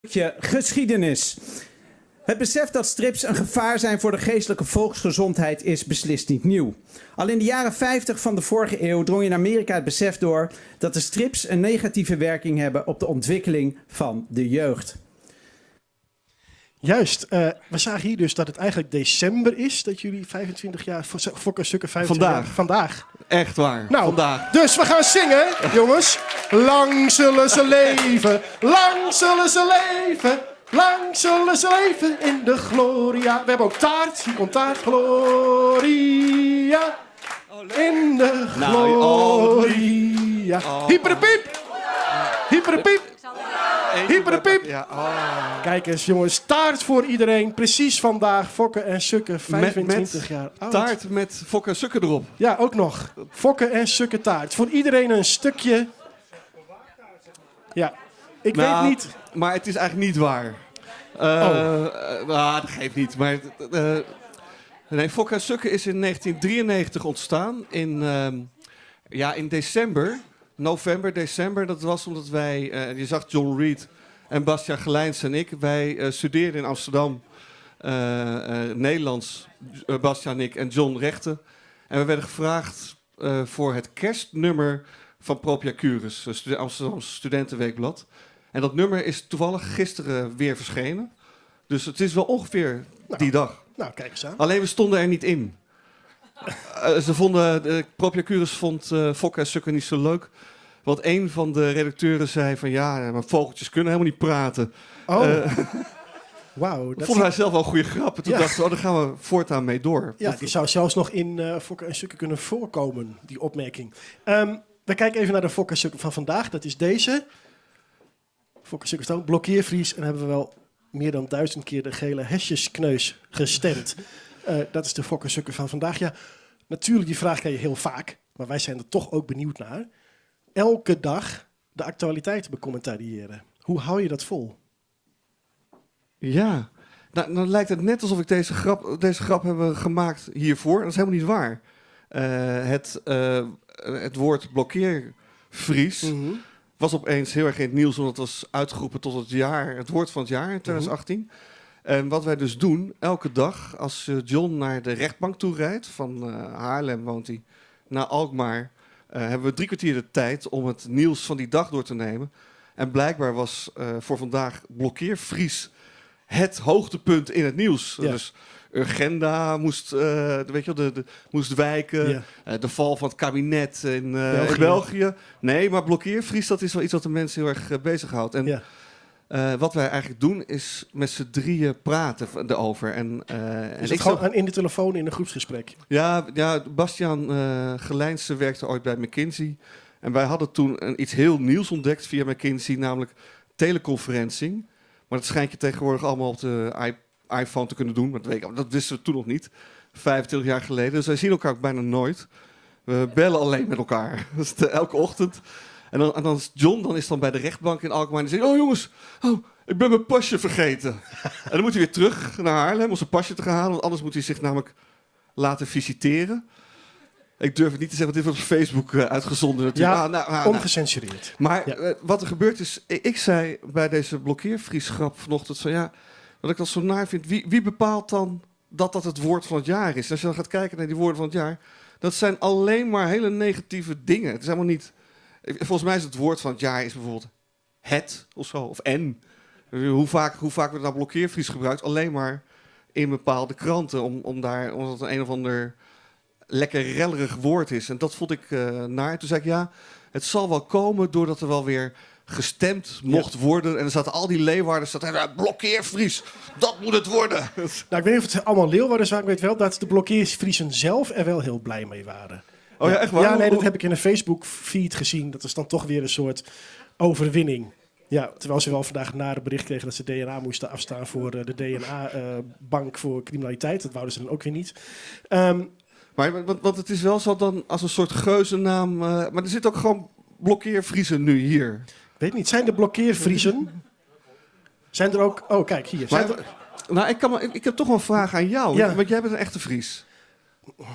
Stukje geschiedenis. Het besef dat strips een gevaar zijn voor de geestelijke volksgezondheid is beslist niet nieuw. Al in de jaren 50 van de vorige eeuw drong in Amerika het besef door dat de strips een negatieve werking hebben op de ontwikkeling van de jeugd. Juist, we zagen hier dus dat het eigenlijk december is dat jullie 25 jaar, Fokke Sukke 25 Vandaag. jaar. Vandaag. Echt waar. Nou, Vandaag. Dus we gaan zingen, jongens. Lang zullen ze leven, lang zullen ze leven, lang zullen ze leven in de gloria. We hebben ook taart, hier komt taart. Gloria, in de Nou, oh, wat lief. gloria. Oh. Hyperpiep, hyperpiep. Eentje Hyperpiep. Ja, oh. Kijk eens jongens, taart voor iedereen. Precies vandaag, Fokke en Sukke, 25 met jaar oud. Taart met Fokke en Sukke erop. Ja, ook nog. Fokke en Sukke taart. Voor iedereen een stukje. Ja, ik Nou, weet niet. Maar het is eigenlijk niet waar. Oh. Nou, dat geeft niet. Maar, nee, Fokke en Sukke is in 1993 ontstaan. Ja, in december. November, december. Dat was omdat wij... je zag John Reed en Bastiaan Gelijns en ik. Wij studeerden in Amsterdam Nederlands. Bastiaan en ik en John rechten. En we werden gevraagd voor het kerstnummer van Propria Cures. Amsterdamse Studentenweekblad. En dat nummer is toevallig gisteren weer verschenen. Dus het is wel ongeveer die dag. Nou, kijk eens aan. Alleen we stonden er niet in. Propria Cures vond Fokke en Sukke niet zo leuk. Want een van de redacteuren zei van... ja, maar vogeltjes kunnen helemaal niet praten. Oh. Wauw. Dat Dat vonden wij zelf wel een goede grap. En toen dachten we, oh, daar gaan we voortaan mee door. Ja, die zou zelfs nog in Fokke en Sukke kunnen voorkomen, die opmerking. We kijken even naar de Fokke en Sukke van vandaag. Dat is deze. Fokke en Sukke staan. Blokkeervries. En hebben we wel meer dan 1000 keer de gele hesjeskneus gestemd. Dat is de Fokke en Sukke van vandaag. Ja, natuurlijk, die vraag krijg je heel vaak. Maar wij zijn er toch ook benieuwd naar. Elke dag de actualiteit becommentariëren. Hoe hou je dat vol? Ja, nou, dan lijkt het net alsof ik deze grap hebben gemaakt hiervoor. Dat is helemaal niet waar. Het woord blokkeervries was opeens heel erg in het nieuws, omdat het was uitgeroepen tot het woord van het jaar in 2018. En wat wij dus doen, elke dag, als John naar de rechtbank toe rijdt, van Haarlem woont hij, naar Alkmaar, hebben we 3 kwartier de tijd om het nieuws van die dag door te nemen. En blijkbaar was voor vandaag blokkeervries het hoogtepunt in het nieuws. Dus Urgenda moest wijken. De val van het kabinet in België. België. Nee, maar blokkeervries, dat is wel iets wat de mensen heel erg bezighoudt. En wat wij eigenlijk doen, is met z'n drieën praten erover. En Is ik het gewoon zou in de telefoon in een groepsgesprek? Ja, Bastiaan Gelijnse werkte ooit bij McKinsey. En wij hadden toen iets heel nieuws ontdekt via McKinsey, namelijk teleconferencing. Maar dat schijnt je tegenwoordig allemaal op de iPhone te kunnen doen. Maar dat wisten we toen nog niet, 25 jaar geleden. Dus wij zien elkaar ook bijna nooit. We bellen alleen met elkaar. Dat is elke ochtend. En dan is John dan is dan bij de rechtbank in Alkmaar. En die zegt, oh jongens, oh, ik ben mijn pasje vergeten. En dan moet hij weer terug naar Haarlem om zijn pasje te gaan halen. Want anders moet hij zich namelijk laten visiteren. Ik durf het niet te zeggen, want dit wordt op Facebook uitgezonden natuurlijk. Ja, ongecensureerd. Maar wat er gebeurd is, ik zei bij deze blokkeervriesgrap vanochtend van ja, wat ik dat zo naar vind. Wie bepaalt dan dat dat het woord van het jaar is? En als je dan gaat kijken naar die woorden van het jaar, dat zijn alleen maar hele negatieve dingen. Het is helemaal niet... Volgens mij is het woord van het jaar is bijvoorbeeld het of zo, of en. Hoe vaak wordt nou blokkeervries gebruikt? Alleen maar in bepaalde kranten, omdat het een of ander lekker rellerig woord is. En dat vond ik naar. Toen zei ik, ja, het zal wel komen doordat er wel weer gestemd mocht worden. En er zaten al die Leeuwarders, zaten, ja, blokkeervries, dat moet het worden. Ik weet niet of het allemaal Leeuwarders waren, maar ik weet wel dat de blokkeervriezen zelf er wel heel blij mee waren. Oh ja, echt waar? Ja, nee, dat heb ik in een Facebook-feed gezien. Dat is dan toch weer een soort overwinning. Ja, terwijl ze wel vandaag het nare bericht kregen dat ze DNA moesten afstaan voor de D N A-bank voor criminaliteit. Dat wouden ze dan ook weer niet. Maar want het is wel zo dan als een soort geuzennaam. Maar er zit ook gewoon blokkeervriezen nu hier. Weet niet, zijn er blokkeervriezen? Zijn er ook... Oh, kijk, hier. Zijn Maar er ik heb toch wel een vraag aan jou. Want jij bent een echte Fries.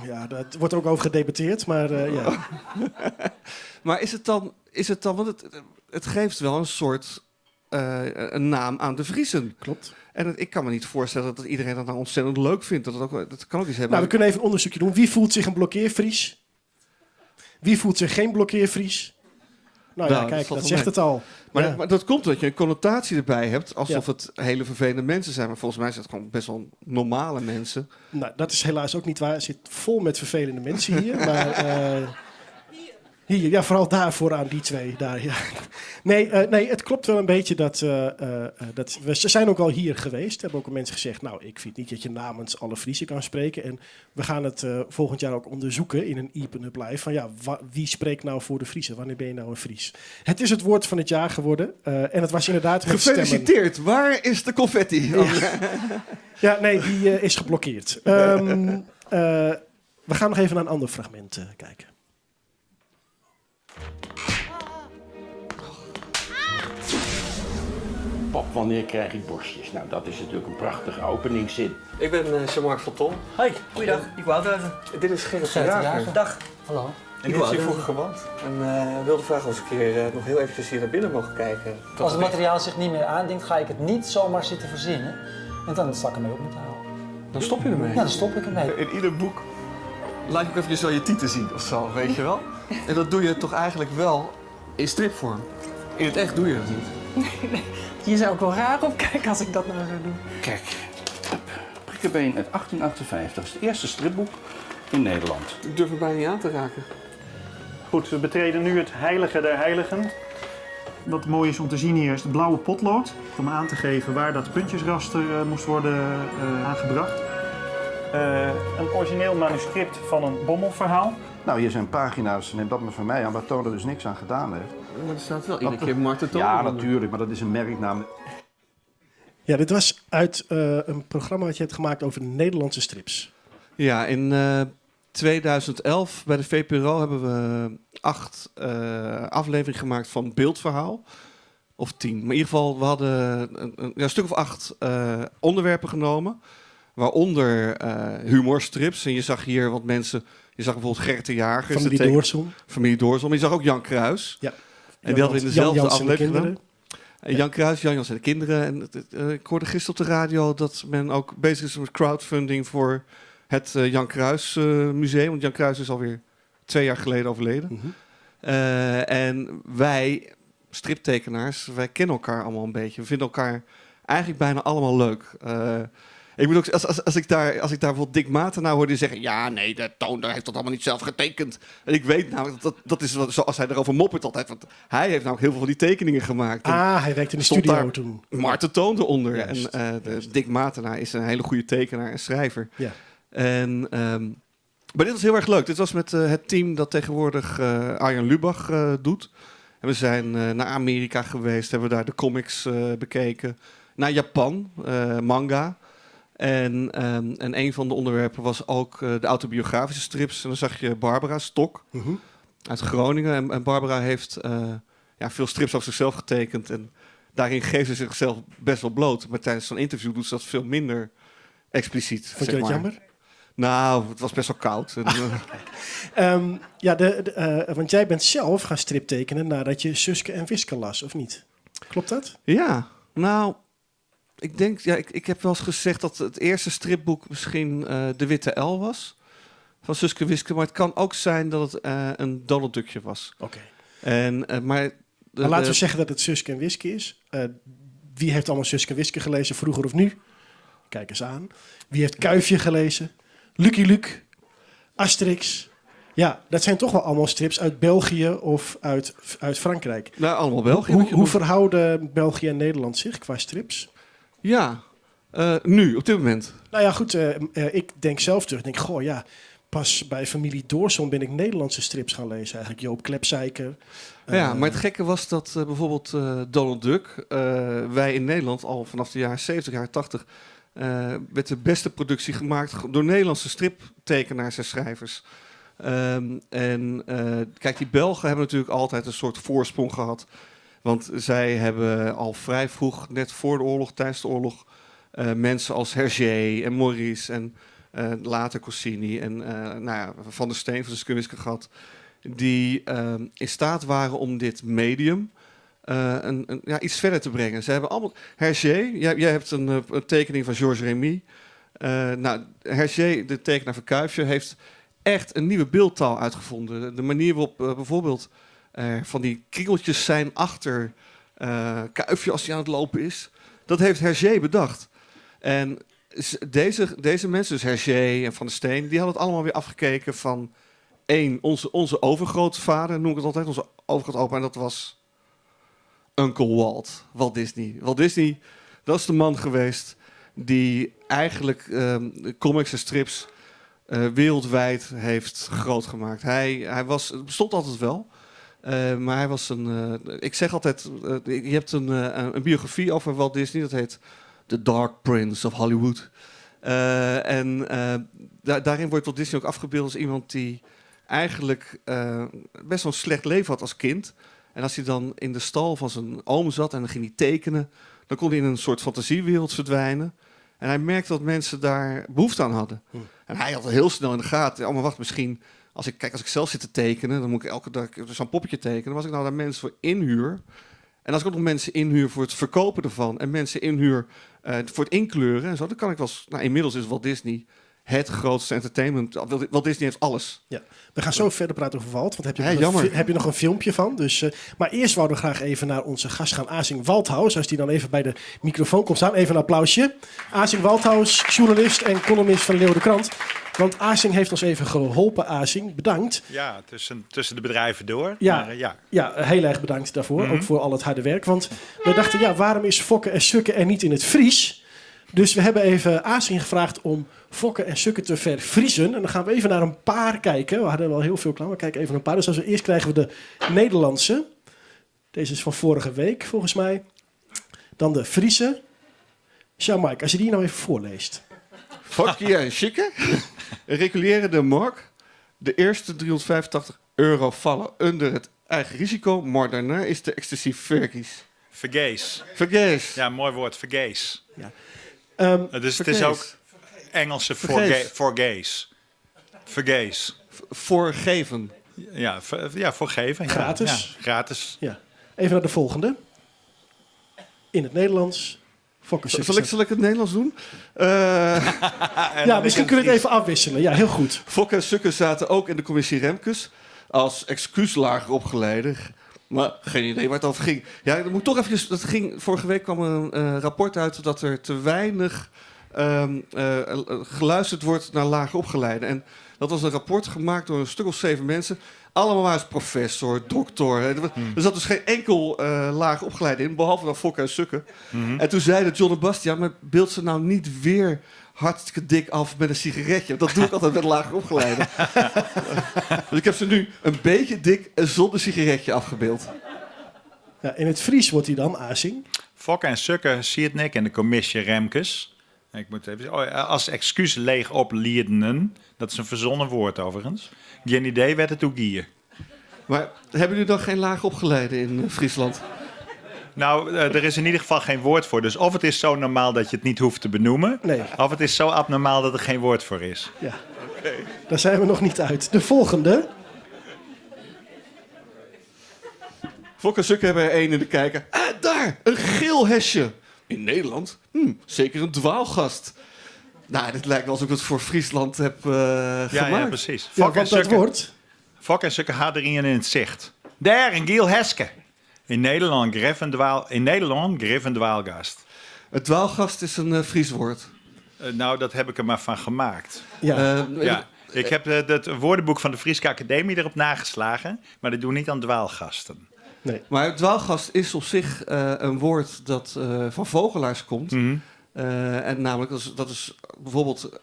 Ja, daar wordt ook over gedebatteerd, maar ja. Maar is het dan, is het dan, want het, het geeft wel een soort een naam aan de Friezen. Klopt. En ik kan me niet voorstellen dat iedereen dat nou ontzettend leuk vindt. Dat kan ook iets hebben. Nou, we kunnen even een onderzoekje doen. Wie voelt zich een blokkeerfries? Wie voelt zich geen blokkeerfries? Nou ja, Nou, dat kijk, valt dat wel zegt mee. het al. Maar, Ja. maar dat komt omdat je een connotatie erbij hebt, alsof het hele vervelende mensen zijn. Maar volgens mij zijn het gewoon best wel normale mensen. Nou, dat is helaas ook niet waar. Het zit vol met vervelende mensen hier. Maar hier, ja, vooral daar vooraan, die twee. Daar, ja. Nee, het klopt wel een beetje dat we ze zijn ook al hier geweest. Hebben ook al mensen gezegd, nou, ik vind niet dat je namens alle Friesen kan spreken. En we gaan het volgend jaar ook onderzoeken in een Iepen Up Live. Van ja, wie spreekt nou voor de Friesen? Wanneer ben je nou een Fries? Het is het woord van het jaar geworden. En het was inderdaad met stemmen. Gefeliciteerd, waar is de confetti? Ja, nee, die is geblokkeerd. We gaan nog even naar een ander fragment kijken. Pap, wanneer krijg ik borstjes? Nou, dat is natuurlijk een prachtige openingszin. Ik ben Jean-Marc van Ton. Hoi, goeiedag, ik Wouthuizen. Dit is Gerrit de Gerrit de Jager. Jager. Dag. Hallo. En die heeft hier vroeger gewoond. En wilde vragen of ik een keer nog heel eventjes hier naar binnen mogen kijken. Als het materiaal zich niet meer aandient, ga ik het niet zomaar zitten verzinnen. En dan zal ik ermee op moeten houden. Dan stop je ermee? Ja, dan stop ik ermee. In ieder boek laat je ook eventjes zo je tieten zien of zo, weet je wel? En dat doe je toch eigenlijk wel in stripvorm. In het echt doe je dat niet. Nee, je zou ook wel raar op kijken als ik dat nou zou doen. Kijk, Prikkebeen uit 1858. Dat is het eerste stripboek in Nederland. Ik durf er bijna niet aan te raken. Goed, we betreden nu het heilige der heiligen. Wat mooi is om te zien hier is het blauwe potlood. Om aan te geven waar dat puntjesraster moest worden aangebracht. Een origineel manuscript van een bommelverhaal. Nou, hier zijn pagina's, neem dat maar van mij aan, waar Toonder dus niks aan gedaan heeft. Maar er staat wel iedere keer Marten Toonder Ja, onder. natuurlijk, maar dat is een merknaam. Ja, dit was uit een programma dat je hebt gemaakt over Nederlandse strips. Ja, in 2011 bij de VPRO hebben we 8 afleveringen gemaakt van Beeldverhaal. Of 10. Maar in ieder geval, we hadden een stuk of 8 onderwerpen genomen. Waaronder humorstrips. En je zag hier wat mensen... Je zag bijvoorbeeld Gerrit de Jager. Familie Doorson. Familie Doorson. Maar je zag ook Jan Kruis. Ja. En die hadden we in Jan dezelfde Jans en de aflevering gedaan. kinderen. En Jan Kruis, Jan Jans en de kinderen. En ik hoorde gisteren op de radio dat men ook bezig is met crowdfunding voor het Jan Kruis museum. Want Jan Kruis is alweer 2 jaar geleden overleden. En wij, striptekenaars, wij kennen elkaar allemaal een beetje. We vinden elkaar eigenlijk bijna allemaal leuk. Ik moet ook, als ik daar bijvoorbeeld Dick Matena hoorde die zeggen... Ja, nee, de Toonder heeft dat allemaal niet zelf getekend. En ik weet namelijk, dat is wat, zoals hij erover moppert altijd. Want hij heeft namelijk heel veel van die tekeningen gemaakt. En Ah, hij werkte in de stond studio daar toen. Marten Toonder onder. En Juist. Dick Matena is een hele goede tekenaar en schrijver. Ja. Maar dit was heel erg leuk. Dit was met het team dat tegenwoordig Arjan Lubach doet. En we zijn naar Amerika geweest, hebben we daar de comics bekeken. Naar Japan, manga. En een van de onderwerpen was ook de autobiografische strips. En dan zag je Barbara Stok uit Groningen. En Barbara heeft veel strips over zichzelf getekend. En daarin geeft ze zichzelf best wel bloot. Maar tijdens zo'n interview doet ze dat veel minder expliciet. Vond je zeg dat maar. jammer? Nou, het was best wel koud. Want jij bent zelf gaan striptekenen nadat je Suske en Wiske las, of niet? Klopt dat? Ja, nou, ik denk, ja, ik heb wel eens gezegd dat het eerste stripboek misschien De Witte L was. Van Suske Wiske, maar het kan ook zijn dat het een Donald Duckje was. Oké. En maar de, Maar laten we de zeggen dat het Suske en Wiske is. Wie heeft allemaal Suske en Wiske gelezen, vroeger of nu? Kijk eens aan. Wie heeft Kuifje gelezen? Lucky Luke, Asterix. Ja, dat zijn toch wel allemaal strips uit België of uit Frankrijk. Nou, allemaal België. Hoe wat je noemt. verhouden België en Nederland zich qua strips? Ja, nu, op dit moment. Nou ja, goed, ik denk zelf terug. Ik denk, goh, ja, pas bij familie Doorson ben ik Nederlandse strips gaan lezen. Eigenlijk Joop Klepzeiker. Ja, maar het gekke was dat bijvoorbeeld Donald Duck, wij in Nederland al vanaf de jaren 70, jaren 80 werd de beste productie gemaakt door Nederlandse striptekenaars en schrijvers. En die Belgen hebben natuurlijk altijd een soort voorsprong gehad. Want zij hebben al vrij vroeg, net voor de oorlog, tijdens de oorlog, mensen als Hergé en Maurice en later Goscinny en Van der Steen van de Suske Wiske gehad, die in staat waren om dit medium een, ja, iets verder te brengen. Ze hebben allemaal... Hergé, jij hebt een tekening van Georges Remy. Nou, Hergé, de tekenaar van Kuifje, heeft echt een nieuwe beeldtaal uitgevonden. De manier waarop bijvoorbeeld van die krieltjes zijn achter Kuifje als hij aan het lopen is. Dat heeft Hergé bedacht. En deze mensen, dus Hergé en Van der Steen, die hadden het allemaal weer afgekeken van één, onze overgrootvader, noem ik het altijd, onze overgrootopa, en dat was Uncle Walt, Walt Disney. Walt Disney, dat is de man geweest die eigenlijk comics en strips wereldwijd heeft groot gemaakt. Het bestond altijd wel, maar hij was een... ik zeg altijd, je hebt een biografie over Walt Disney, dat heet The Dark Prince of Hollywood. En daarin wordt Walt Disney ook afgebeeld als iemand die eigenlijk best wel een slecht leven had als kind. En als hij dan in de stal van zijn oom zat en dan ging hij tekenen, dan kon hij in een soort fantasiewereld verdwijnen. En hij merkte dat mensen daar behoefte aan hadden. En hij had al heel snel in de gaten. Oh, maar wacht, misschien als ik zelf zit te tekenen, dan moet ik elke dag zo'n poppetje tekenen. Maar als ik nou daar mensen voor inhuur, en als ik ook nog mensen inhuur voor het verkopen ervan, en mensen inhuur voor het inkleuren en zo, dan kan ik wel eens, nou, inmiddels is Walt Disney het grootste entertainment. Walt Disney heeft alles. Ja, we gaan zo verder praten over Walt, want heb je nog een filmpje van. Dus, maar eerst wouden we graag even naar onze gast gaan, Asing Walthaus. Als die dan even bij de microfoon komt staan. Even een applausje. Asing Walthaus, journalist en columnist van Leeuwarden Krant. Want Asing heeft ons even geholpen, Asing. Bedankt. Ja, tussen de bedrijven door. Ja, maar, ja. Ja, heel erg bedankt daarvoor. Mm-hmm. Ook voor al het harde werk. Want we dachten, ja, waarom is fokken en sukken er niet in het Fries? Dus we hebben even Asing gevraagd om fokken en sukken te vervriezen. En dan gaan we even naar een paar kijken. We hadden wel heel veel klaar, maar kijken even naar een paar. Dus als we eerst krijgen we de Nederlandse. Deze is van vorige week, volgens mij. Dan de Friese. Jean-Mike, als je die nou even voorleest. Fokkie en chique. Reguleren de markt. De eerste €385 vallen onder het eigen risico. Maar daarna is de ecstasy verkies. Vergees. Vergees. Ja, mooi woord. Vergees. Ja. Dus het is ook Engelse voor gays. Vergees. Voorgeven. Ja, voorgeven. Gratis. Ja, gratis. Ja. Even naar de volgende. In het Nederlands. Zal ik het Nederlands doen? Ja, misschien kunnen we het even afwisselen. Ja, heel goed. Fokke en Sukke zaten ook in de commissie Remkes als excuuslager opgeleide. Maar geen idee waar het over ging. Ja, dat moet toch eventjes. Dat ging, vorige week kwam een rapport uit dat er te weinig geluisterd wordt naar lager opgeleiden. En dat was een rapport gemaakt door een stuk of 7 mensen. Allemaal waren ze professor, doctor. Er zat dus geen enkel laag opgeleide in, behalve dan Fokke en Sukke. Mm-hmm. En toen zeiden John en Bastiaan, maar beeld ze nou niet weer hartstikke dik af met een sigaretje. Want dat doe ik altijd met lager opgeleiden. Dus ik heb ze nu een beetje dik en zonder sigaretje afgebeeld. Ja, in het Fries wordt hij dan, Asing. Fokke en Sukke, Sietnik en de commissie Remkes. Ik moet even, als excuus leeg opliedenen. Dat is een verzonnen woord overigens. Geen idee werd het ook hier. Maar hebben jullie dan geen laag opgeleide in Friesland? Nou, er is in ieder geval geen woord voor. Dus of het is zo normaal dat je het niet hoeft te benoemen. Nee. Of het is zo abnormaal dat er geen woord voor is. Ja, okay. Daar zijn we nog niet uit. De volgende. Fokke en Sukke hebben er één in de kijker. Ah, daar! Een geel hesje. In Nederland? Zeker een dwaalgast. Nou, dit lijkt wel alsof ik het voor Friesland heb gemaakt. Ja, precies. Ja, want dat wordt... Fokke en Sukke hadden in het zicht. Daar, een geel heske. In Nederland, grif en dwaalgast. Het dwaalgast is een Fries woord. Nou, dat heb ik er maar van gemaakt. Ja. Ja. Ik heb het woordenboek van de Frieske Academie erop nageslagen, maar dat doen niet aan dwaalgasten. Nee. Maar dwaalgast is op zich een woord dat van vogelaars komt. Mm-hmm. En namelijk, dat is bijvoorbeeld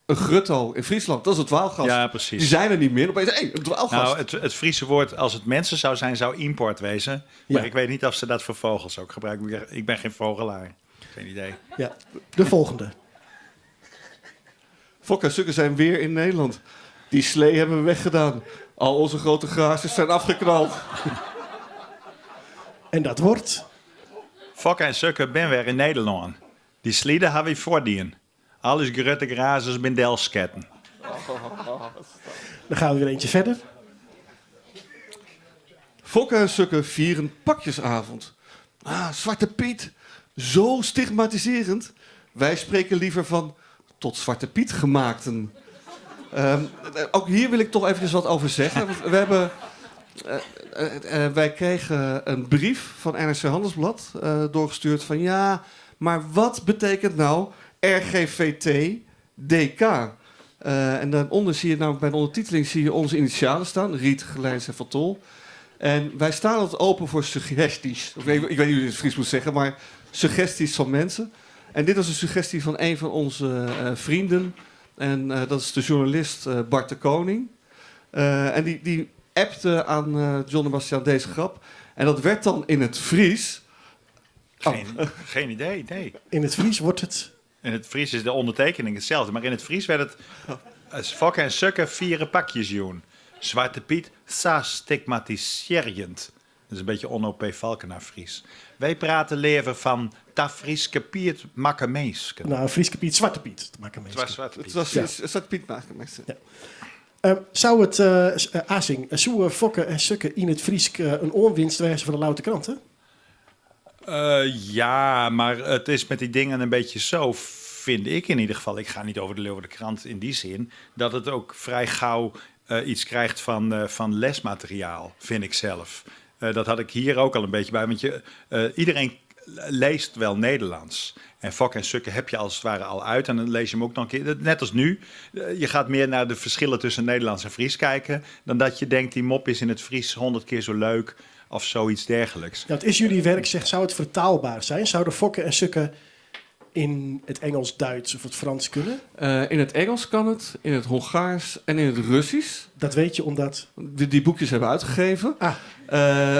een grutto in Friesland. Dat is een dwaalgast. Ja, precies. Die zijn er niet meer. Opeens, een dwaalgast. Nou, het Friese woord, als het mensen zou zijn, zou import wezen. Maar ja. Ik weet niet of ze dat voor vogels ook gebruiken. Ik ben geen vogelaar. Geen idee. Ja, de volgende. Fokke en Sukke zijn weer in Nederland. Die slee hebben we weggedaan. Al onze grote grazers zijn afgeknald. En dat wordt? Fokke en Sukke ben weer in Nederland. Die slieden hebben we voordien. Alles grote grazers ben delsketten. Dan gaan we weer eentje verder. Fokke en Sukke vieren pakjesavond. Ah, Zwarte Piet, zo stigmatiserend. Wij spreken liever van tot Zwarte Piet gemaakten. Ook hier wil ik toch eventjes wat over zeggen. We hebben, wij kregen een brief van NRC Handelsblad doorgestuurd van ja, maar wat betekent nou RGVT DK? En daaronder zie je nou, bij de ondertiteling zie je onze initialen staan, Riet, Gelijns en Van Tol. En wij staan altijd open voor suggesties. Ik weet niet hoe je het Fries moet zeggen, maar suggesties van mensen. En dit was een suggestie van een van onze vrienden. En dat is de journalist Bart de Koning. En die appte aan John en Bastiaan deze grap. En dat werd dan in het Fries. Geen idee, nee. In het Fries wordt het... In het Fries is de ondertekening hetzelfde. Maar in het Fries werd het... Fokke en Sukke vieren pakjes, joen. Zwarte Piet, sa stigmatiserend. Dat is een beetje Onno P. Falkena Fries. Wij praten leven van ta Frieske Piet makke meesken. Nou, Frieske Piet, Zwarte Piet makke meesken. Het was Zwarte Piet. Het was ja. Zwarte Piet makke meesken. Ja. Zou het, Asing, Soe, Fokke en Sukke in het Friesk een oorwinst wijzen van de Louter Krant, hè? Ja, maar het is met die dingen een beetje zo, vind ik in ieder geval. Ik ga niet over de Leeuwarden Krant in die zin, dat het ook vrij gauw iets krijgt van lesmateriaal, vind ik zelf. Dat had ik hier ook al een beetje bij, want iedereen leest wel Nederlands. En Fok en Sukke heb je als het ware al uit. En dan lees je hem ook nog een keer. Net als nu. Je gaat meer naar de verschillen tussen Nederlands en Fries kijken, dan dat je denkt, die mop is in het Fries 100 keer zo leuk of zoiets dergelijks. Dat is jullie werk, zeg, zou het vertaalbaar zijn? Zouden Fokke en Sukke in het Engels, Duits of het Frans kunnen? In het Engels kan het, in het Hongaars en in het Russisch. Dat weet je omdat? We die boekjes hebben uitgegeven. Ah.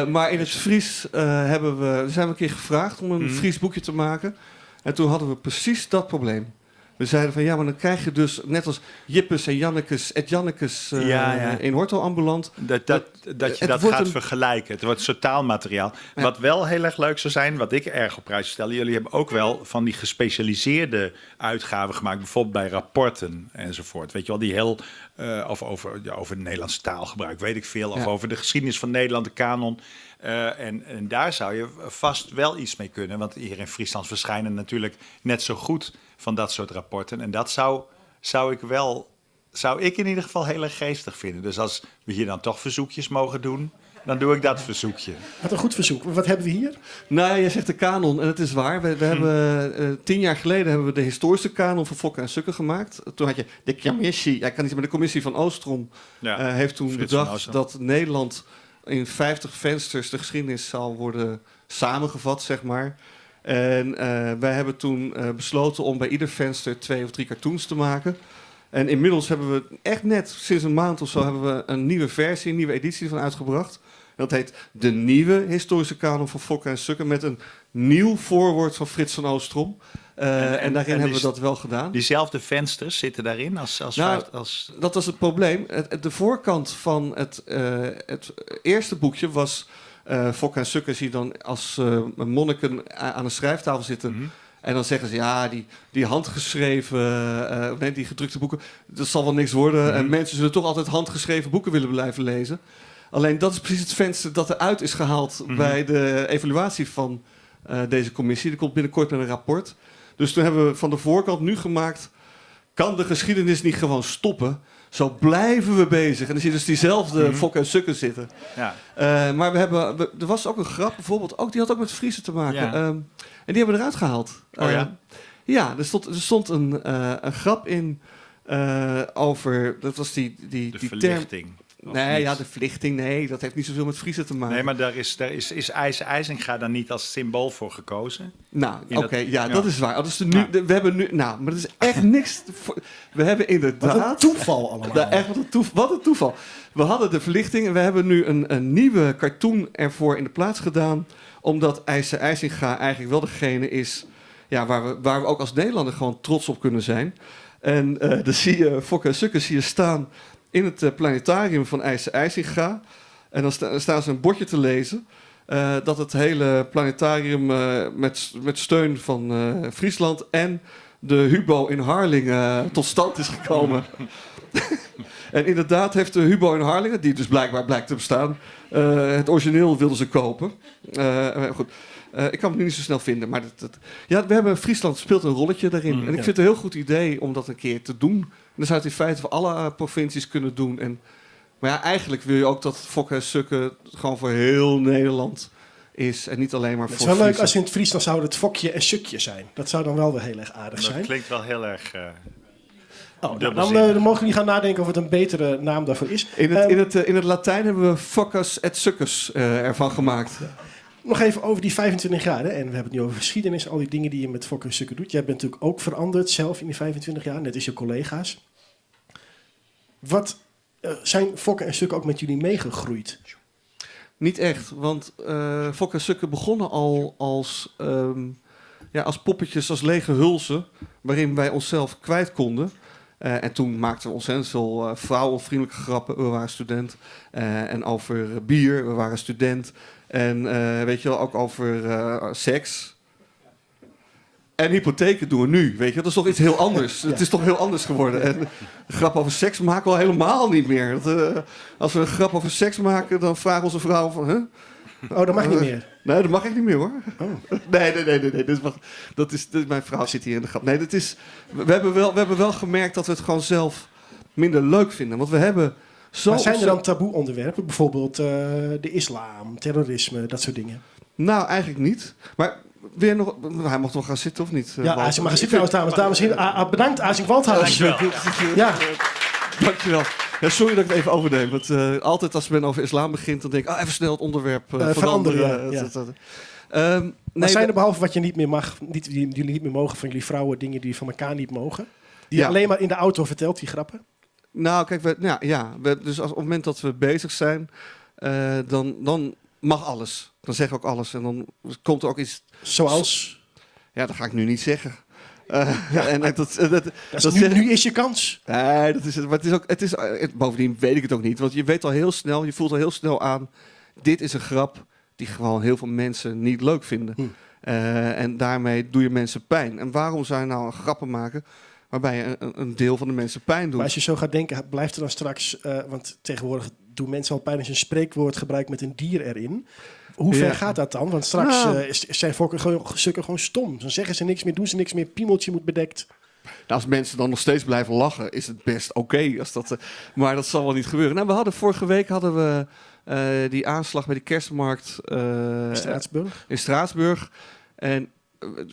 Maar in het Fries zijn we een keer gevraagd om een Fries boekje te maken. En toen hadden we precies dat probleem. We zeiden van ja, maar dan krijg je dus net als Jippes en Jannekes, et Jannekes in Horto ambulant. Dat je dat gaat vergelijken. Het wordt soort taalmateriaal. Ja. Wat wel heel erg leuk zou zijn, wat ik erg op prijs stel. Jullie hebben ook wel van die gespecialiseerde uitgaven gemaakt. Bijvoorbeeld bij rapporten enzovoort. Weet je wel, die heel, of over Nederlands taalgebruik, weet ik veel. Of over de geschiedenis van Nederland, de kanon. En daar zou je vast wel iets mee kunnen. Want hier in Friesland verschijnen natuurlijk net zo goed van dat soort rapporten. En dat zou ik in ieder geval heel erg geestig vinden. Dus als we hier dan toch verzoekjes mogen doen, dan doe ik dat verzoekje. Wat een goed verzoek. Wat hebben we hier? Nou, jij zegt de kanon en het is waar. We hebben 10 jaar geleden hebben we de historische kanon van Fokke en Sukke gemaakt. Toen had je de commissie, ja, ik kan niet, maar de commissie van Oostrom heeft toen Frits bedacht dat Nederland in 50 vensters de geschiedenis zal worden samengevat, zeg maar. En wij hebben toen besloten om bij ieder venster 2 of 3 cartoons te maken. En inmiddels hebben we echt net sinds een maand of zo hebben we een nieuwe versie, een nieuwe editie van uitgebracht. En dat heet De Nieuwe Historische Kanon van Fokke en Sukke met een nieuw voorwoord van Frits van Oostrom. En daarin hebben we dat wel gedaan. Diezelfde vensters zitten daarin? Dat was het probleem. De voorkant van het eerste boekje was... Fokke en Sukke zie je dan als monniken aan een schrijftafel zitten. Mm-hmm. En dan zeggen ze, ja, die handgeschreven, die gedrukte boeken, dat zal wel niks worden. Mm-hmm. En mensen zullen toch altijd handgeschreven boeken willen blijven lezen. Alleen dat is precies het venster dat eruit is gehaald bij de evaluatie van deze commissie. Er komt binnenkort met een rapport. Dus toen hebben we van de voorkant nu gemaakt, kan de geschiedenis niet gewoon stoppen? Zo blijven we bezig. En dan zie je dus diezelfde Fokke en Sukke zitten. Ja. Maar er was ook een grap bijvoorbeeld, ook, die had ook met Friese te maken. Ja. En die hebben we eruit gehaald. Oh ja? Ja, er stond een grap in over, dat was die de verlichting. Nee, ja, de verlichting, nee, dat heeft niet zoveel met Friese te maken. Nee, maar daar is IJsinga daar niet als symbool voor gekozen? Nou, oké, dat is waar. Dat is we hebben nu, nou, maar dat is echt niks. We hebben inderdaad... Wat een toeval allemaal. Nou, echt, wat een toeval. We hadden de verlichting en we hebben nu een nieuwe cartoon ervoor in de plaats gedaan, omdat IJse IJsinga eigenlijk wel degene is, ja, waar we ook als Nederlander gewoon trots op kunnen zijn. En dan zie je Fokke en Sukke zie je staan in het planetarium van IJse IJsinga. En dan staan ze een bordje te lezen. Dat het hele planetarium met steun van Friesland en de Hubo in Harlingen tot stand is gekomen. En inderdaad heeft de Hubo in Harlingen, die dus blijkbaar blijkt te bestaan, het origineel wilden ze kopen. Goed. Ik kan het nu niet zo snel vinden, maar dat, ja, we hebben Friesland speelt een rolletje daarin. En ik vind het een heel goed idee om dat een keer te doen. En dan zou het in feite voor alle provincies kunnen doen. Maar ja, eigenlijk wil je ook dat Fokke en Sukke gewoon voor heel Nederland is en niet alleen maar Het is voor wel leuk Friesland. als in het Fries dan zou het Fokje en Sukje zijn. Dat zou dan wel weer heel erg aardig Dat zijn. klinkt wel heel erg Oh, nou, dan, dubbelzinnig. dan mogen jullie gaan nadenken of het een betere naam daarvoor is. In het Latijn hebben we Foccus et Succus ervan gemaakt. Nog even over die 25 jaar. Hè? En we hebben het nu over geschiedenis, al die dingen die je met Fokke en Sukke doet. Jij bent natuurlijk ook veranderd zelf in die 25 jaar, net als je collega's. Wat zijn Fokke en Sukke ook met jullie meegegroeid? Niet echt, want Fokke en Sukke begonnen al als poppetjes, als lege hulzen, waarin wij onszelf kwijt konden. En toen maakten we ontzettend veel vrouwenvriendelijke grappen. We waren student. En over bier, we waren student. En ook over seks. En hypotheken doen we nu, weet je. Dat is toch iets heel anders. Het is toch heel anders geworden. En een grap over seks maken we al helemaal niet meer. Dat als we een grap over seks maken, dan vragen onze vrouwen van... Huh? Oh, dat mag niet meer? Nee, dat mag ik niet meer, hoor. Oh. Nee, nee, nee, nee, nee. Dit mag, dat is, dit, mijn vrouw zit hier in de grap. Nee, dat is, we hebben wel, we hebben wel gemerkt dat we het gewoon zelf minder leuk vinden. Want we hebben zo Maar zijn er ontzettend dan taboe onderwerpen? Bijvoorbeeld de islam, terrorisme, dat soort dingen? Nou, eigenlijk niet. Maar weer nog, hij mag nog gaan zitten of niet? Ja, Walter? Asing mag gaan zitten trouwens, dames en heren. Bedankt, Asing Walthaus. Dankjewel. Ja. Dankjewel. Ja, sorry dat ik het even overneem. Want altijd als men over islam begint, dan denk ik, even snel het onderwerp Veranderen, veranderen. ja. Nee, Maar zijn we er behalve wat je niet meer mag, niet, die jullie niet meer mogen van jullie vrouwen, dingen die van elkaar niet mogen? Die je alleen maar in de auto vertelt, die grappen? Nou, kijk, we, nou, ja, we, dus als, op het moment dat we bezig zijn, dan mag alles. Dan zeggen we ook alles. En dan komt er ook iets... Zoals? Ja, dat ga ik nu niet zeggen. En dat, dat, Dat is dat nu, zeg nu is je kans. Nee, dat is het. Maar het is ook, het is het, bovendien weet ik het ook niet. Want je weet al heel snel, je voelt al heel snel aan... dit is een grap die gewoon heel veel mensen niet leuk vinden. En daarmee doe je mensen pijn. En waarom zou je nou een grappen maken waarbij je een deel van de mensen pijn doet? Maar als je zo gaat denken, blijft er dan straks... want tegenwoordig doen mensen al pijn als je een spreekwoord gebruikt met een dier erin. Hoe ver gaat dat dan? Want straks, zijn Fokke Sukke gewoon stom. Dan zeggen ze niks meer, doen ze niks meer. Piemeltje moet bedekt. Als mensen dan nog steeds blijven lachen, is het best oké. Maar dat zal wel niet gebeuren. Nou, we hadden vorige week hadden we die aanslag bij de kerstmarkt In Straatsburg. In Straatsburg. En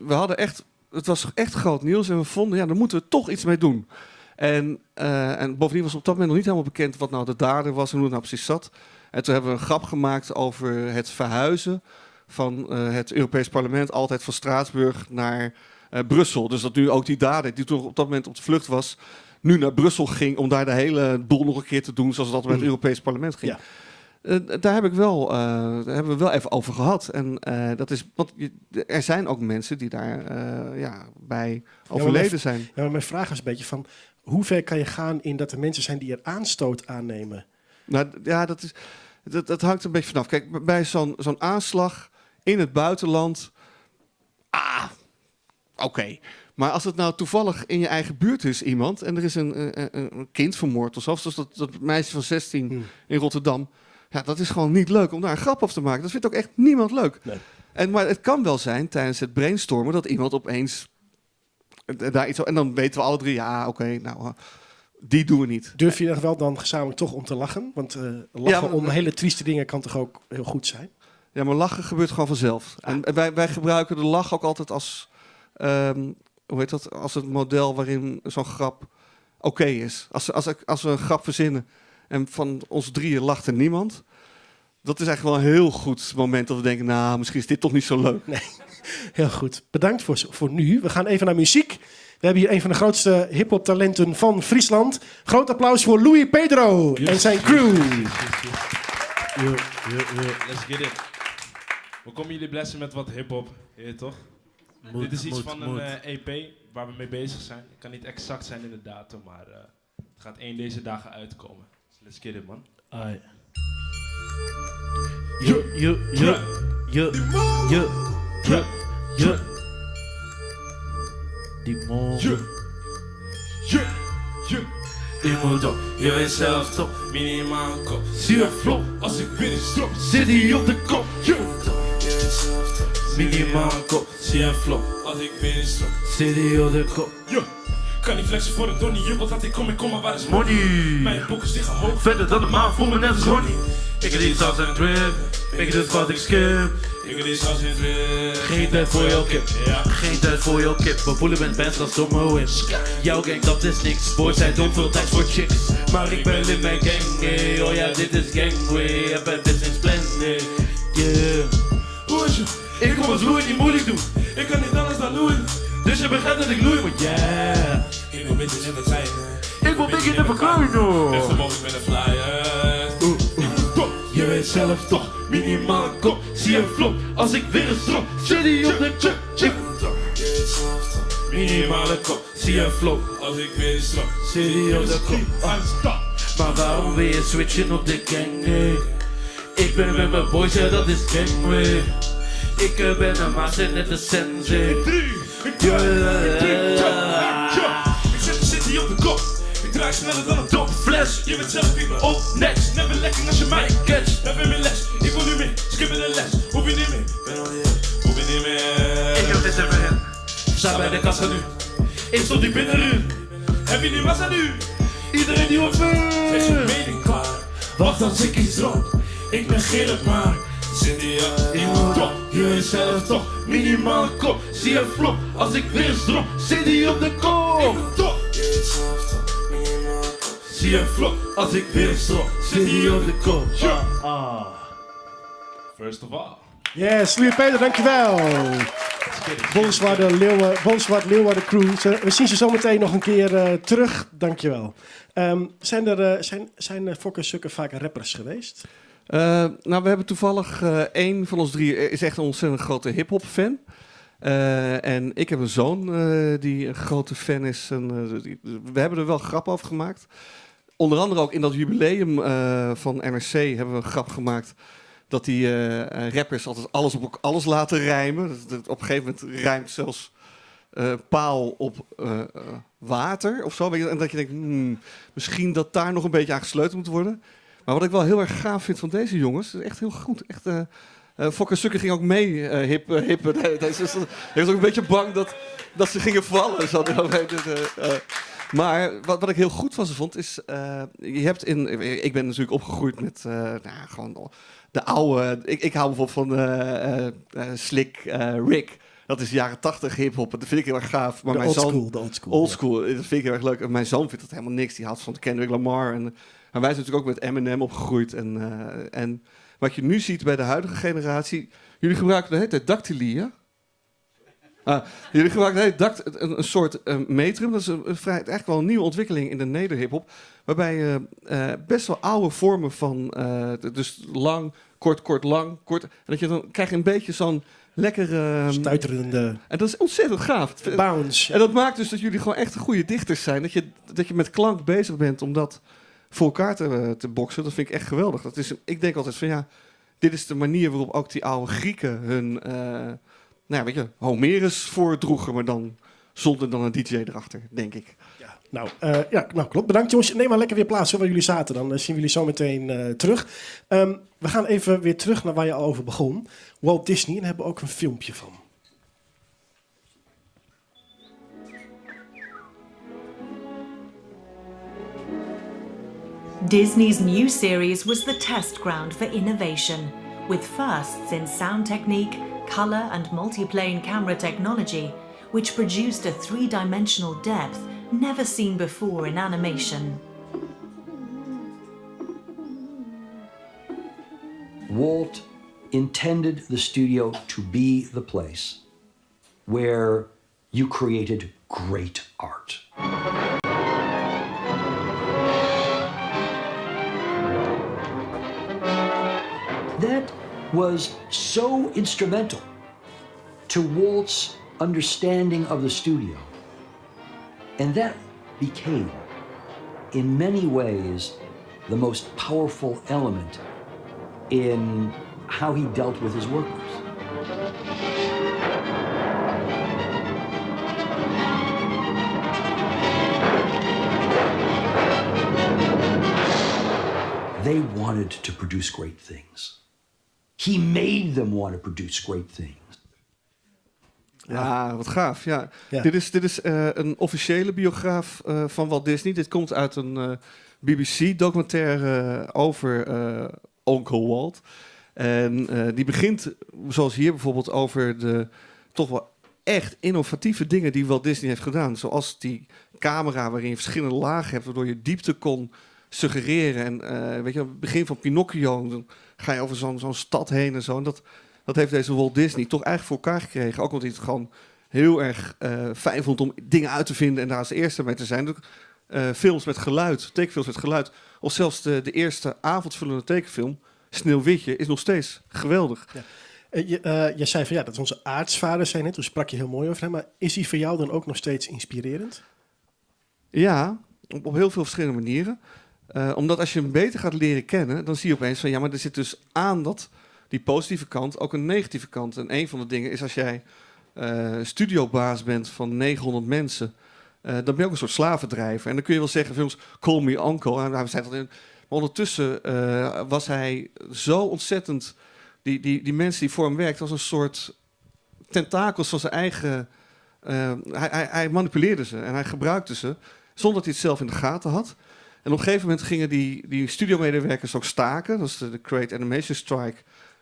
we hadden echt, het was echt groot nieuws. En we vonden, ja, daar moeten we toch iets mee doen. En bovendien was op dat moment nog niet helemaal bekend wat nou de dader was en hoe het nou precies zat. En toen hebben we een grap gemaakt over het verhuizen van het Europees Parlement altijd van Straatsburg naar Brussel. Dus dat nu ook die dader, die toen op dat moment op de vlucht was, nu naar Brussel ging om daar de hele boel nog een keer te doen zoals dat met het Europees Parlement ging. Daar heb ik wel daar hebben we wel even over gehad. En dat is, want je, er zijn ook mensen die daar bij overleden zijn. Ja, maar mijn vraag is een beetje van, hoe ver kan je gaan in dat er mensen zijn die er aanstoot aannemen? Nou, ja, dat is, dat, dat hangt een beetje vanaf. Kijk, bij zo'n aanslag in het buitenland, oké. Maar als het nou toevallig in je eigen buurt is iemand en er is een kind vermoord of zo, zoals dat meisje van 16 in Rotterdam, ja, dat is gewoon niet leuk om daar een grap over te maken. Dat vindt ook echt niemand leuk. Maar het kan wel zijn tijdens het brainstormen dat iemand opeens daar iets en dan weten we alle drie, ja, oké, nou, die doen we niet. Durf je er wel dan gezamenlijk toch om te lachen? Want lachen Ja, maar om hele trieste dingen kan toch ook heel goed zijn? Ja, maar lachen gebeurt gewoon vanzelf. En wij gebruiken de lach ook altijd als hoe heet dat? Als het model waarin zo'n grap oké is. Als we een grap verzinnen en van ons drieën lacht er niemand. Dat is eigenlijk wel een heel goed moment dat we denken, nou, misschien is dit toch niet zo leuk. Nee, heel goed. Bedankt voor nu. We gaan even naar muziek. We hebben hier een van de grootste hip-hop talenten van Friesland. Groot applaus voor Louis Pedro en zijn crew. Yes, yes, yes. Yo, yo, yo. Let's get it. We komen jullie blessen met wat hip-hop, je weet toch? Moet, Dit is iets moet, van een, moet. EP waar we mee bezig zijn. Ik kan niet exact zijn in de datum, maar het gaat één deze dagen uitkomen. Dus let's get it, man. Ai. Yo, yo, yo, yo, yo, yo, yo. Die mol. Yeah. Yeah. Yeah. Ik moet op, je weet zelf toch, minimaal kop. Zie je flop, als ik weer eens drop, zit hij op de kop. Yeah. Je weet zelf toch, minimaal kop. Zie je flop, als ik weer eens drop, zit hij op de kop. Yeah. Kan niet flexen voor de donnie, je wilt dat ik kom, ik kom, maar waar is money? Mijn boekers liggen hoog, verder dan de maan, voel me net als Ronnie. Ik heb die saus en drip, ik heb wat ik skip. Ik heb die saus en drip. Geen tijd voor jouw kip, ja. Geen tijd voor jouw kip. We voelen met bands als zomer win. Jouw gang, dat is niks. Boys zijn dom, veel tijd voor chicks. Maar ik ben in mijn gang, hey. Oh ja, dit is gangway. Heb een business plan, hey. Yeah. Hoe is je? Ik kom als Louis niet moeilijk doen. Ik kan niet anders dan Louis. Dus je begrijpt dat ik loei, maar yeah. Ik wil bitches in de trein. Ik wil bitches in de verkleinen. Echt omhoog met een flyer. Je weet zelf toch, minimaal kop. Zie je flop, als ik weer eens drop. Zit hij op de chip, chip. Minimale kop, zie je flop. Als ik weer eens drop. Zit hij op de kop. Maar waarom wil je switchen op de gang, nee? Ik ben met mijn boys, ja dat is gangway. Ik ben een master, net een sensei. Ik zet de city op de kop. Ik draai sneller dan een dopfles. Je bent zelf, ik ben op next. Never lekker als je mij catch. Never meer les. Ik wil nu meer. Skippen de les. Hoef je niet meer. Ben al hier. Hoef je niet meer. Ik heb dit er in. Sta bij de kassa nu. Ik stond hier binnen nu. Heb je die massa nu? Iedereen die hoort me. Zeg je mening klaar. Wacht als ik iets drop. Ik negeer het maar. Zit hier in mijn top, je weet zelf toch, minimaal kop. Zie je flop, als ik weer eens drop, zit hij op de kop. Ik ben top, je weet zelf toch, minimaal kop. Zie je flop, als ik weer eens drop, zit hij op de kop. Ah. First of all. Yes, Louis Peter, dankjewel. Bonsoir Leeuwen, bonsoir Leeuwarden crew. We zien ze zometeen nog een keer terug. Dankjewel. Zijn er zijn Fokke en Sukke vaak rappers geweest? Nou, we hebben toevallig één van ons drie is echt een ontzettend grote hip-hop fan. En ik heb een zoon die een grote fan is. En we hebben er wel grap over gemaakt. Onder andere ook in dat jubileum van NRC hebben we een grap gemaakt dat die rappers altijd alles op alles laten rijmen. Dat op een gegeven moment rijmt zelfs paal op water of zo. Weet je, en dat je denkt, misschien dat daar nog een beetje aan gesleuteld moet worden. Maar wat ik wel heel erg gaaf vind van deze jongens, dat is echt heel goed. Echt, Fokke Sukke ging ook mee hip. Nee, hij was ook een beetje bang dat ze gingen vallen. Zo, maar wat ik heel goed van ze vond is, ik ben natuurlijk opgegroeid met nou, gewoon de oude. Ik hou bijvoorbeeld van Slick Rick. Dat is jaren 80 hiphop. Dat vind ik heel erg gaaf. Maar De mijn old zoon, school, de old school, Old ja. school, dat vind ik heel erg leuk. En mijn zoon vindt dat helemaal niks. Die houdt van Kendrick Lamar. En wij zijn natuurlijk ook met Eminem opgegroeid. En wat je nu ziet bij de huidige generatie... Jullie gebruiken de hele tijd dactylie, hè? Ah, jullie gebruiken de hele tijd een soort metrum. Dat is eigenlijk wel een nieuwe ontwikkeling in de nederhiphop. Waarbij je best wel oude vormen van... dus lang, kort, kort, lang, kort. En dat je dan krijg je een beetje zo'n lekkere, Stuiterende En dat is ontzettend gaaf. bounce. En dat maakt dus dat jullie gewoon echt goede dichters zijn. Dat je met klank bezig bent om dat voor elkaar te boksen. Dat vind ik echt geweldig. Ik denk altijd van ja, dit is de manier waarop ook die oude Grieken hun, Homerus voordroegen, maar dan zonder dan een DJ erachter, denk ik. Ja, klopt. Bedankt jongens. Neem maar lekker weer plaats hoor, waar jullie zaten. Dan zien we jullie zo meteen terug. We gaan even weer terug naar waar je al over begon. Walt Disney, en daar hebben we ook een filmpje van. Disney's new series was the test ground for innovation, with firsts in sound technique, color and multiplane camera technology, which produced a three-dimensional depth never seen before in animation. Walt intended the studio to be the place where you created great art. That was so instrumental to Walt's understanding of the studio. And that became, in many ways, the most powerful element in how he dealt with his workers. They wanted to produce great things. He made them want to produce great things. Ja, wat gaaf. Ja. Dit is een officiële biograaf van Walt Disney. Dit komt uit een BBC-documentaire over Uncle Walt. En die begint, zoals hier bijvoorbeeld, over de toch wel echt innovatieve dingen die Walt Disney heeft gedaan. Zoals die camera waarin je verschillende lagen hebt, waardoor je diepte kon suggereren. En weet je, het begin van Pinocchio, dan ga je over zo'n stad heen en zo. En dat heeft deze Walt Disney toch eigenlijk voor elkaar gekregen. Ook omdat hij het gewoon heel erg fijn vond om dingen uit te vinden en daar als eerste mee te zijn. Dus films met geluid, tekenfilms met geluid. Of zelfs de eerste avondvullende tekenfilm, Sneeuwwitje, is nog steeds geweldig. Ja. Je zei van ja, dat is onze aartsvader zijn, hè? Toen sprak je heel mooi over hem. Maar is hij voor jou dan ook nog steeds inspirerend? Ja, op heel veel verschillende manieren. Omdat als je hem beter gaat leren kennen, dan zie je opeens van ja, maar er zit dus aan die positieve kant ook een negatieve kant. En een van de dingen is als jij studiobaas bent van 900 mensen, dan ben je ook een soort slavendrijver. En dan kun je wel zeggen, films, call me uncle. En we zijn dat in, maar ondertussen was hij zo ontzettend... Die mensen die voor hem werkten, was een soort tentakels van zijn eigen... Hij manipuleerde ze en hij gebruikte ze, zonder dat hij het zelf in de gaten had. En op een gegeven moment gingen die studiomedewerkers ook staken. Dat was de Great Animation Strike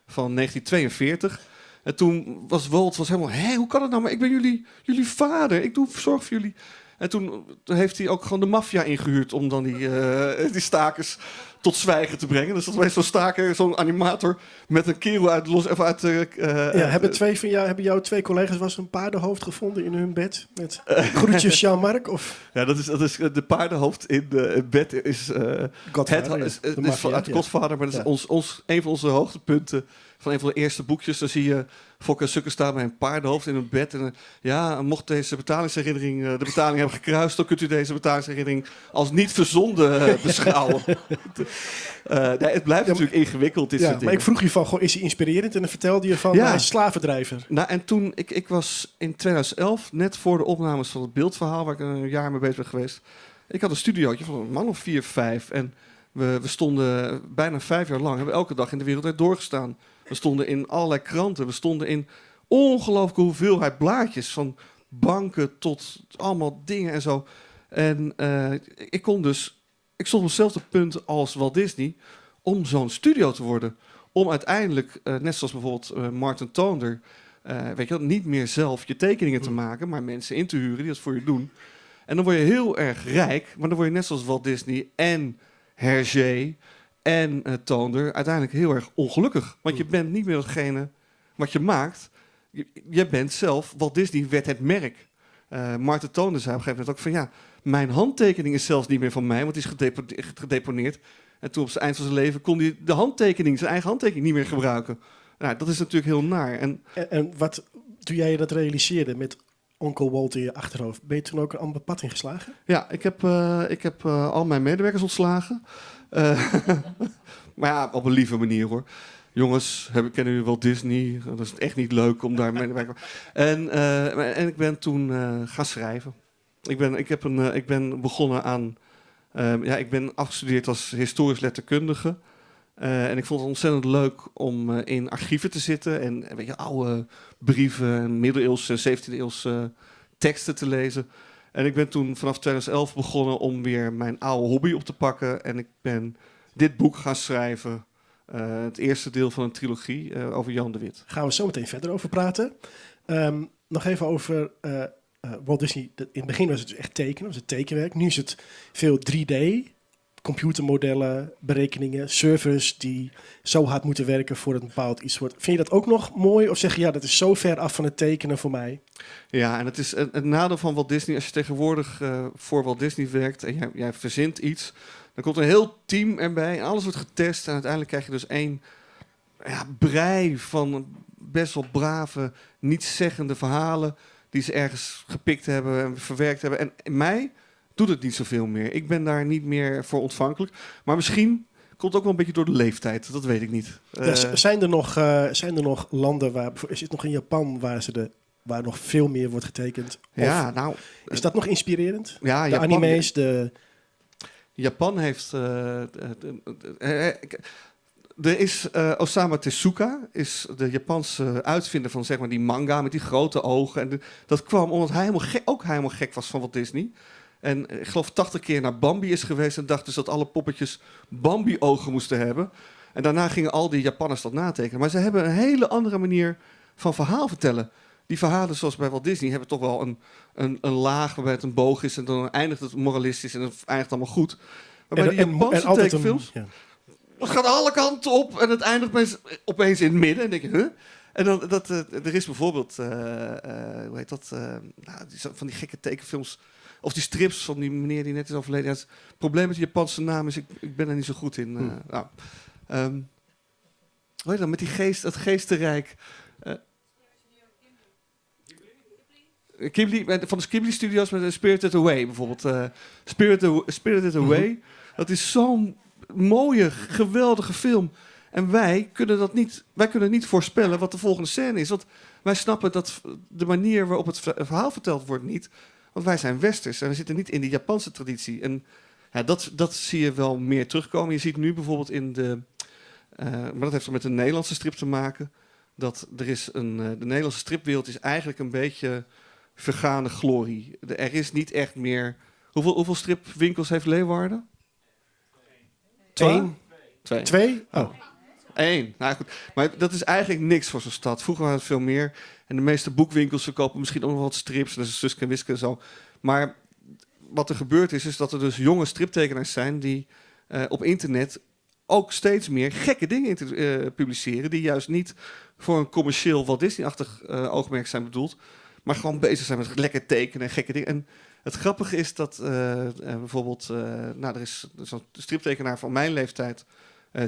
van 1942. En toen was Walt helemaal, hé, hoe kan het nou? Maar ik ben jullie vader, ik doe zorg voor jullie. En toen heeft hij ook gewoon de maffia ingehuurd om dan die stakers tot zwijgen te brengen. Dus dat was zo'n staker, zo'n animator met een kerel uit los, of uit, Ja, hebben twee van jou, hebben jouw twee collega's was een paardenhoofd gevonden in hun bed? Met groetjes Jean-Marc? Of? Ja, dat is de paardenhoofd in het bed is, Godfather, het, ja. is, De is maffia, van, uit ja. Godfather, maar dat is een van onze hoogtepunten van een van de eerste boekjes. Dan zie je Fokke en Sukke staan bij een paardenhoofd in een bed. En ja, mocht deze betalingsherinnering de betaling hebben gekruist, dan kunt u deze betalingsherinnering als niet verzonden beschouwen. Nee, het blijft natuurlijk ingewikkeld, dit soort Maar dingen. ik vroeg je van, goh, is hij inspirerend? En dan vertelde je van, hij is slavendrijver. Nou, en toen, ik was in 2011, net voor de opnames van het beeldverhaal, waar ik een jaar mee bezig ben geweest. Ik had een studiootje van een man of 4, 5. En we stonden bijna 5 jaar lang, hebben elke dag in de wereld doorgestaan. We stonden in allerlei kranten. We stonden in ongelooflijke hoeveelheid blaadjes. Van banken tot allemaal dingen en zo. En ik kon dus... Ik stond op hetzelfde punt als Walt Disney om zo'n studio te worden. Om uiteindelijk, net zoals bijvoorbeeld Martin Toonder, weet je wel, niet meer zelf je tekeningen te maken, maar mensen in te huren die dat voor je doen. En dan word je heel erg rijk, maar dan word je net zoals Walt Disney en Hergé en Toonder uiteindelijk heel erg ongelukkig. Want je bent niet meer datgene wat je maakt. Je bent zelf, Walt Disney werd het merk. Martin Toonder zei op een gegeven moment ook van ja, mijn handtekening is zelfs niet meer van mij, want die is gedeponeerd. En toen op zijn eind van zijn leven kon hij de handtekening, zijn eigen handtekening niet meer gebruiken. Nou, dat is natuurlijk heel naar. En, En wat, toen jij dat realiseerde met Onkel Walt in je achterhoofd, ben je toen ook een ander pad ingeslagen? Ja, ik heb al mijn medewerkers ontslagen. Maar ja, op een lieve manier hoor. Jongens, kennen jullie wel Disney? Dat is echt niet leuk om daar medewerker. En ik ben toen gaan schrijven. Ik ben, ik heb een, ik ben begonnen aan... ja, ik ben afgestudeerd als historisch letterkundige. En ik vond het ontzettend leuk om in archieven te zitten. En oude brieven, en middeleeuwse, 17e eeuwse teksten te lezen. En ik ben toen vanaf 2011 begonnen om weer mijn oude hobby op te pakken. En ik ben dit boek gaan schrijven. Het eerste deel van een trilogie over Jan de Wit. Gaan we zo meteen verder over praten. Nog even over Walt Disney. In het begin was het dus echt tekenen, was het tekenwerk. Nu is het veel 3D, computermodellen, berekeningen, servers die zo hard moeten werken voor een bepaald iets wordt. Vind je dat ook nog mooi? Of zeg je, ja, dat is zo ver af van het tekenen voor mij? Ja, en het is het nadeel van Walt Disney. Als je tegenwoordig voor Walt Disney werkt en jij verzint iets, dan komt een heel team erbij en alles wordt getest. En uiteindelijk krijg je dus één, ja, brei van best wel brave, nietszeggende verhalen die ze ergens gepikt hebben en verwerkt hebben. En mij doet het niet zoveel meer. Ik ben daar niet meer voor ontvankelijk. Maar misschien komt het ook wel een beetje door de leeftijd. Dat weet ik niet. Ja, zijn er nog landen waar, is het nog in Japan waar ze de, waar nog veel meer wordt getekend? Of Ja, nou, is dat nog inspirerend? Ja, de Japan, anime's, de Japan heeft. Er is Osamu Tezuka, is de Japanse uitvinder van zeg maar, die manga met die grote ogen. En dat kwam omdat hij helemaal gek, ook helemaal gek was van Walt Disney. En ik geloof 80 keer naar Bambi is geweest en dacht dus dat alle poppetjes Bambi-ogen moesten hebben. En daarna gingen al die Japanners dat natekenen. Maar ze hebben een hele andere manier van verhaal vertellen. Die verhalen zoals bij Walt Disney hebben toch wel een laag waarbij het een boog is en dan eindigt het moralistisch en dan eindigt het allemaal goed. Maar bij die Japanse en altijd een- tekenfilms, ja. het gaat alle kanten op en het eindigt opeens in het midden. En denk je, huh? En dan, er is bijvoorbeeld, hoe heet dat, nou, van die gekke tekenfilms, of die strips van die meneer die net is overleden. Ja, het probleem met de Japanse naam is, ik ben er niet zo goed in. Hoe heet dat, met die geest, het geestenrijk. Ghibli, van de Ghibli Studios met Spirited Away bijvoorbeeld. Spirited Away, dat is zo'n mooie, geweldige film. En wij kunnen dat niet, wij kunnen niet voorspellen wat de volgende scène is. Want wij snappen dat de manier waarop het verhaal verteld wordt niet. Want wij zijn westers en we zitten niet in de Japanse traditie. En ja, dat zie je wel meer terugkomen. Je ziet nu bijvoorbeeld in de... maar dat heeft dan met de Nederlandse strip te maken. Dat er is een, de Nederlandse stripwereld is eigenlijk een beetje vergane glorie. Er is niet echt meer... Hoeveel stripwinkels heeft Leeuwarden? Twee? Eén. Twee. Twee? Oh. 1. Nou goed. Maar dat is eigenlijk niks voor zo'n stad. Vroeger waren het veel meer. En de meeste boekwinkels verkopen misschien ook nog wat strips. En dat is Suske en Wiske en zo. Maar wat er gebeurd is, is dat er dus jonge striptekenaars zijn die op internet ook steeds meer gekke dingen in te publiceren. Die juist niet voor een commercieel Walt Disney-achtig oogmerk zijn bedoeld. Maar gewoon bezig zijn met lekker tekenen en gekke dingen. En het grappige is dat bijvoorbeeld... er is zo'n striptekenaar van mijn leeftijd,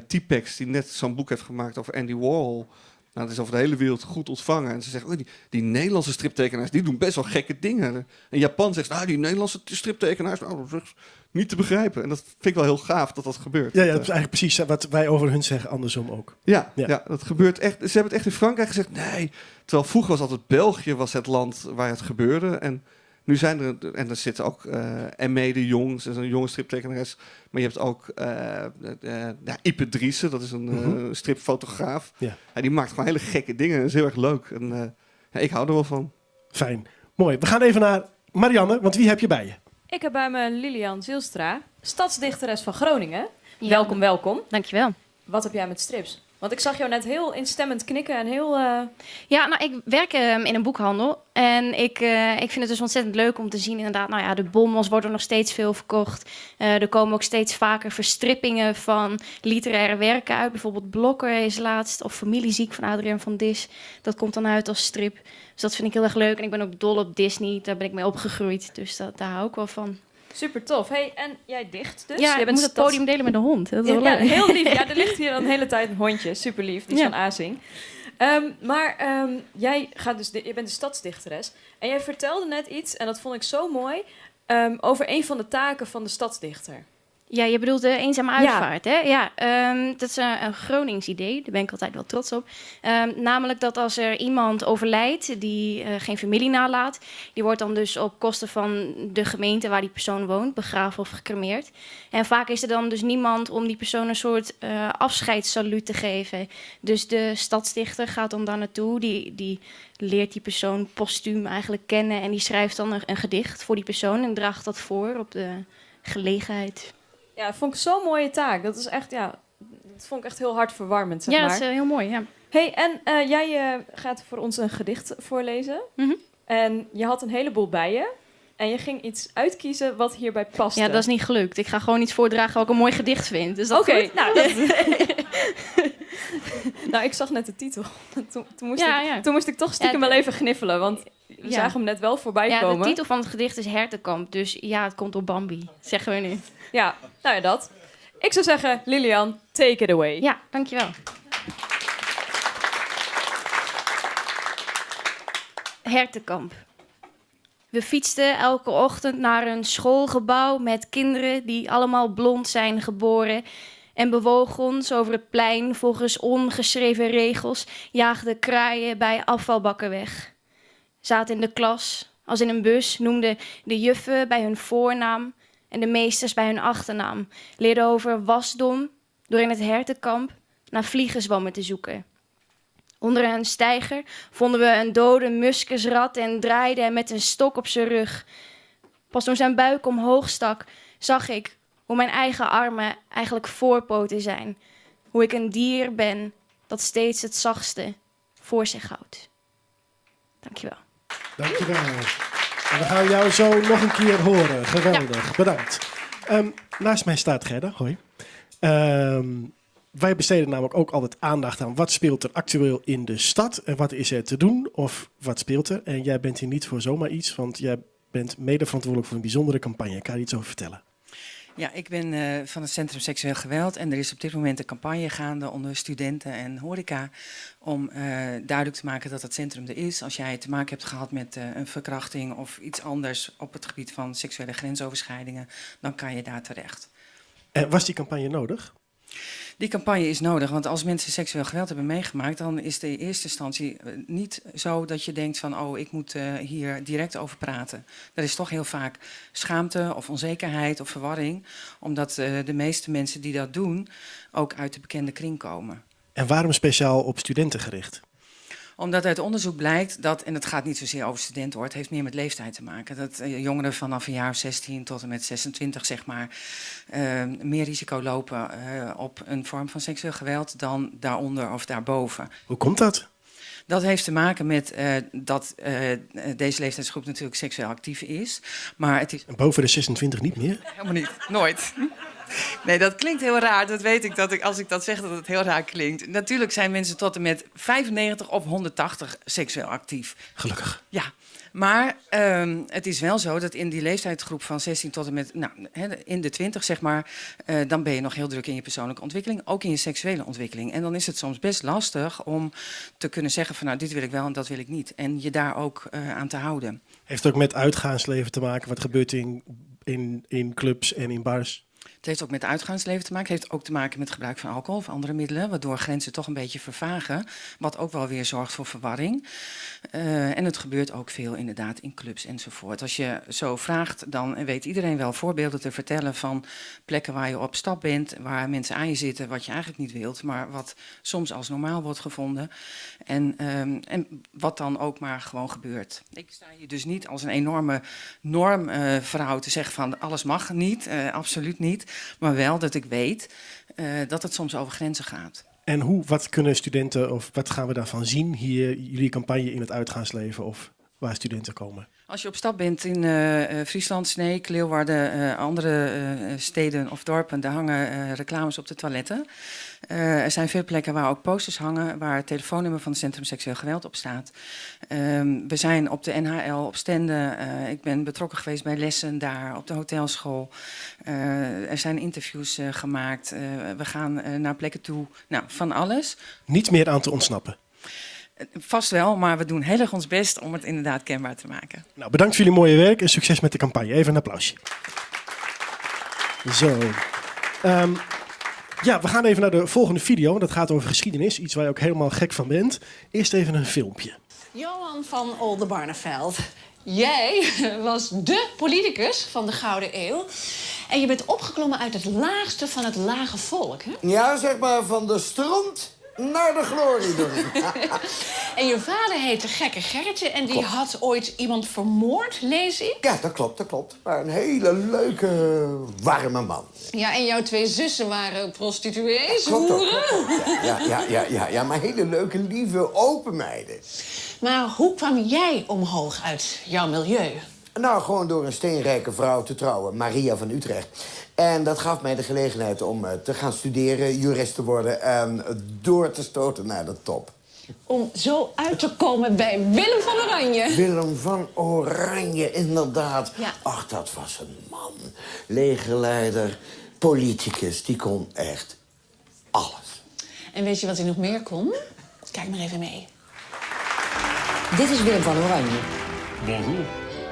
Typex, die net zo'n boek heeft gemaakt over Andy Warhol. Dat is over de hele wereld goed ontvangen. En ze zeggen, oh, die Nederlandse striptekenaars, die doen best wel gekke dingen. En Japan zegt, die Nederlandse striptekenaars, dat is niet te begrijpen. En dat vind ik wel heel gaaf dat dat gebeurt. Ja, ja, dat is eigenlijk precies wat wij over hun zeggen, andersom ook. Ja, ja, dat gebeurt echt. Ze hebben het echt in Frankrijk gezegd, nee. Terwijl vroeger was altijd België was het land waar het gebeurde. En nu zijn er, en er zit ook Aimée de Jong, ze is een jonge striptekenares. Maar je hebt ook Ype Driessen, dat is een stripfotograaf. Ja, die maakt gewoon hele gekke dingen. Dat is heel erg leuk. En ik hou er wel van. Fijn. Mooi. We gaan even naar Marianne, want wie heb je bij je? Ik heb bij me Lilian Zylstra, stadsdichteres van Groningen. Welkom, welkom. Dankjewel. Wat heb jij met strips? Want ik zag jou net heel instemmend knikken en heel... Ja, ik werk in een boekhandel. En ik vind het dus ontzettend leuk om te zien inderdaad... de bommels worden nog steeds veel verkocht. Er komen ook steeds vaker verstrippingen van literaire werken uit. Bijvoorbeeld Blokker is laatst. Of Familieziek van Adriaan van Dis. Dat komt dan uit als strip. Dus dat vind ik heel erg leuk. En ik ben ook dol op Disney. Daar ben ik mee opgegroeid. Dus daar hou ik wel van. Super tof. Hey, en jij dicht dus? Ja, Jij ik bent moet het stads- podium delen met de hond. Dat is wel Ja, leuk. heel lief. Ja, er ligt hier al een hele tijd een hondje. Super lief. Die is van Azing. Maar jij gaat dus je bent de stadsdichteres. En jij vertelde net iets, en dat vond ik zo mooi, over een van de taken van de stadsdichter. Ja, je bedoelt de eenzame uitvaart, hè? Ja, dat is een Gronings idee. Daar ben ik altijd wel trots op. Namelijk dat als er iemand overlijdt die geen familie nalaat, die wordt dan dus op kosten van de gemeente waar die persoon woont, begraven of gecremeerd. En vaak is er dan dus niemand om die persoon een soort afscheidssaluut te geven. Dus de stadsdichter gaat dan daar naartoe, die leert die persoon postuum eigenlijk kennen en die schrijft dan een gedicht voor die persoon en draagt dat voor op de gelegenheid. Ja, dat vond ik zo'n mooie taak. Dat is echt, ja, dat vond ik echt heel hartverwarmend, zeg Ja, dat maar. is heel mooi, ja. Hey, en jij gaat voor ons een gedicht voorlezen. En je had een heleboel bij je. En je ging iets uitkiezen wat hierbij paste. Ja, dat is niet gelukt. Ik ga gewoon iets voordragen wat ik een mooi gedicht vind. Is dat Oké, goed? nou, dat Nou, ik zag net de titel. Toen moest ik toch stiekem wel even gniffelen, want we zagen hem net wel voorbij Ja, de komen. titel van het gedicht is Hertenkamp. Dus ja, het komt door Bambi, zeggen we nu. Ja, nou ja, dat. Ik zou zeggen, Lilian, take it away. Ja, dankjewel. Hertenkamp. We fietsten elke ochtend naar een schoolgebouw met kinderen die allemaal blond zijn geboren en bewogen ons over het plein volgens ongeschreven regels, jaagden kraaien bij afvalbakken weg. Zaten in de klas, als in een bus, noemden de juffen bij hun voornaam en de meesters bij hun achternaam. Leerde over wasdom door in het hertenkamp naar vliegenzwammen te zoeken. Onder een steiger vonden we een dode muskusrat en draaiden hem met een stok op zijn rug. Pas toen zijn buik omhoog stak, zag ik hoe mijn eigen armen eigenlijk voorpoten zijn. Hoe ik een dier ben dat steeds het zachtste voor zich houdt. Dankjewel. Dankjewel. En we gaan jou zo nog een keer horen. Geweldig. Bedankt. Naast mij staat Gerda. Hoi. Wij besteden namelijk ook altijd aandacht aan wat speelt er actueel in de stad en wat is er te doen of wat speelt er. En jij bent hier niet voor zomaar iets, want jij bent mede verantwoordelijk voor een bijzondere campagne. Kan je iets over vertellen? Ja, ik ben van het Centrum Seksueel Geweld en er is op dit moment een campagne gaande onder studenten en horeca om duidelijk te maken dat het centrum er is. Als jij te maken hebt gehad met een verkrachting of iets anders op het gebied van seksuele grensoverschrijdingen, dan kan je daar terecht. En was die campagne nodig? Die campagne is nodig, want als mensen seksueel geweld hebben meegemaakt, dan is de eerste instantie niet zo dat je denkt van, oh, ik moet hier direct over praten. Er is toch heel vaak schaamte of onzekerheid of verwarring, omdat de meeste mensen die dat doen ook uit de bekende kring komen. En waarom speciaal op studenten gericht? Omdat uit onderzoek blijkt dat, en het gaat niet zozeer over studenten hoor, het heeft meer met leeftijd te maken. Dat jongeren vanaf een jaar of 16 tot en met 26, meer risico lopen op een vorm van seksueel geweld dan daaronder of daarboven. Hoe komt dat? Dat heeft te maken met dat deze leeftijdsgroep natuurlijk seksueel actief is. Maar het is En boven de 26 niet meer? Helemaal niet, nooit. Nee, dat klinkt heel raar. Dat weet ik, dat ik, als ik dat zeg, dat het heel raar klinkt. Natuurlijk zijn mensen tot en met 95 of 180 seksueel actief. Gelukkig. Ja, maar het is wel zo dat in die leeftijdsgroep van 16 tot en met, in de 20, dan ben je nog heel druk in je persoonlijke ontwikkeling, ook in je seksuele ontwikkeling. En dan is het soms best lastig om te kunnen zeggen van, dit wil ik wel en dat wil ik niet. En je daar ook aan te houden. Heeft het ook met uitgaansleven te maken? Wat gebeurt in clubs en in bars? Het heeft ook met uitgaansleven te maken. Het heeft ook te maken met gebruik van alcohol of andere middelen, waardoor grenzen toch een beetje vervagen, wat ook wel weer zorgt voor verwarring. En het gebeurt ook veel inderdaad in clubs enzovoort. Als je zo vraagt, dan weet iedereen wel voorbeelden te vertellen van plekken waar je op stap bent, waar mensen aan je zitten, wat je eigenlijk niet wilt, maar wat soms als normaal wordt gevonden. En wat dan ook maar gewoon gebeurt. Ik sta hier dus niet als een enorme normvrouw te zeggen van alles mag niet, absoluut niet. Maar wel dat ik weet dat het soms over grenzen gaat. En wat kunnen studenten of wat gaan we daarvan zien hier, jullie campagne in het uitgaansleven of waar studenten komen? Als je op stap bent in Friesland, Sneek, Leeuwarden, andere steden of dorpen, daar hangen reclames op de toiletten. Er zijn veel plekken waar ook posters hangen, waar het telefoonnummer van het Centrum Seksueel Geweld op staat. We zijn op de NHL, op Stenden. Ik ben betrokken geweest bij lessen daar, op de hotelschool. Er zijn interviews gemaakt. We gaan naar plekken toe. Van alles. Niet meer aan te ontsnappen. Vast wel, maar we doen heel erg ons best om het inderdaad kenbaar te maken. Bedankt voor jullie mooie werk en succes met de campagne. Even een applausje. Zo. We gaan even naar de volgende video. Dat gaat over geschiedenis, iets waar je ook helemaal gek van bent. Eerst even een filmpje. Johan van Oldenbarnevelt. Jij was dé politicus van de Gouden Eeuw. En je bent opgeklommen uit het laagste van het lage volk, hè? Ja, zeg maar van de stront naar de glorie doen. En je vader heette Gekke Gerritje en die Klopt. had ooit iemand vermoord, lees ik? Ja, dat klopt, dat klopt. Maar een hele leuke, warme man. Ja, en jouw twee zussen waren prostituees, Klopt ook, hoeren. klopt ook. Ja, ja, ja, ja, ja, maar hele leuke, lieve, open meiden. Maar hoe kwam jij omhoog uit jouw milieu? Gewoon door een steenrijke vrouw te trouwen, Maria van Utrecht. En dat gaf mij de gelegenheid om te gaan studeren, jurist te worden en door te stoten naar de top. Om zo uit te komen bij Willem van Oranje. Willem van Oranje, inderdaad. Ja. Ach, dat was een man. Legerleider, politicus, die kon echt alles. En weet je wat hij nog meer kon? Kijk maar even mee. Dit is Willem van Oranje. Bonjour.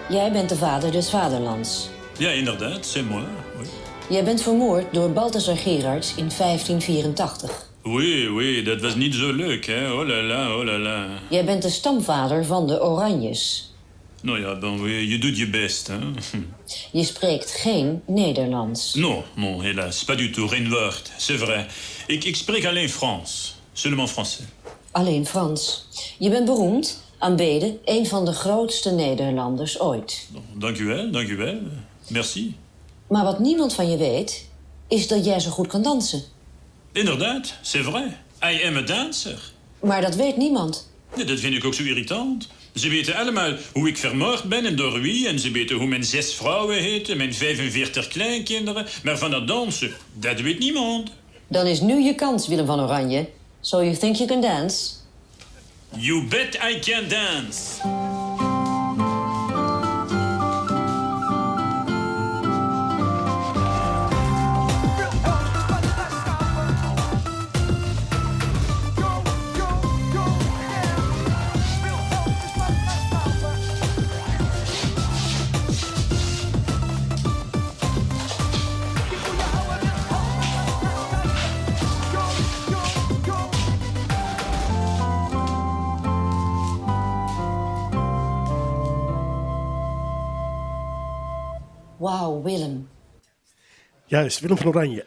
Jij bent de vader des vaderlands. Ja, inderdaad, c'est moi. Oui. Jij bent vermoord door Balthasar Gerards in 1584. Oui, oui, dat was niet zo leuk, hè? Oh la la, oh la la. Jij bent de stamvader van de Oranjes. Nou ja, dan, je doet je best, hè? Je spreekt geen Nederlands. Non, non, helaas, pas du tout, geen woord, c'est vrai. Ik spreek alleen Frans, seulement français. Alleen Frans. Je bent beroemd, aanbeden, een van de grootste Nederlanders ooit. Dank u wel, dank u wel. Merci. Maar wat niemand van je weet, is dat jij zo goed kan dansen. Inderdaad, c'est vrai. I am a dancer. Maar dat weet niemand. Ja, dat vind ik ook zo irritant. Ze weten allemaal hoe ik vermoord ben en door wie. En ze weten hoe mijn zes vrouwen heten, mijn 45 kleinkinderen. Maar van dat dansen, dat weet niemand. Dan is nu je kans, Willem van Oranje. So you think you can dance? You bet I can dance. Wauw, Willem. Juist, Willem van Oranje.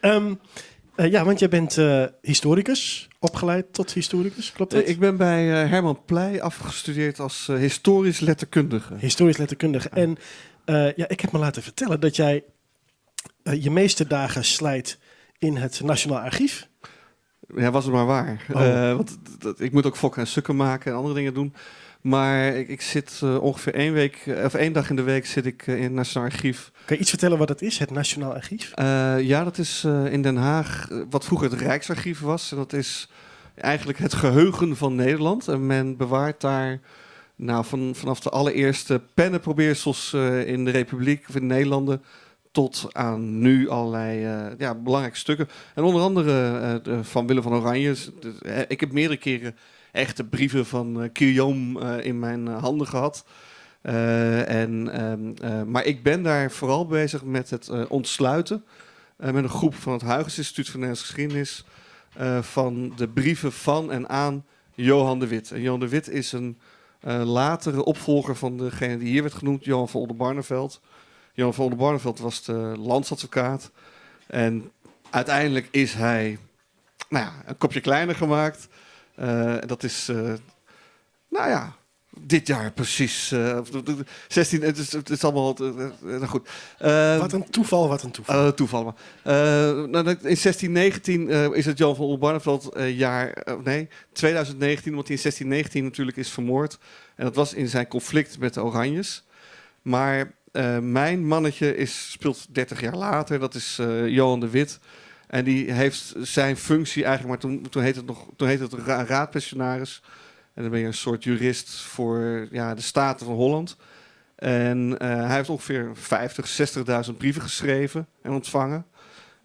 Ja, want jij bent historicus, opgeleid tot historicus, klopt dat? Ik ben bij Herman Pleij afgestudeerd als historisch letterkundige. Historisch letterkundige. En ja, ik heb me laten vertellen dat jij je meeste dagen slijt in het Nationaal Archief. Ja, was het maar waar. Oh. Want ik moet ook fokken en sukken maken en andere dingen doen. Maar ik zit ongeveer één week, of één dag in de week zit ik in het Nationaal Archief. Kan je iets vertellen wat dat is, het Nationaal Archief? Ja, dat is in Den Haag, wat vroeger het Rijksarchief was. En dat is eigenlijk het geheugen van Nederland. En men bewaart daar nou, vanaf de allereerste pennenprobeersels in de Republiek of in de Nederlanden tot aan nu allerlei ja, belangrijke stukken. En onder andere van Willem van Oranje. Ik heb meerdere keren echte brieven van Guillaume in mijn handen gehad. Maar ik ben daar vooral bezig met het ontsluiten met een groep van het Huygens Instituut voor Nederlandse Geschiedenis van de brieven van en aan Johan de Witt. En Johan de Witt is een latere opvolger van degene die hier werd genoemd, Johan van Oldenbarnevelt. Johan van Oldenbarnevelt was de landsadvocaat. En uiteindelijk is hij, nou ja, een kopje kleiner gemaakt. Dat is, nou ja, dit jaar precies. 16, het is allemaal, nou goed. Wat een toeval, wat een toeval. Toeval, maar. Nou, in 1619 is het Johan van Oldenbarnevelt jaar, nee, 2019, omdat hij in 1619 natuurlijk is vermoord. En dat was in zijn conflict met de Oranjes. Maar mijn mannetje speelt 30 jaar later, dat is Johan de Witt. En die heeft zijn functie eigenlijk, maar toen heette het nog, toen heette het raadpensionaris. En dan ben je een soort jurist voor, ja, de Staten van Holland. En hij heeft ongeveer 50, 60.000 brieven geschreven en ontvangen.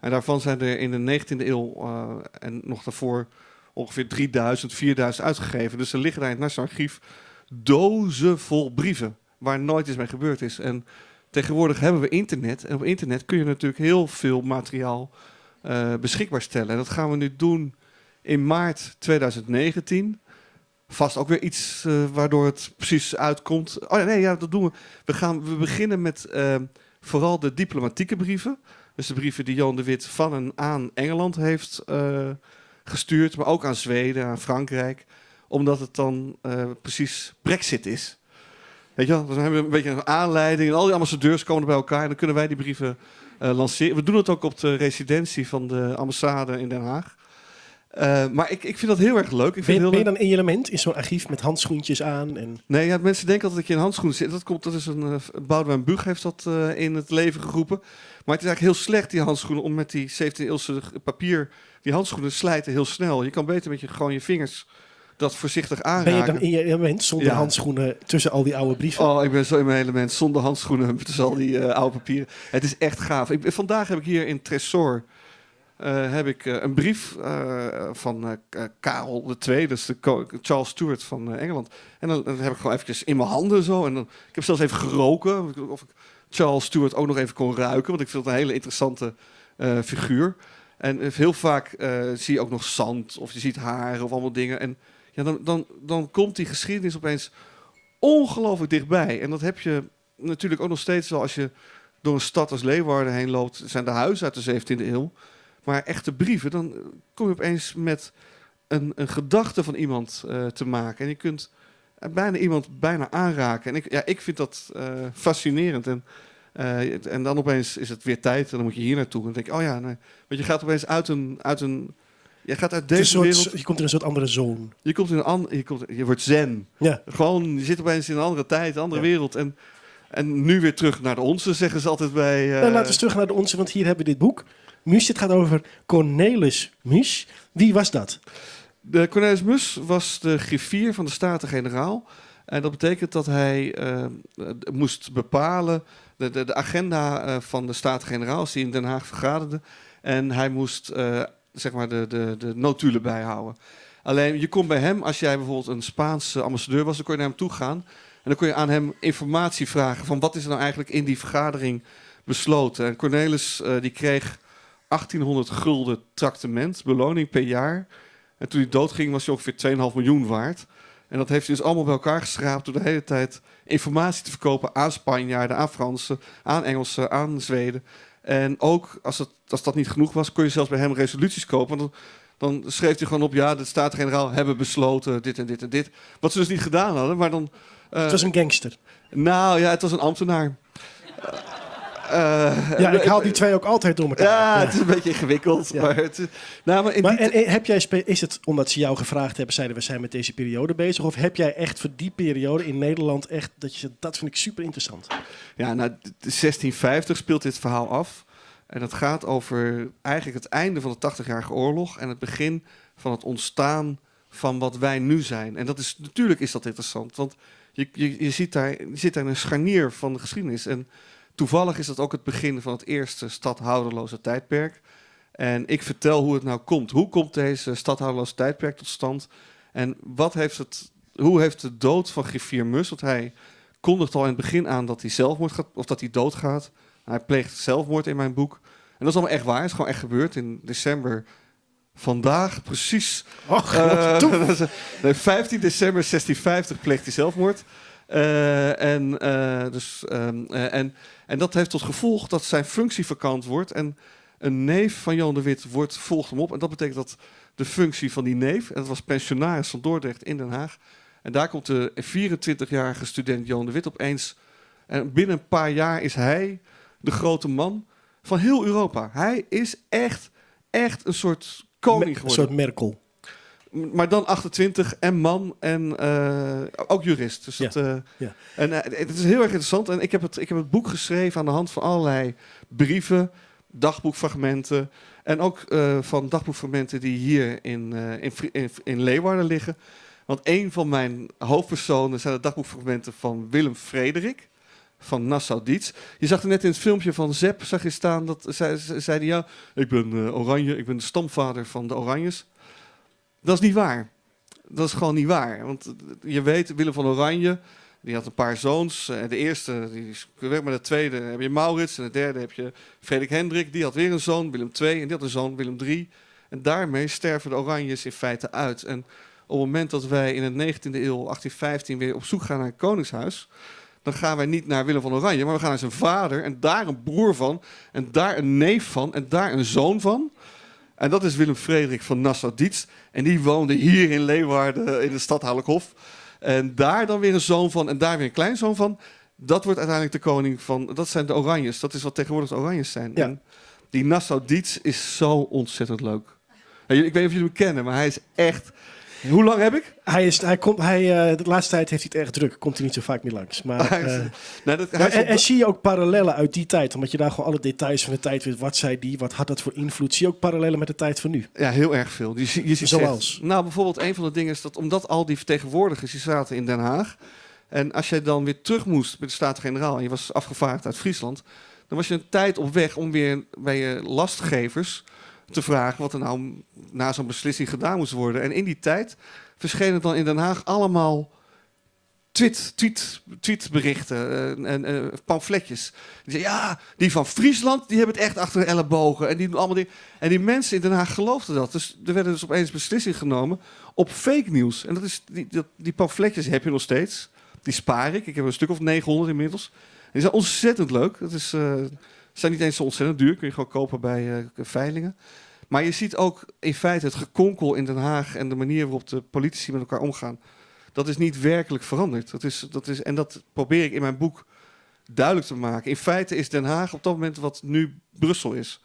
En daarvan zijn er in de 19e eeuw en nog daarvoor ongeveer 3000, 4000 uitgegeven. Dus er liggen daar in het Nationaal Archief dozen vol brieven waar nooit iets mee gebeurd is. En tegenwoordig hebben we internet. En op internet kun je natuurlijk heel veel materiaal beschikbaar stellen. En dat gaan we nu doen in maart 2019. Vast ook weer iets waardoor het precies uitkomt. Oh ja, nee, ja, dat doen we. We beginnen met vooral de diplomatieke brieven. Dus de brieven die Johan de Witt van en aan Engeland heeft gestuurd. Maar ook aan Zweden, aan Frankrijk. Omdat het dan precies Brexit is. Weet je wel, dan hebben we een beetje een aanleiding. En al die ambassadeurs komen er bij elkaar. En dan kunnen wij die brieven lanceren. We doen het ook op de residentie van de ambassade in Den Haag. Maar ik vind dat heel erg leuk. Ik vind Ben je dan in je element in zo'n archief met handschoentjes aan? En... Nee, ja, mensen denken altijd dat je in handschoenen zit. Dat is een Boudewijn Büch heeft dat in het leven geroepen. Maar het is eigenlijk heel slecht, die handschoenen, om met die 17e eeuwse papier... Die handschoenen slijten heel snel. Je kan beter met gewoon je vingers dat voorzichtig aanraken. Ben je dan in je element zonder handschoenen tussen al die oude brieven? Oh, ik ben zo in mijn element zonder handschoenen tussen al die oude papieren. Het is echt gaaf. Vandaag heb ik hier in Tresor een brief van Karel II, dus de Charles Stuart van Engeland. En dan heb ik gewoon eventjes in mijn handen zo. En dan, ik heb zelfs even geroken, of ik Charles Stuart ook nog even kon ruiken, want ik vind het een hele interessante figuur. En heel vaak zie je ook nog zand, of je ziet haren of allemaal dingen. En ja, dan komt die geschiedenis opeens ongelooflijk dichtbij. En dat heb je natuurlijk ook nog steeds wel als je door een stad als Leeuwarden heen loopt. Zijn de huizen uit de 17e eeuw. Maar echte brieven, dan kom je opeens met een gedachte van iemand te maken. En je kunt bijna iemand bijna aanraken. En ik vind dat fascinerend. En dan opeens is het weer tijd en dan moet je hier naartoe. En dan denk ik, oh ja, nee. Want je gaat opeens uit een, uit een, je gaat uit Het is deze een soort, wereld. Je komt in een soort andere zone. Je komt in een an-, je komt, je wordt zen. Gewoon, je zit opeens in een andere tijd, een andere wereld. En nu weer terug naar de onze, zeggen ze altijd bij, Nou, laten we eens terug naar de onze, want hier hebben we dit boek. Musch, dit gaat over Cornelis Musch. Wie was dat? De Cornelis Musch was de griffier van de Staten-Generaal. En dat betekent dat hij moest bepalen de agenda van de Staten-Generaal, als die in Den Haag vergaderde. En hij moest de notulen bijhouden. Alleen, je kon bij hem, als jij bijvoorbeeld een Spaanse ambassadeur was, dan kon je naar hem toe gaan. En dan kon je aan hem informatie vragen van wat is er nou eigenlijk in die vergadering besloten. En Cornelis die kreeg 1800 gulden tractement, beloning per jaar. En toen hij doodging was hij ongeveer tweeënhalf miljoen waard. En dat heeft hij dus allemaal bij elkaar geschraapt door de hele tijd informatie te verkopen aan Spanjaarden, aan Fransen, aan Engelsen, aan Zweden. En ook als dat niet genoeg was, kon je zelfs bij hem resoluties kopen. Want dan schreef hij gewoon op, ja, de Staten-Generaal hebben besloten dit en dit en dit. Wat ze dus niet gedaan hadden, maar dan, Het was een gangster. Nou ja, het was een ambtenaar. Ja, ik haal die twee ook altijd door elkaar. Ja, het is een beetje ingewikkeld. Maar het is, nou, maar in Maar die en heb jij spe-, is het omdat ze jou gevraagd hebben, zeiden we zijn met deze periode bezig? Of heb jij echt voor die periode in Nederland echt, dat je zegt, dat vind ik super interessant? Ja, nou, 1650 speelt dit verhaal af. En dat gaat over eigenlijk het einde van de 80-jarige oorlog en het begin van het ontstaan van wat wij nu zijn. En natuurlijk is dat interessant, want je zit daar in een scharnier van de geschiedenis. En toevallig is dat ook het begin van het eerste stadhouderloze tijdperk. En ik vertel hoe het nou komt. Hoe komt deze stadhouderloze tijdperk tot stand? En hoe heeft de dood van griffier Musch, want hij kondigt al in het begin aan dat hij zelfmoord gaat, of dat hij doodgaat. Hij pleegt zelfmoord in mijn boek. En dat is allemaal echt waar. Het is gewoon echt gebeurd in december. Vandaag precies. Och, wat tof. 15 december 1650 pleegt hij zelfmoord. En dat heeft tot gevolg dat zijn functie vakant wordt. En een neef van Johan de Witt volgt hem op. En dat betekent dat de functie van die neef, en dat was pensionaris van Dordrecht in Den Haag. En daar komt de 24-jarige student Johan de Witt opeens. En binnen een paar jaar is hij de grote man van heel Europa. Hij is echt een soort koning Een geworden. soort Merkel. Maar dan 28 en man en ook jurist. Dus dat, En het is heel erg interessant. En ik heb het boek geschreven aan de hand van allerlei brieven, dagboekfragmenten. En ook van dagboekfragmenten die hier in Leeuwarden liggen. Want een van mijn hoofdpersonen zijn de dagboekfragmenten van Willem Frederik van Nassau-Dietz. Je zag er net in het filmpje van Zapp, zag je staan, dat zei hij, ja, ik ben Oranje, ik ben de stamvader van de Oranjes. Dat is niet waar. Dat is gewoon niet waar. Want je weet, Willem van Oranje, die had een paar zoons. De eerste, die is weg, maar de tweede heb je Maurits. En de derde heb je Frederik Hendrik. Die had weer een zoon, Willem II. En die had een zoon, Willem III. En daarmee sterven de Oranjes in feite uit. En op het moment dat wij in de 19e eeuw, 1815, weer op zoek gaan naar een koningshuis, dan gaan wij niet naar Willem van Oranje, maar we gaan naar zijn vader en daar een broer van, en daar een neef van, en daar een zoon van. En dat is Willem Frederik van Nassau-Dietz. En die woonde hier in Leeuwarden, in de Stadhouderlijk Hof. En daar dan weer een zoon van en daar weer een kleinzoon van. Dat wordt uiteindelijk de koning van... Dat zijn de Oranjes. Dat is wat tegenwoordig de Oranjes zijn. En die Nassau-Dietz is zo ontzettend leuk. En ik weet niet of jullie hem kennen, maar hij is echt... Hoe lang heb ik? Hij is, hij komt, hij de laatste tijd heeft hij het erg druk. Komt hij niet zo vaak meer langs. Maar, Hij is- nou, dat, hij is op en zie je ook parallellen uit die tijd? Omdat je daar gewoon alle details van de tijd weet. Wat zei die? Wat had dat voor invloed? Zie je ook parallellen met de tijd van nu? Ja, heel erg veel. Je ziet Zoals? echt, bijvoorbeeld een van de dingen is dat omdat al die vertegenwoordigers die zaten in Den Haag. En als jij dan weer terug moest bij de Staten-Generaal en je was afgevaardigd uit Friesland, dan was je een tijd op weg om weer bij je lastgevers te vragen wat er nou na zo'n beslissing gedaan moest worden. En in die tijd verschenen dan in Den Haag allemaal tweetberichten en pamfletjes. Die zeiden, ja, die van Friesland, die hebben het echt achter de ellebogen. En die doen allemaal dingen. En die mensen in Den Haag geloofden dat. Dus er werden dus opeens beslissingen genomen op fake nieuws. En die pamfletjes heb je nog steeds. Die spaar ik. Ik heb een stuk of 900 inmiddels. Die zijn ontzettend leuk. Dat is, zijn niet eens zo ontzettend duur. Kun je gewoon kopen bij veilingen. Maar je ziet ook in feite het gekonkel in Den Haag en de manier waarop de politici met elkaar omgaan. Dat is niet werkelijk veranderd. En dat probeer ik in mijn boek duidelijk te maken. In feite is Den Haag op dat moment wat nu Brussel is.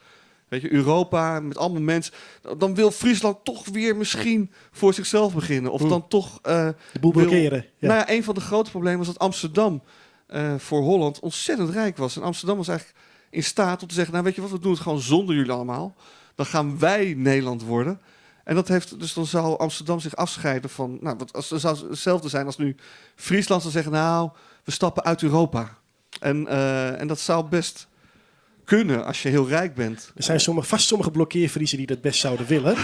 Weet je, Europa met allemaal mensen. Dan wil Friesland toch weer misschien voor zichzelf beginnen. Of dan toch De boel blokkeren. Ja. Nou ja, een van de grote problemen was dat Amsterdam voor Holland ontzettend rijk was. En Amsterdam was eigenlijk in staat om te zeggen: nou, weet je wat, we doen het gewoon zonder jullie allemaal. Dan gaan wij Nederland worden. En dat heeft, dus dan zou Amsterdam zich afscheiden van. Nou, wat, als, het zou hetzelfde zijn als nu Friesland zou zeggen: nou, we stappen uit Europa. En dat zou best kunnen als je heel rijk bent. Er zijn vast sommige blokkeervriezen die dat best zouden willen.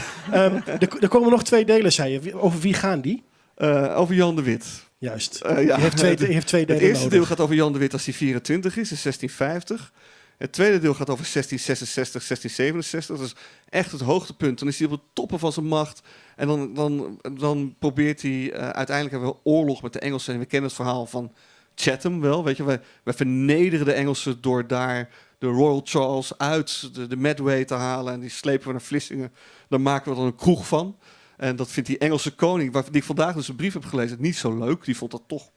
Er komen nog twee delen, zei je. Over wie gaan die? Over Jan de Wit. Juist. Ja. Die heeft twee Het delen eerste nodig. deel gaat over Jan de Wit als hij 24 is, in 1650. Het tweede deel gaat over 1666, 1667. Dat is echt het hoogtepunt. Dan is hij op het toppen van zijn macht. En dan probeert hij... uiteindelijk hebben we oorlog met de Engelsen. En we kennen het verhaal van Chatham wel. Weet je, wij vernederen de Engelsen door daar de Royal Charles uit de Medway te halen. En die slepen we naar Vlissingen. Daar maken we dan een kroeg van. En dat vindt die Engelse koning, die ik vandaag dus een brief heb gelezen, niet zo leuk. Die vond dat toch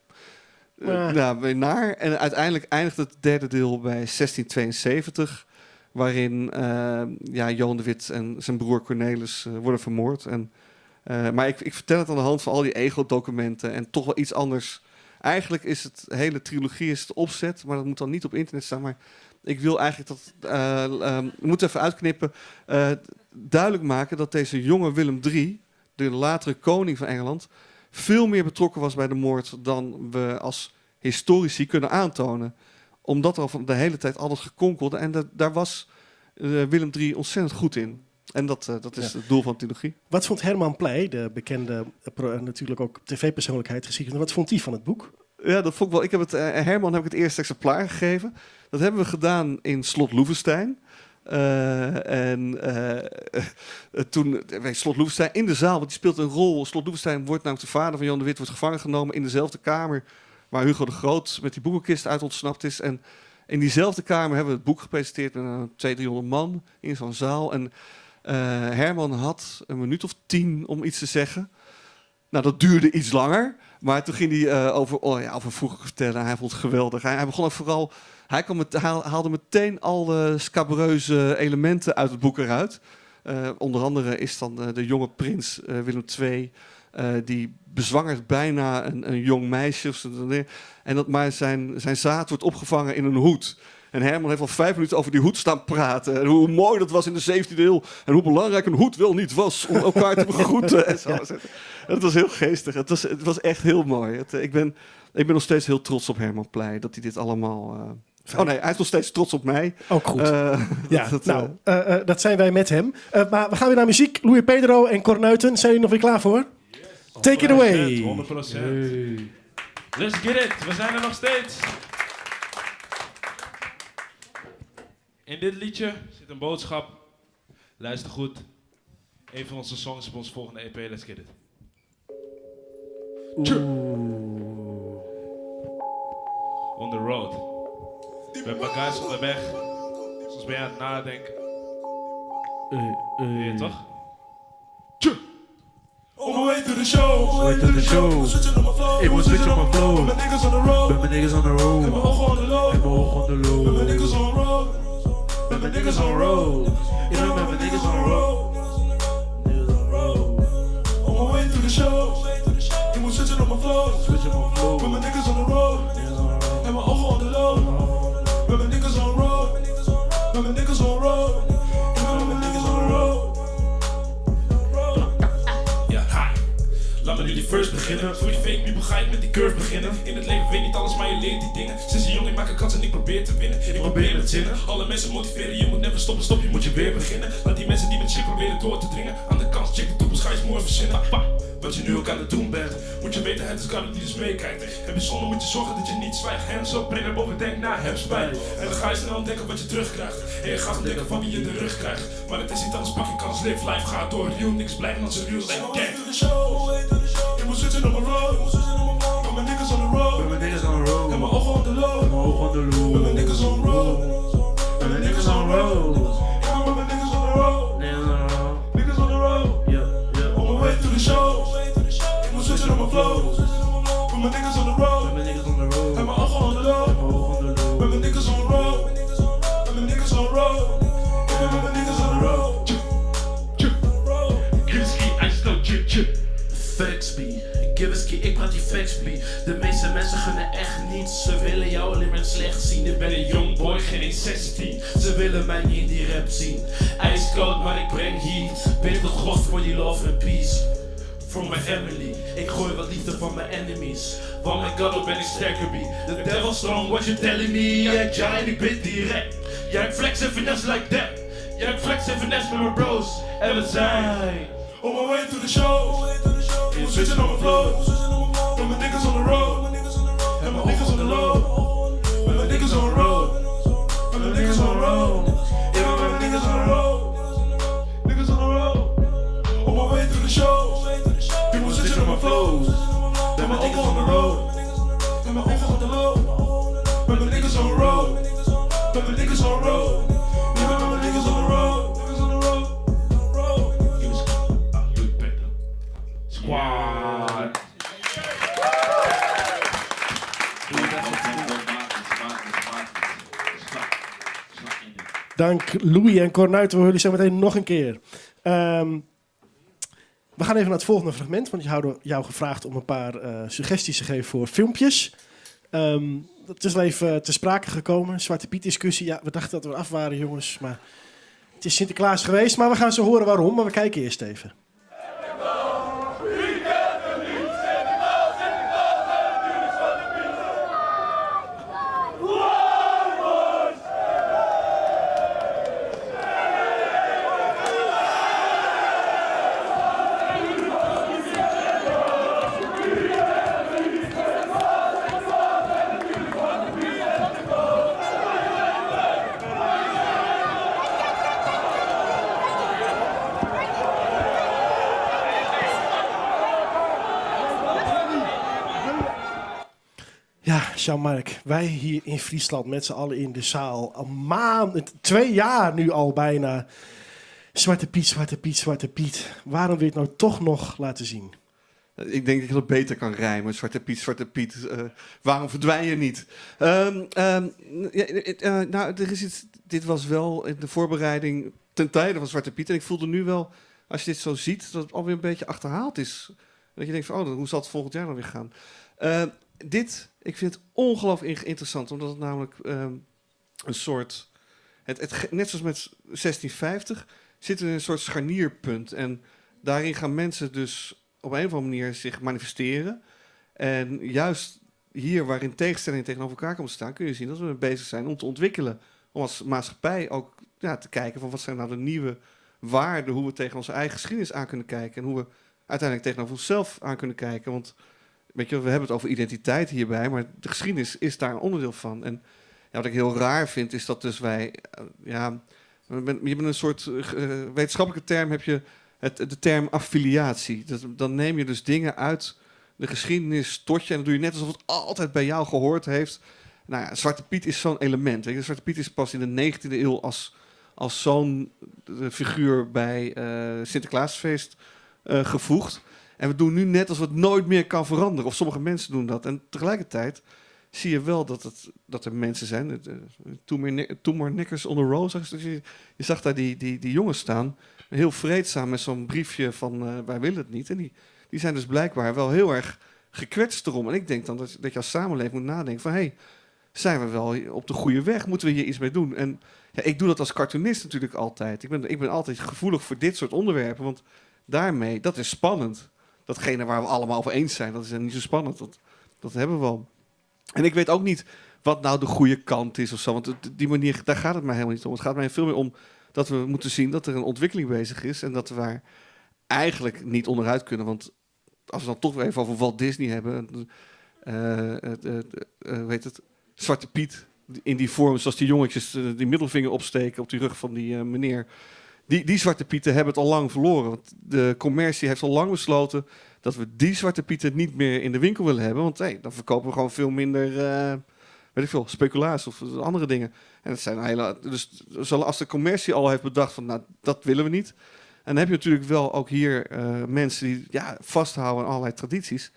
nou, weer naar. En uiteindelijk eindigt het derde deel bij 1672, waarin ja, Johan de Witt en zijn broer Cornelis worden vermoord. Maar ik vertel het aan de hand van al die ego-documenten en toch wel iets anders. Eigenlijk is het hele trilogie is het opzet, maar dat moet dan niet op internet staan. Maar ik wil eigenlijk dat, we moeten even uitknippen, duidelijk maken dat deze jonge Willem III, de latere koning van Engeland, veel meer betrokken was bij de moord dan we als historici kunnen aantonen. Omdat er al van de hele tijd alles gekonkelde en daar was Willem III ontzettend goed in. En dat is het doel van de trilogie. Wat vond Herman Pleij, de bekende natuurlijk ook tv-persoonlijkheid, geschiedenis, wat vond hij van het boek? Ja, dat vond ik wel. Herman heb ik het eerste exemplaar gegeven. Dat hebben we gedaan in Slot Loevestein. En toen, Slot Loevestein in de zaal, want die speelt een rol. Slot Loevestein wordt namelijk de vader van Jan de Wit, wordt gevangen genomen in dezelfde kamer waar Hugo de Groot met die boekenkist uit ontsnapt is. En in diezelfde kamer hebben we het boek gepresenteerd met een 200, 300 man in zo'n zaal. En Herman had een minuut of 10 om iets te zeggen. Nou, dat duurde iets langer. Maar toen ging hij over vroeger vertellen. Hij vond het geweldig. Hij begon ook vooral... Hij haalde meteen alle scabreuze elementen uit het boek eruit. Onder andere is dan de jonge prins Willem II... die bezwangert bijna een jong meisje. Of zo, en dat, maar zijn zaad wordt opgevangen in een hoed. En Herman heeft al 5 minuten over die hoed staan praten. En hoe mooi dat was in de 17e eeuw. En hoe belangrijk een hoed wel niet was om elkaar te begroeten. En zo. Het was heel geestig. Het was echt heel mooi. Ik ben nog steeds heel trots op Herman Pleij. Dat hij dit allemaal... Oh nee, hij is nog steeds trots op mij. Ook goed. Dat zijn wij met hem. Maar we gaan weer naar muziek. Louis Pedro en Kornuiten, zijn jullie nog weer klaar voor? Yes. Take it away. 100%. Hey. Let's get it. We zijn er nog steeds. In dit liedje zit een boodschap. Luister goed. Een van onze songs op onze volgende EP. Let's get it. Oeh. On the road. We hebben guys onderweg. Soms ben je aan het nadenken. Ja, toch? On my way to the show, way to the show. Switching on my flow, Ik moet switchen op mijn flow. Met mijn niggas on the road, Met mijn niggas on the road. En mijn ogen on the low, En mijn ogen on the low. Met mijn niggas on road, Met mijn niggas on road. Ik ben met mijn niggas on road. On my way to the show, ik moet switchen op mijn flow, Switchen op mijn flow. Met mijn niggas on the road, En mijn ogen on the low, Met mijn niggas on road, Met mijn niggas on road, Ik ben met mijn niggas on road. Ja, hi. Laat me nu die first beginnen. Voor die fake people ga ik met die curve beginnen. In het leven weet niet alles, maar je leert die dingen. Sinds je jong, ik maak een kans en ik probeer te winnen. Ik probeer met zinnen. Alle mensen motiveren, je moet never stoppen, stop, je moet je weer beginnen. Laat die mensen die met shit proberen door te dringen. Aan de kant, check de toepels, ga je eens mooi verzinnen. Pa, wat je nu ook aan het doen bent. Moet je weten, het is God die dus meekijkt. Heb je zonde, moet je zorgen dat je niet zwijgt. Hands up, breng naar boven, denk na, heb spijt. En dan ga je snel ontdekken wat je terugkrijgt. En je gaat ontdekken van wie je de rug krijgt. Maar het is niet alles, pak je kans, live life, ga door. Real niks blijven als een real life gang. Ik moet switchen op mijn road. Met mijn niggas on the road. niggas on road. En mijn ogen op de low. Mijn ogen op de low. Met mijn niggas on road. Met mijn niggas on road. Ik ben met mijn niggas on the road. Niggas on the road. On my way to the show. Ik moet switchen op mijn flow. Met mijn niggas on the road. Met mijn niggas on the road. En mijn ogen on the low. Met mijn niggas on road. Met mijn niggas on road. Ik ben met mijn niggas on the road. Give a ski, ijskoud, chip, chip. Facts be, give a ski, ik praat die facts be. De meeste mensen gunnen echt niets, ze willen jou alleen maar slecht zien. Ik ben een young boy, geen eens 16. Ze willen mij niet in die rap zien. Ijskoud, maar ik breng heat. Bid tot God voor die love and peace. For my family, ik gooi wat liefde van mijn enemies. Want mijn God, ben ik sterker be. The devil strong, what you telling me? Ja, ik giant, ik bid direct. Ja, ik flex en finesse like that. Ja, ik flex en finesse met mijn bros. En we zijn On my way to the show. Ik moet switchen op mijn flow. Met mijn niggas on the road. En mijn niggas on the low. Met mijn niggas on road. Met mijn niggas on road. Ik ben met mijn niggas on the road. Niggas on the road. On my way to the show. Ik moet switchen op mijn flow. Met mijn niggas on the road. En mijn ogen op de low. Met mijn niggas on road. Met mijn niggas on road. Ik ben met mijn niggas on the road. Niggas on the road. Road. Squad. Dank Louis en Cornuiten. We horen jullie zo meteen nog een keer. We gaan even naar het volgende fragment. Want je hadden jou gevraagd om een paar suggesties te geven voor filmpjes. Dat is al even te sprake gekomen. Zwarte Piet discussie. Ja, we dachten dat we af waren, jongens. Maar het is Sinterklaas geweest. Maar we gaan zo horen waarom. Maar we kijken eerst even. Ja, Jean-Marc, wij hier in Friesland met z'n allen in de zaal. Al maanden, 2 jaar nu al bijna. Zwarte Piet, Zwarte Piet, Zwarte Piet. Waarom wil je het nou toch nog laten zien? Ik denk dat je dat beter kan rijmen. Zwarte Piet, Zwarte Piet. Waarom verdwijn je niet? Er is iets. Dit was wel in de voorbereiding ten tijde van Zwarte Piet. En ik voelde nu wel, als je dit zo ziet, dat het alweer een beetje achterhaald is. Dat je denkt van, oh, hoe zal het volgend jaar dan weer gaan? Dit, ik vind het ongelooflijk interessant, omdat het namelijk een soort... net zoals met 1650 zit er een soort scharnierpunt. En daarin gaan mensen dus op een of andere manier zich manifesteren. En juist hier, waarin tegenstellingen tegenover elkaar komen te staan, kun je zien dat we bezig zijn om te ontwikkelen. Om als maatschappij ook, ja, te kijken van wat zijn nou de nieuwe waarden, hoe we tegen onze eigen geschiedenis aan kunnen kijken en hoe we uiteindelijk tegenover onszelf aan kunnen kijken. Want we hebben het over identiteit hierbij, maar de geschiedenis is daar een onderdeel van. En wat ik heel raar vind, is dat dus wij... je bent een soort wetenschappelijke term, heb je de term affiliatie. Dan neem je dus dingen uit de geschiedenis tot je en dan doe je net alsof het altijd bij jou gehoord heeft. Zwarte Piet is zo'n element. Weet je? Zwarte Piet is pas in de 19e eeuw als zo'n figuur bij Sinterklaasfeest gevoegd. En we doen nu net alsof het nooit meer kan veranderen. Of sommige mensen doen dat. En tegelijkertijd zie je wel dat er mensen zijn. Two more knickers on the road. Zag je, je zag daar die jongens staan. Heel vreedzaam met zo'n briefje van wij willen het niet. En die zijn dus blijkbaar wel heel erg gekwetst erom. En ik denk dan dat je als samenleving moet nadenken van... hey, zijn we wel op de goede weg? Moeten we hier iets mee doen? En ik doe dat als cartoonist natuurlijk altijd. Ik ben altijd gevoelig voor dit soort onderwerpen. Want daarmee, dat is spannend. Datgene waar we allemaal over eens zijn, dat is niet zo spannend. Dat hebben we al. En ik weet ook niet wat nou de goede kant is of zo. Want die manier, daar gaat het mij helemaal niet om. Het gaat mij veel meer om dat we moeten zien dat er een ontwikkeling bezig is. En dat we daar eigenlijk niet onderuit kunnen. Want als we dan toch weer even over Walt Disney hebben. Weet het, Zwarte Piet in die vorm, zoals die jongetjes die middelvinger opsteken op die rug van die meneer. Die Zwarte Pieten hebben het al lang verloren. Want de commercie heeft al lang besloten Dat we die Zwarte Pieten niet meer in de winkel willen hebben. Want hey, dan verkopen we gewoon veel minder, weet ik veel, speculaas of andere dingen. En dat zijn hele, dus als de commercie al heeft bedacht van, nou, dat willen we niet. En dan heb je natuurlijk wel ook hier mensen die ja, vasthouden aan allerlei tradities.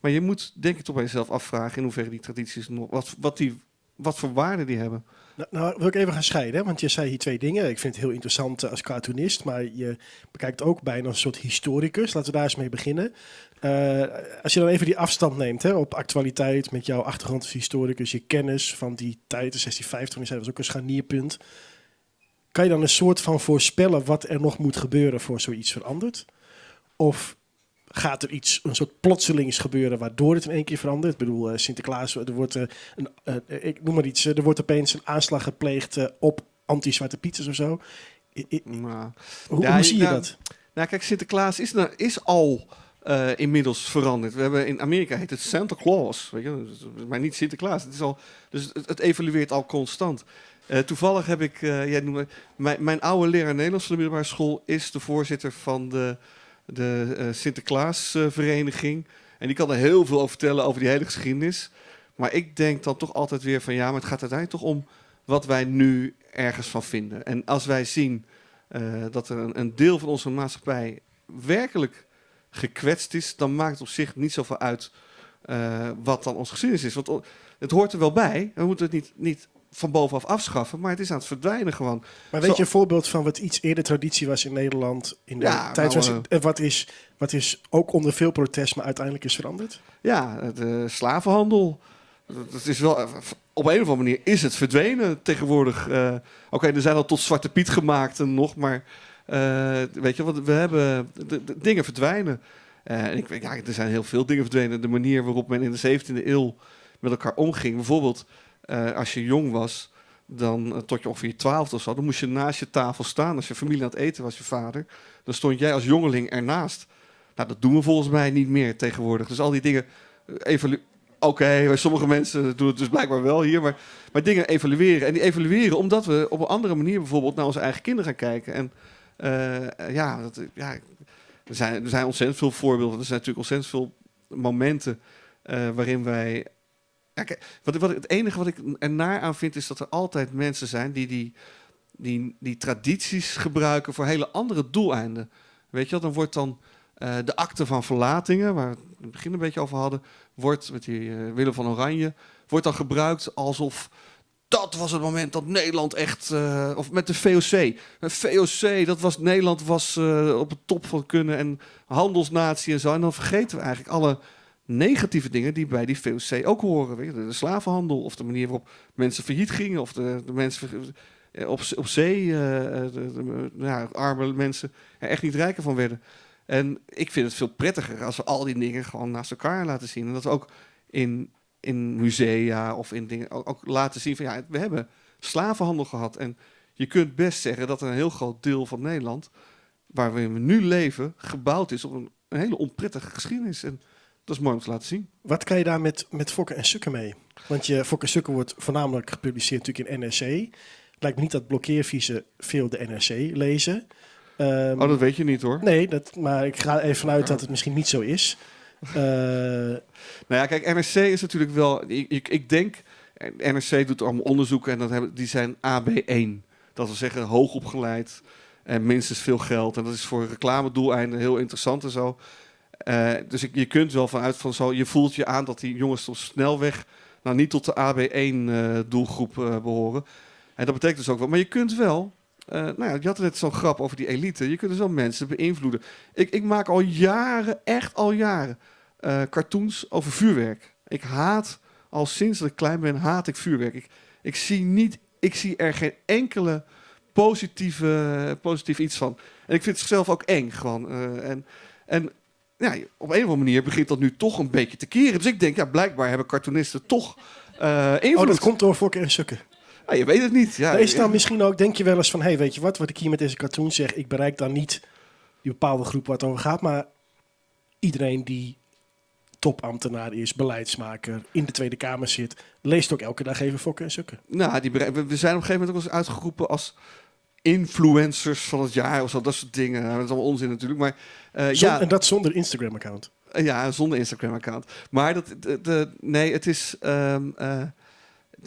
Maar je moet denk ik toch bij jezelf afvragen in hoeverre die tradities nog, wat voor waarde die hebben. Nou wil ik even gaan scheiden, hè? Want je zei hier twee dingen. Ik vind het heel interessant als cartoonist, maar je bekijkt ook bijna een soort historicus. Laten we daar eens mee beginnen. Als je dan even die afstand neemt, hè, op actualiteit met jouw achtergrond als historicus, je kennis van die tijd, de 1650, je zei, dat was ook een scharnierpunt. Kan je dan een soort van voorspellen wat er nog moet gebeuren voor zoiets verandert? Of gaat er iets, een soort plotselings gebeuren waardoor het in één keer verandert? Ik bedoel, Sinterklaas, er wordt, ik noem maar iets, er wordt opeens een aanslag gepleegd op anti-Zwarte Pieters of zo. Hoe zie je dat? Nou, kijk, Sinterklaas is al inmiddels veranderd. We hebben in Amerika heet het Santa Claus, weet je, maar niet Sinterklaas. Het is al, dus het evolueert al constant. Toevallig heb ik, jij noemde, mijn oude leraar Nederlands van de middelbare school is de voorzitter van de Sinterklaasvereniging. En die kan er heel veel over vertellen, over die hele geschiedenis. Maar ik denk dan toch altijd weer van ja, maar het gaat uiteindelijk toch om wat wij nu ergens van vinden. En als wij zien dat er een deel van onze maatschappij werkelijk gekwetst is, dan maakt het op zich niet zoveel uit wat dan onze geschiedenis is. Want het hoort er wel bij. We moeten het niet van bovenaf afschaffen, maar het is aan het verdwijnen gewoon. Maar weet je een voorbeeld van wat iets eerder traditie was in Nederland in de tijd was, wat is ook onder veel protest, maar uiteindelijk is veranderd? Ja, de slavenhandel. Dat is wel, op een of andere manier is het verdwenen tegenwoordig. Oké, er zijn al tot Zwarte Piet gemaakt en nog, maar weet je wat, we hebben de dingen verdwijnen. En ik weet, ja, er zijn heel veel dingen verdwenen. De manier waarop men in de 17e eeuw met elkaar omging, bijvoorbeeld. Als je jong was, dan tot je ongeveer 12 of zo, dan moest je naast je tafel staan. Als je familie aan het eten was, je vader, dan stond jij als jongeling ernaast. Nou, dat doen we volgens mij niet meer tegenwoordig. Dus al die dingen Oké, sommige mensen doen het dus blijkbaar wel hier, maar dingen evalueren. En die evalueren omdat we op een andere manier bijvoorbeeld naar onze eigen kinderen gaan kijken. En er zijn ontzettend veel voorbeelden. Er zijn natuurlijk ontzettend veel momenten waarin wij... Ja, kijk, het enige wat ik er naar aan vind is dat er altijd mensen zijn die tradities gebruiken voor hele andere doeleinden. Weet je wel, dan wordt dan de akte van verlatingen, waar we het in het begin een beetje over hadden, wordt met die Willem van Oranje, wordt dan gebruikt alsof dat was het moment dat Nederland echt, of met de VOC. De VOC, dat was Nederland was op de top van kunnen en handelsnatie en zo. En dan vergeten we eigenlijk alle negatieve dingen die bij die VOC ook horen. Weet je, de slavenhandel of de manier waarop mensen failliet gingen... of de mensen op zee, arme mensen er echt niet rijker van werden. En ik vind het veel prettiger als we al die dingen gewoon naast elkaar laten zien. En dat we ook in musea of in dingen ook laten zien van... ja, we hebben slavenhandel gehad. En je kunt best zeggen dat een heel groot deel van Nederland... waar we nu leven, gebouwd is op een hele onprettige geschiedenis. En dat is mooi om te laten zien. Wat kan je daar met Fokke en Sukke mee? Want je Fokke en Sukke wordt voornamelijk gepubliceerd natuurlijk in NRC. Lijkt me niet dat blokkeerviezen veel de NRC lezen. Dat weet je niet hoor. Nee, maar ik ga even vanuit dat het misschien niet zo is. Nou ja, kijk, NRC is natuurlijk wel... Ik denk, NRC doet allemaal onderzoeken en die zijn AB1. Dat wil zeggen hoog opgeleid en minstens veel geld. En dat is voor reclamedoeleinden heel interessant en zo. Dus je kunt wel vanuit van zo, je voelt je aan dat die jongens op snelweg nou niet tot de AB1 doelgroep behoren. En dat betekent dus ook wel. Maar je kunt wel, je had net zo'n grap over die elite. Je kunt dus wel mensen beïnvloeden. Ik maak al jaren, echt al jaren, cartoons over vuurwerk. Ik haat, al sinds dat ik klein ben, haat ik vuurwerk. Ik zie er geen enkele positief iets van. En ik vind het zelf ook eng gewoon. En ja, op een of andere manier begint dat nu toch een beetje te keren. Dus ik denk, ja, blijkbaar hebben cartoonisten toch invloed. Oh, dat komt door Fokke en Sukke. Ja, je weet het niet. Ja, maar is het dan misschien ook, denk je wel eens van... hey, weet je wat ik hier met deze cartoon zeg... ik bereik dan niet die bepaalde groep waar het over gaat... maar iedereen die topambtenaar is, beleidsmaker, in de Tweede Kamer zit, leest ook elke dag even Fokke en Sukke. Nou, we zijn op een gegeven moment ook eens uitgeroepen als influencers van het jaar of zo, dat soort dingen. Dat is allemaal onzin natuurlijk. Maar, en dat zonder Instagram-account. Ja, zonder Instagram-account. Maar dat, de, nee, het is.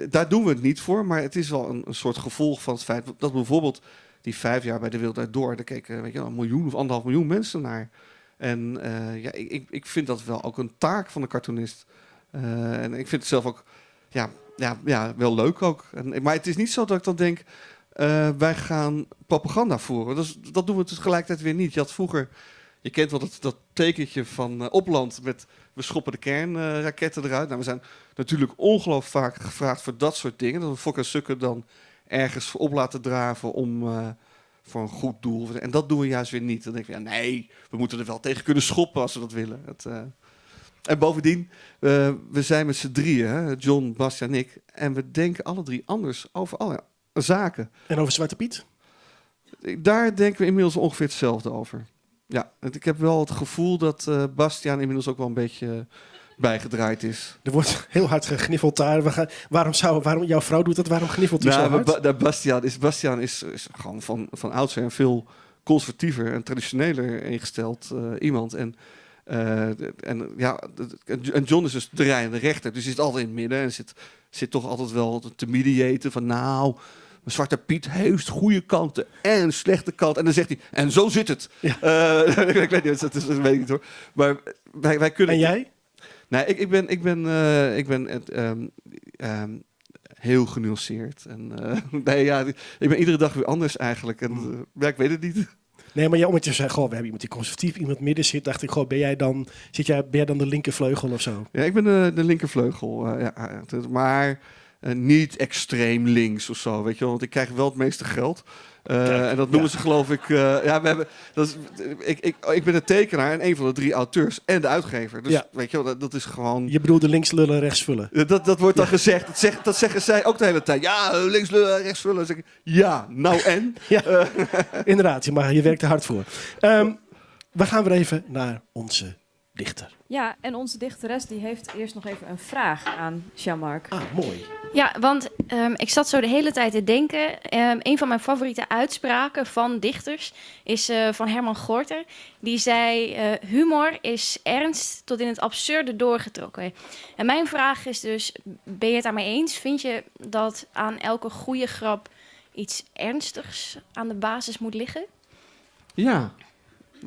Daar doen we het niet voor, maar het is wel een soort gevolg van het feit dat bijvoorbeeld die 5 jaar bij De Wereld Draait Door, daar keken, weet je wel, 1 miljoen of 1,5 miljoen mensen naar. En ja, ik vind dat wel ook een taak van de cartoonist. En ik vind het zelf ook, ja, wel leuk ook. Maar het is niet zo dat ik dan denk, wij gaan propaganda voeren. Dat doen we tegelijkertijd weer niet. Je had vroeger, je kent wel dat tekentje van Opland met we schoppen de kernraketten eruit. Nou, we zijn natuurlijk ongelooflijk vaak gevraagd voor dat soort dingen. Dat we Fokke en Sukke dan ergens voor op laten draven om voor een goed doel. En dat doen we juist weer niet. Dan denk ik, ja, nee, we moeten er wel tegen kunnen schoppen als we dat willen. En bovendien, we zijn met z'n drieën, hè, John, Bastiaan en ik. En we denken alle drie anders over alle zaken. En over Zwarte Piet? Daar denken we inmiddels ongeveer hetzelfde over. Ja, want ik heb wel het gevoel dat Bastiaan inmiddels ook wel een beetje bijgedraaid is. Er wordt heel hard gegniffeld daar. We gaan, waarom, waarom, jouw vrouw doet dat, waarom gniffelt u Nou, zo maar hard? Bastiaan is gewoon van oudsher een veel conservatiever en traditioneler ingesteld iemand. En, ja, en John is dus de rijdende rechter. Dus hij zit altijd in het midden en zit toch altijd wel te mediaten van nou, Zwarte Piet heeft goede kanten en slechte kanten. En dan zegt hij, en zo zit het. Ik weet niet, dat weet ik niet hoor. Maar wij kunnen... En jij? Nee, ik ben heel genuanceerd. En, nee, ja, ik ben iedere dag weer anders eigenlijk. En, ja, ik weet het niet. Nee, maar ja, omdat je zei, goh, we hebben iemand die conservatief, iemand midden zit, dacht ik, goh, ben jij dan de linkervleugel of zo? Ja, ik ben de linkervleugel. Ja, maar niet extreem links of zo, weet je wel. Want ik krijg wel het meeste geld. En dat noemen ze geloof ik... ja, we hebben, dat is, ik ben de tekenaar en een van de drie auteurs en de uitgever. Dus weet je wel, dat is gewoon... Je bedoelt de links lullen, rechts vullen. Dat wordt dan gezegd. Dat zeggen zij ook de hele tijd. Ja, links lullen, rechts vullen. Dan zeg ik, ja, nou en? Ja, inderdaad, maar je werkt er hard voor. We gaan weer even naar onze dichter. Ja, en onze dichteres die heeft eerst nog even een vraag aan Jean-Marc. Ah, mooi. Ja, want ik zat zo de hele tijd te denken. Een van mijn favoriete uitspraken van dichters is van Herman Gorter. Die zei, humor is ernst tot in het absurde doorgetrokken. En mijn vraag is dus, ben je het daarmee eens? Vind je dat aan elke goede grap iets ernstigs aan de basis moet liggen? Ja.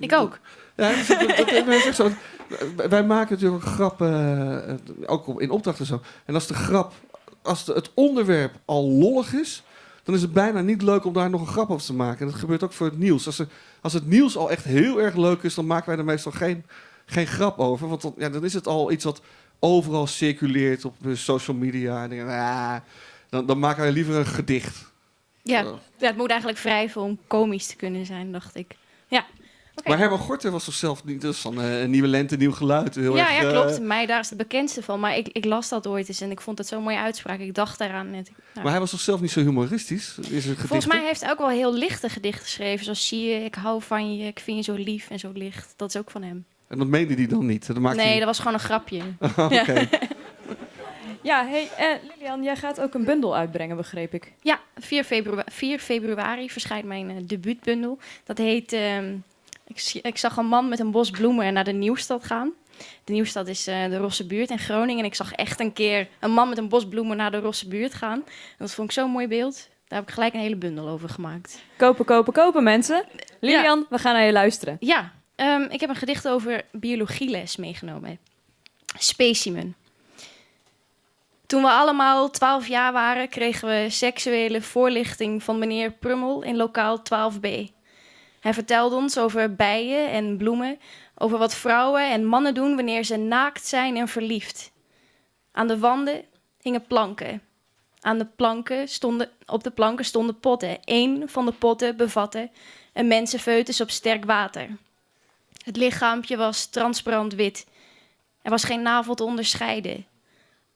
Ik ook. Ja, dat is echt zo. Wij maken natuurlijk ook grappen, ook in opdrachten en zo. En als de grap, als het onderwerp al lollig is, dan is het bijna niet leuk om daar nog een grap over te maken. En dat gebeurt ook voor het nieuws. Als het nieuws al echt heel erg leuk is, dan maken wij er meestal geen grap over. Want dan, ja, dan is het al iets wat overal circuleert op de social media. En dan, ah, dan maken wij liever een gedicht. Ja, het moet eigenlijk wrijven om komisch te kunnen zijn, dacht ik. Ja. Oké. Maar Herman Gorter was toch zelf niet dus van Nieuwe Lente, Nieuw Geluid. Heel Ja, erg, ja, klopt. Mij daar is het bekendste van. Maar ik las dat ooit eens en ik vond het zo'n mooie uitspraak. Ik dacht daaraan net. Nou. Maar hij was toch zelf niet zo humoristisch? Is het Volgens mij heeft hij ook wel heel lichte gedichten geschreven. Zoals zie je, ik hou van je, ik vind je zo lief en zo licht. Dat is ook van hem. En dat meende hij dan niet? Dat maakte Nee, hij... dat was gewoon een grapje. Oké. Ja. Ja, hey, Lilian, jij gaat ook een bundel uitbrengen, begreep ik. Ja, 4 februari verschijnt mijn debuutbundel. Dat heet ik zag een man met een bos bloemen naar de Nieuwstad gaan. De Nieuwstad is de Rosse buurt in Groningen. En ik zag echt een keer een man met een bos bloemen naar de Rosse buurt gaan. En dat vond ik zo'n mooi beeld. Daar heb ik gelijk een hele bundel over gemaakt. Kopen, kopen, kopen, mensen. Lilian, we gaan naar je luisteren. Ja, ik heb een gedicht over biologieles meegenomen. Specimen. Toen we allemaal 12 jaar waren, kregen we seksuele voorlichting van meneer Prummel in lokaal 12B. Hij vertelde ons over bijen en bloemen, over wat vrouwen en mannen doen wanneer ze naakt zijn en verliefd. Aan de wanden hingen planken. Op de planken stonden potten. Eén van de potten bevatte een mensenfoetus op sterk water. Het lichaampje was transparant wit. Er was geen navel te onderscheiden.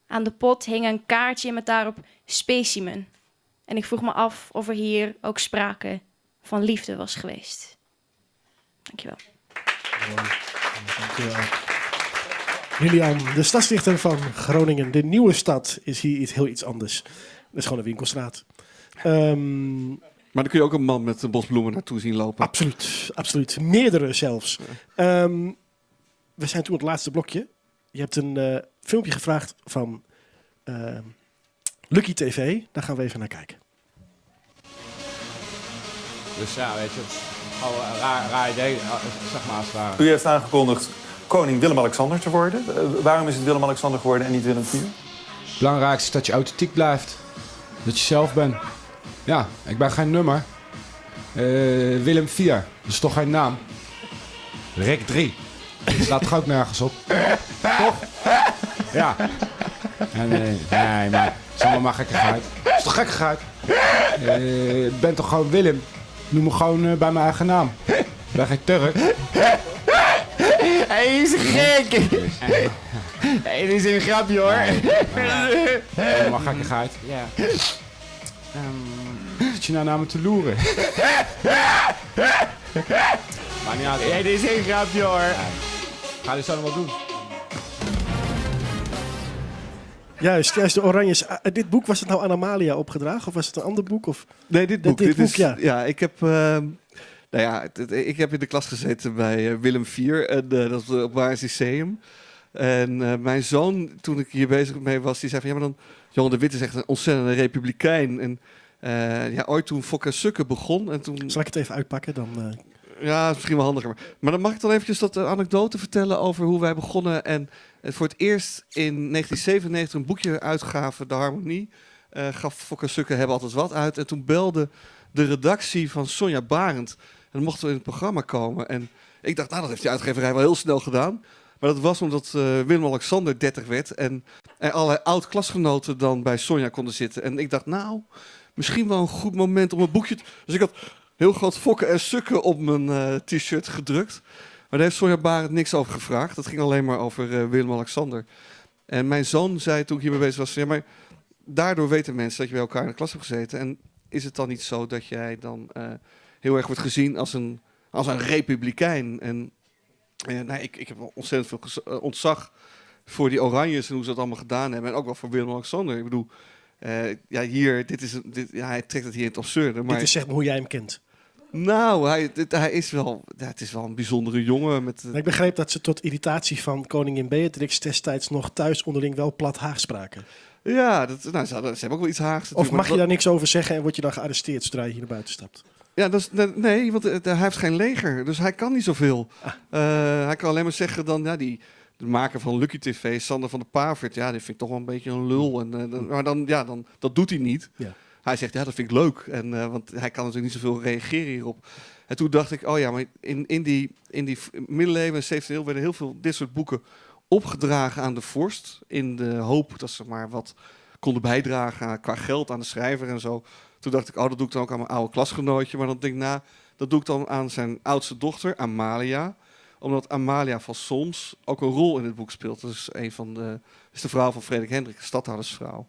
Aan de pot hing een kaartje met daarop specimen. En ik vroeg me af of er hier ook sprake van liefde was geweest. Dankjewel. Dankjewel. Lilian, de stadsdichter van Groningen. De nieuwe stad is hier iets heel iets anders. Dat is gewoon een winkelstraat. Maar dan kun je ook een man met een bos bloemen naartoe zien lopen. Absoluut, absoluut. Meerdere zelfs. We zijn toe aan het laatste blokje. Je hebt een filmpje gevraagd van Lucky TV. Daar gaan we even naar kijken. Dus ja, weet je, het is gewoon een raar idee, zeg maar, als het ware. U heeft aangekondigd koning Willem-Alexander te worden. Waarom is het Willem-Alexander geworden en niet Willem IV? Het belangrijkste is dat je authentiek blijft. Dat je zelf bent. Ja, ik ben geen nummer. Willem IV, dat is toch geen naam? Rick 3. Dat slaat toch ook nergens op? Toch? Ja. En, nee, maar het is allemaal maar gekkigheid. Het is toch gekkigheid? Ik ben toch gewoon Willem? Noem me gewoon bij mijn eigen naam. Ik ben geen Turk. Hij is gek! Hey, dit is een grapje hoor. Nee, allemaal gekkigheid. Ja. Zit je nou naar me te loeren? Maakt niet uit. Hey, dit is geen grapje hoor. Nee. Ga je zo nog wat doen? Juist, de Oranjes. Dit boek, was het nou aan Amalia opgedragen? Of was het een ander boek? Of? Nee, dit boek. Dit boek, is, ja. Ja, ik heb, nou ja, ik heb in de klas gezeten bij Willem IV. En dat was op Baarns Lyceum. En mijn zoon, toen ik hier bezig mee was, die zei van... Ja, maar dan, Johan de Witt is echt een ontzettende republikein. En ja, ooit toen Fokke en Sukke begon. En toen... Zal ik het even uitpakken dan? Ja, is misschien wel handiger. Maar dan mag ik dan eventjes dat anekdote vertellen over hoe wij begonnen. En voor het eerst in 1997 een boekje uitgaven, De Harmonie. Gaf Fokke en Sukke hebben altijd wat uit. En toen belde de redactie van Sonja Barend. En dan mochten we in het programma komen. En ik dacht, nou, dat heeft die uitgeverij wel heel snel gedaan. Maar dat was omdat Willem-Alexander 30 werd. En er allerlei oud-klasgenoten dan bij Sonja konden zitten. En ik dacht, nou, misschien wel een goed moment om een boekje te... Dus ik had heel groot Fokke en Sukke op mijn t-shirt gedrukt. Maar daar heeft Sonja Barend niks over gevraagd. Dat ging alleen maar over Willem-Alexander. En mijn zoon zei toen ik hiermee bezig was... Ja, maar daardoor weten mensen dat je bij elkaar in de klas hebt gezeten. En is het dan niet zo dat jij dan heel erg wordt gezien als een republikein? En nou, ik heb wel ontzettend veel ontzag voor die Oranjes en hoe ze dat allemaal gedaan hebben. En ook wel voor Willem-Alexander. Ik bedoel, ja, hier, dit is, dit, ja, hij trekt het hier in het absurde. Maar Dit is zeg maar hoe jij hem kent. Nou, hij is wel, ja, het is wel een bijzondere jongen. Met, Maar ik begreep dat ze tot irritatie van koningin Beatrix destijds nog thuis onderling wel plat Haags spraken. Ja, dat, nou, ze hebben ook wel iets Haags Of natuurlijk, mag maar je dat daar niks over zeggen en word je dan gearresteerd zodra je hier naar buiten stapt? Ja, dat is, nee, want hij heeft geen leger, dus hij kan niet zoveel. Hij kan alleen maar zeggen dan, ja, de maker van Lucky TV, Sander van de Pavert, ja, die vind ik toch wel een beetje een lul. En, maar dan, ja, dan, dat doet hij niet. Ja. Hij zegt, ja, dat vind ik leuk. En, want hij kan natuurlijk niet zoveel reageren hierop. En toen dacht ik, oh ja, maar in die middeleeuwen en 17e eeuw werden heel veel dit soort boeken opgedragen aan de vorst. In de hoop dat ze maar wat konden bijdragen qua geld aan de schrijver en zo. Toen dacht ik, oh, dat doe ik dan ook aan mijn oude klasgenootje. Maar dan denk ik, nou, dat doe ik dan aan zijn oudste dochter, Amalia. Omdat Amalia van Solms ook een rol in het boek speelt. Dat is, is de vrouw van Frederik Hendrik, de stadhoudersvrouw.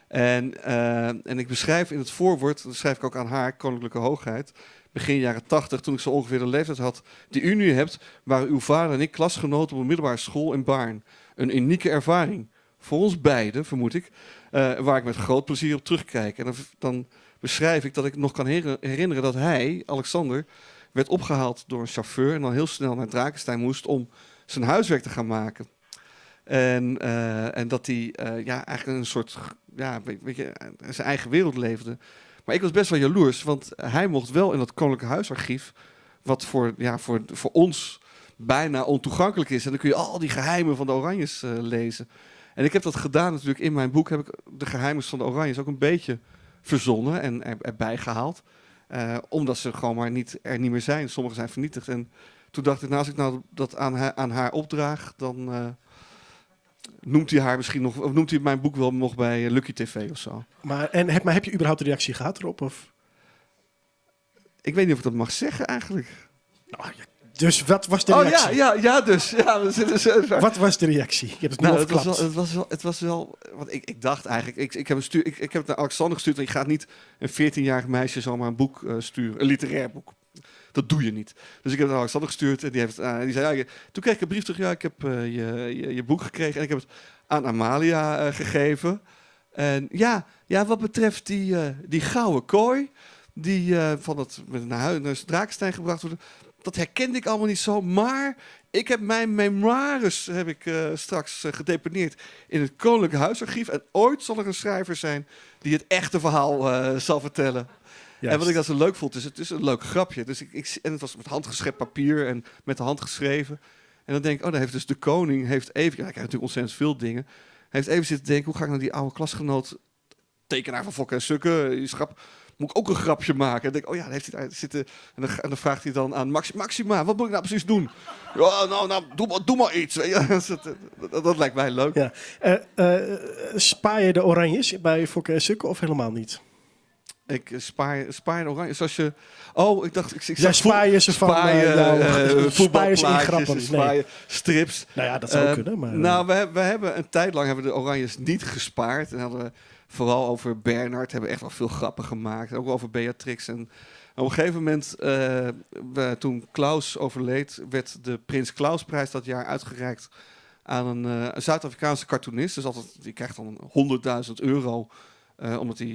En ik beschrijf in het voorwoord, dat schrijf ik ook aan haar, Koninklijke Hoogheid, begin jaren 80, toen ik zo ongeveer de leeftijd had die u nu hebt, waren uw vader en ik klasgenoten op een middelbare school in Baarn. Een unieke ervaring. Voor ons beiden, vermoed ik, waar ik met groot plezier op terugkijk. En dan beschrijf ik dat ik nog kan herinneren dat hij, Alexander, werd opgehaald door een chauffeur en dan heel snel naar Drakenstein moest om zijn huiswerk te gaan maken. En dat hij ja, eigenlijk een soort, ja, weet je, zijn eigen wereld leefde. Maar ik was best wel jaloers, want hij mocht wel in dat Koninklijk Huisarchief, wat voor ons bijna ontoegankelijk is. En dan kun je al die geheimen van de Oranjes lezen. En ik heb dat gedaan natuurlijk in mijn boek, heb ik de geheimen van de Oranjes ook een beetje verzonnen en erbij gehaald. Omdat ze gewoon maar niet, er niet meer zijn. Sommige zijn vernietigd. En toen dacht ik, nou, als ik nou dat aan haar opdraag, dan noemt hij haar misschien nog, of noemt hij mijn boek wel nog bij Lucky TV of zo. Maar heb je überhaupt een reactie gehad erop? Of? Ik weet niet of ik dat mag zeggen eigenlijk. Nou, ja, dus wat was de reactie? Oh ja, dus. Ja, we zitten zo. Wat was de reactie? Je hebt het nu nou, al verklapt. Het was wel, want ik dacht eigenlijk, ik heb het naar Alexander gestuurd, want je gaat niet een 14-jarig meisje zomaar een boek sturen, een literair boek. Dat doe je niet. Dus ik heb het naar Alexander gestuurd en die zei, ja, toen kreeg ik een brief terug, ja, ik heb je boek gekregen en ik heb het aan Amalia gegeven. En ja, wat betreft die gouden kooi, die van het naar Drakenstein gebracht wordt, Dat herkende ik allemaal niet zo. Maar ik heb mijn memoires heb ik, straks gedeponeerd in het Koninklijk Huisarchief. En ooit zal er een schrijver zijn die het echte verhaal zal vertellen. En wat ik dat zo leuk vond, is het is een leuk grapje. Dus en het was met handgeschept papier en met de hand geschreven. En dan denk ik, oh, dan heeft dus de koning heeft even... Ja, hij krijgt natuurlijk ontzettend veel dingen. Hij heeft even zitten denken, hoe ga ik nou die oude klasgenoot, tekenaar van Fokke en Sukke, die schrap, moet ik ook een grapje maken? En dan denk ik, oh ja, dan heeft hij daar zitten. En dan vraagt hij dan aan Maxima, wat moet ik nou precies doen? Ja, nou, doe maar iets. Weet je? Dat lijkt mij leuk. Ja. Spaar je de oranjes bij Fokke en Sukke of helemaal niet? Ik spaar de oranjes. Als je, oh, ik dacht, ik Ja, zag spaar je ze van, spaar je, jouw spaar je ze in voetbalplaatjes, grappen? Nee. spaar je strips. Nou ja, dat zou kunnen, maar, We hebben een tijd lang hebben we de oranjes niet gespaard. En hadden we vooral over Bernard hebben we echt wel veel grappen gemaakt. Ook over Beatrix. En op een gegeven moment, toen Claus overleed, werd de Prins Clausprijs dat jaar uitgereikt aan een Zuid-Afrikaanse cartoonist. Dus altijd, die krijgt dan 100.000 euro. Omdat hij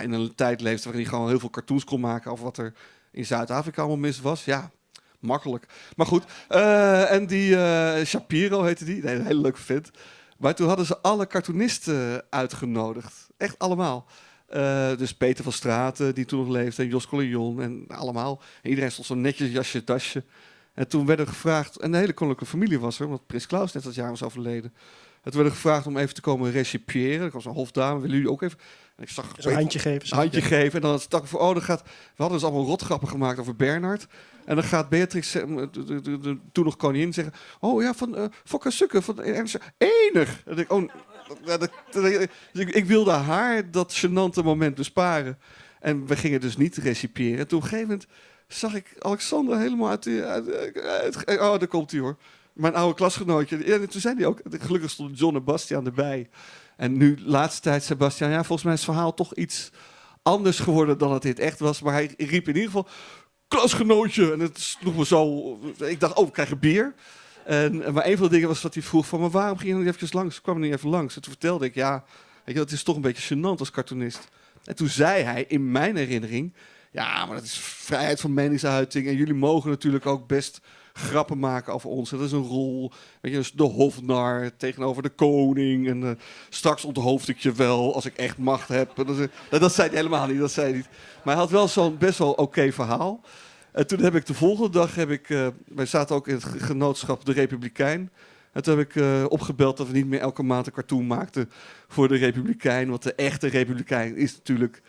in een tijd leefde waarin hij gewoon heel veel cartoons kon maken over wat er in Zuid-Afrika allemaal mis was. Ja, makkelijk. Maar goed, en die Shapiro heette die. Nee, een hele leuke vent. Maar toen hadden ze alle cartoonisten uitgenodigd. Echt allemaal. Dus Peter van Straten, die toen nog leefde, en Jos Collignon en allemaal. En iedereen stond zo netjes, jasje, tasje. En toen werden gevraagd, en de hele koninklijke familie was er, omdat Prins Claus net dat jaar was overleden. Het werd gevraagd om even te komen recipiëren. Er kwam zo'n hofdame, willen jullie ook even? En ik zag Zo'n Peter handje geven, zeg handje je. geven. En dan stak ik voor, oh, dan gaat, we hadden dus allemaal rotgrappen gemaakt over Bernard. En dan gaat Beatrix, de toen nog koningin, zeggen... Oh ja, van Fokke en Sukke, van Ernst, enig! En ik, oh, dat, dat, dat, dus ik, ik wilde haar dat gênante moment besparen. En we gingen dus niet recipiëren. En toen op een gegeven moment zag ik Alexander helemaal uit die, uit, uit, uit, oh, daar komt hij hoor. Mijn oude klasgenootje. Ja, en toen zei hij ook, gelukkig stonden John en Bastiaan erbij. En nu, laatste tijd, zei Bastiaan, ja, volgens mij is het verhaal toch iets anders geworden dan het dit echt was. Maar hij riep in ieder geval, klasgenootje! En het sloeg me zo... Ik dacht, oh, we krijgen bier. Maar een van de dingen was dat hij vroeg van, maar waarom ging je nog niet eventjes langs? Kwam er niet even langs? En toen vertelde ik, ja, weet je, dat is toch een beetje gênant als cartoonist. En toen zei hij, in mijn herinnering, ja, maar dat is vrijheid van meningsuiting. En jullie mogen natuurlijk ook best grappen maken over ons. Dat is een rol. Weet je, dus de hofnar tegenover de koning. En straks onthoofd ik je wel als ik echt macht heb. En dat zei hij helemaal niet. Dat zei hij niet. Maar hij had wel zo'n best wel oké verhaal. En toen heb ik de volgende dag, wij zaten ook in het genootschap De Republikein. En toen heb ik opgebeld dat we niet meer elke maand een cartoon maakten voor De Republikein. Want de echte Republikein is natuurlijk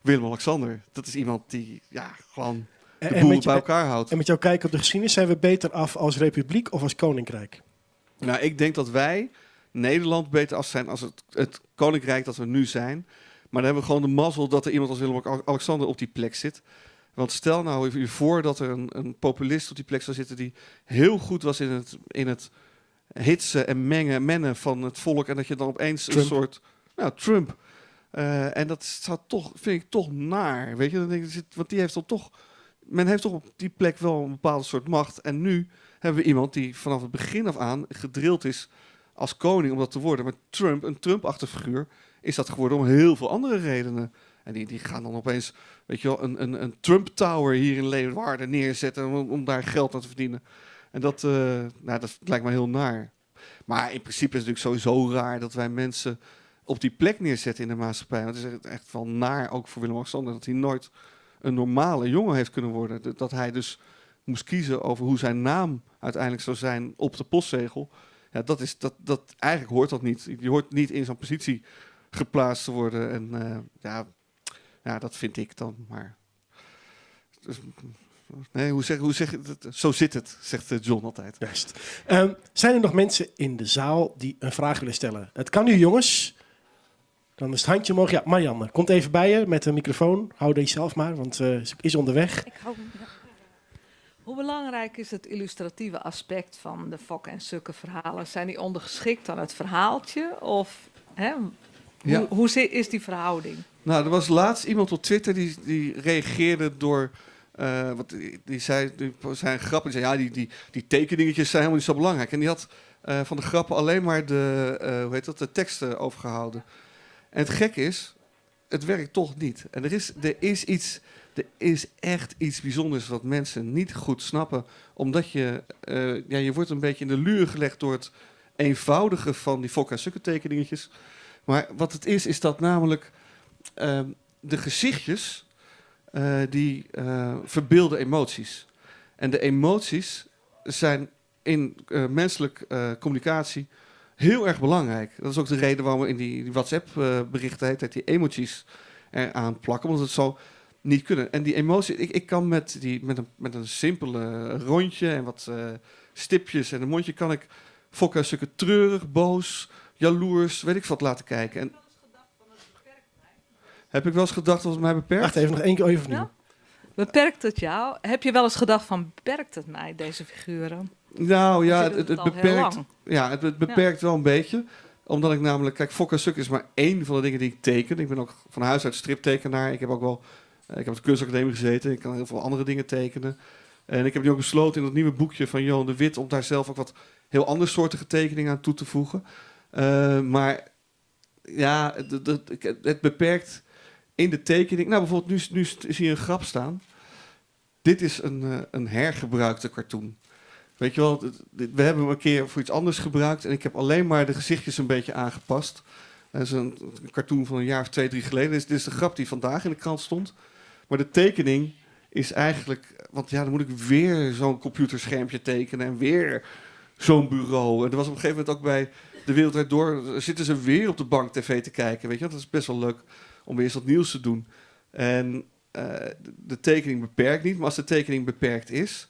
Willem-Alexander. Dat is iemand die, ja, gewoon de boel bij elkaar houdt. En met jouw kijk op de geschiedenis, zijn we beter af als republiek of als koninkrijk? Ik denk dat wij, Nederland, beter af zijn als het koninkrijk dat we nu zijn. Maar dan hebben we gewoon de mazzel dat er iemand als Willem-Alexander op die plek zit. Want stel nou even voor dat er een populist op die plek zou zitten die heel goed was in het hitsen en mennen van het volk. En dat je dan opeens een Trump. soort... Nou, Trump. En dat zou toch, vind ik toch naar. Weet je? Dan denk ik, want die heeft dan toch... Men heeft toch op die plek wel een bepaalde soort macht. En nu hebben we iemand die vanaf het begin af aan gedrild is als koning om dat te worden. Maar Trump, een Trump-achtige figuur, is dat geworden om heel veel andere redenen. En die gaan dan opeens, weet je wel, een Trump Tower hier in Leeuwarden neerzetten om daar geld aan te verdienen. En dat lijkt me heel naar. Maar in principe is het natuurlijk sowieso raar dat wij mensen op die plek neerzetten in de maatschappij. Want het is echt wel naar, ook voor Willem-Alexander, dat hij nooit een normale jongen heeft kunnen worden. Dat hij dus moest kiezen over hoe zijn naam uiteindelijk zou zijn op de postzegel. Ja, dat is, dat, dat, eigenlijk hoort dat niet. Je hoort niet in zo'n positie geplaatst te worden. En ja, ja, dat vind ik dan. Maar dus, nee, hoe zeg, hoe zeg je dat? Zo zit het, zegt John altijd. Juist. Zijn er nog mensen in de zaal die een vraag willen stellen? Het kan nu, jongens. Dan is het handje omhoog. Ja, Marianne, komt even bij je met de microfoon. Hou die zelf maar, want ze is onderweg. Ik hou hem, ja. Hoe belangrijk is het illustratieve aspect van de Fokke en Sukke verhalen? Zijn die ondergeschikt aan het verhaaltje? Of, hè, hoe is die verhouding? Er was laatst iemand op Twitter die reageerde door... want die zei, die zei een grap, die zei, ja, die tekeningetjes zijn helemaal niet zo belangrijk. En die had van de grappen alleen maar de teksten overgehouden. En het gekke is, het werkt toch niet. En er is iets Er is echt iets bijzonders wat mensen niet goed snappen. Omdat je, ja, je wordt een beetje in de luur gelegd door het eenvoudige van die Fokke en Sukke tekeningetjes. Maar wat het is, is dat namelijk de gezichtjes die verbeelden emoties. En de emoties zijn in menselijk communicatie heel erg belangrijk. Dat is ook de reden waarom we in die WhatsApp-berichten heet die emojis eraan plakken, omdat het zo niet kunnen. En die emotie, ik kan met een simpele rondje en wat stipjes en een mondje kan ik Fokke en Sukke treurig, boos, jaloers, weet ik wat laten kijken. En heb ik wel eens gedacht dat het mij beperkt? Wacht even, nog één keer even opnieuw. Ja? Beperkt het jou? Heb je wel eens gedacht van, beperkt het mij, deze figuren? Nou ja, Want je het, doet het het al heel beperkt, lang. ja, het beperkt wel een beetje. Omdat ik namelijk... Kijk, Fokke en Sukke is maar één van de dingen die ik teken. Ik ben ook van huis uit striptekenaar. Ik heb ook wel... Ik heb op de kunstacademie gezeten. Ik kan heel veel andere dingen tekenen. En ik heb nu ook besloten in dat nieuwe boekje van Johan de Wit... om daar zelf ook wat heel andersoortige tekeningen aan toe te voegen. Maar ja, het beperkt in de tekening. Nou, bijvoorbeeld nu zie je een grap staan. Dit is een hergebruikte cartoon. Weet je wel, we hebben hem een keer voor iets anders gebruikt... en ik heb alleen maar de gezichtjes een beetje aangepast. Dat is een cartoon van een jaar of 2, 3 geleden. Dit is de grap die vandaag in de krant stond. Maar de tekening is eigenlijk... Want ja, dan moet ik weer zo'n computerschermpje tekenen... en weer zo'n bureau. En er was op een gegeven moment ook bij De Wereld Draait Door... zitten ze weer op de bank tv te kijken. Weet je wel? Dat is best wel leuk om weer eens wat nieuws te doen. En de tekening beperkt niet. Maar als de tekening beperkt is...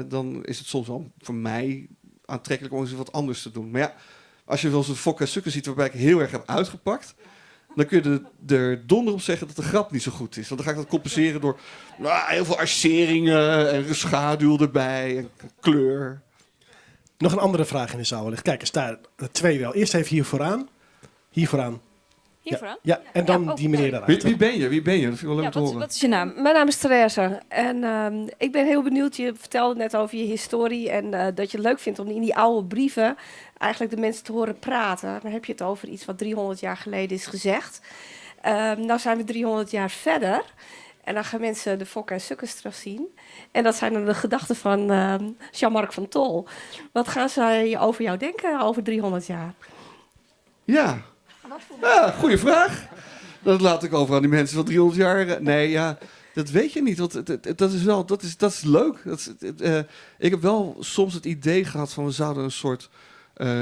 dan is het soms wel voor mij aantrekkelijk om eens wat anders te doen. Maar ja, als je wel eens een Fokke en Sukke ziet waarbij ik heel erg heb uitgepakt... dan kun je er donder op zeggen dat de grap niet zo goed is. Want dan ga ik dat compenseren door heel veel arceringen en schaduw erbij en kleur. Nog een andere vraag in de zaal wellicht. Kijk eens, daar twee wel. Eerst even hier vooraan. Hier vooraan. Hier vooraan? Ja, en dan Ja, oh, die meneer daarachter. Wie ben je? Wie ben je? Dat vind ik wel leuk om te horen. Wat is je naam? Mijn naam is Therese en ik ben heel benieuwd. Je vertelde net over je historie en dat je het leuk vindt om in die oude brieven eigenlijk de mensen te horen praten. Dan heb je het over iets wat 300 jaar geleden is gezegd. Nou zijn we 300 jaar verder en dan gaan mensen de Fokke en Sukkes terugzien. En dat zijn dan de gedachten van Jean-Marc van Tol. Wat gaan zij over jou denken over 300 jaar? Ja. Ja, goeie vraag. Dat laat ik over aan die mensen van 300 jaar. Nee, ja, dat weet je niet. Want dat is wel, dat is leuk. Ik heb wel soms het idee gehad van we zouden een soort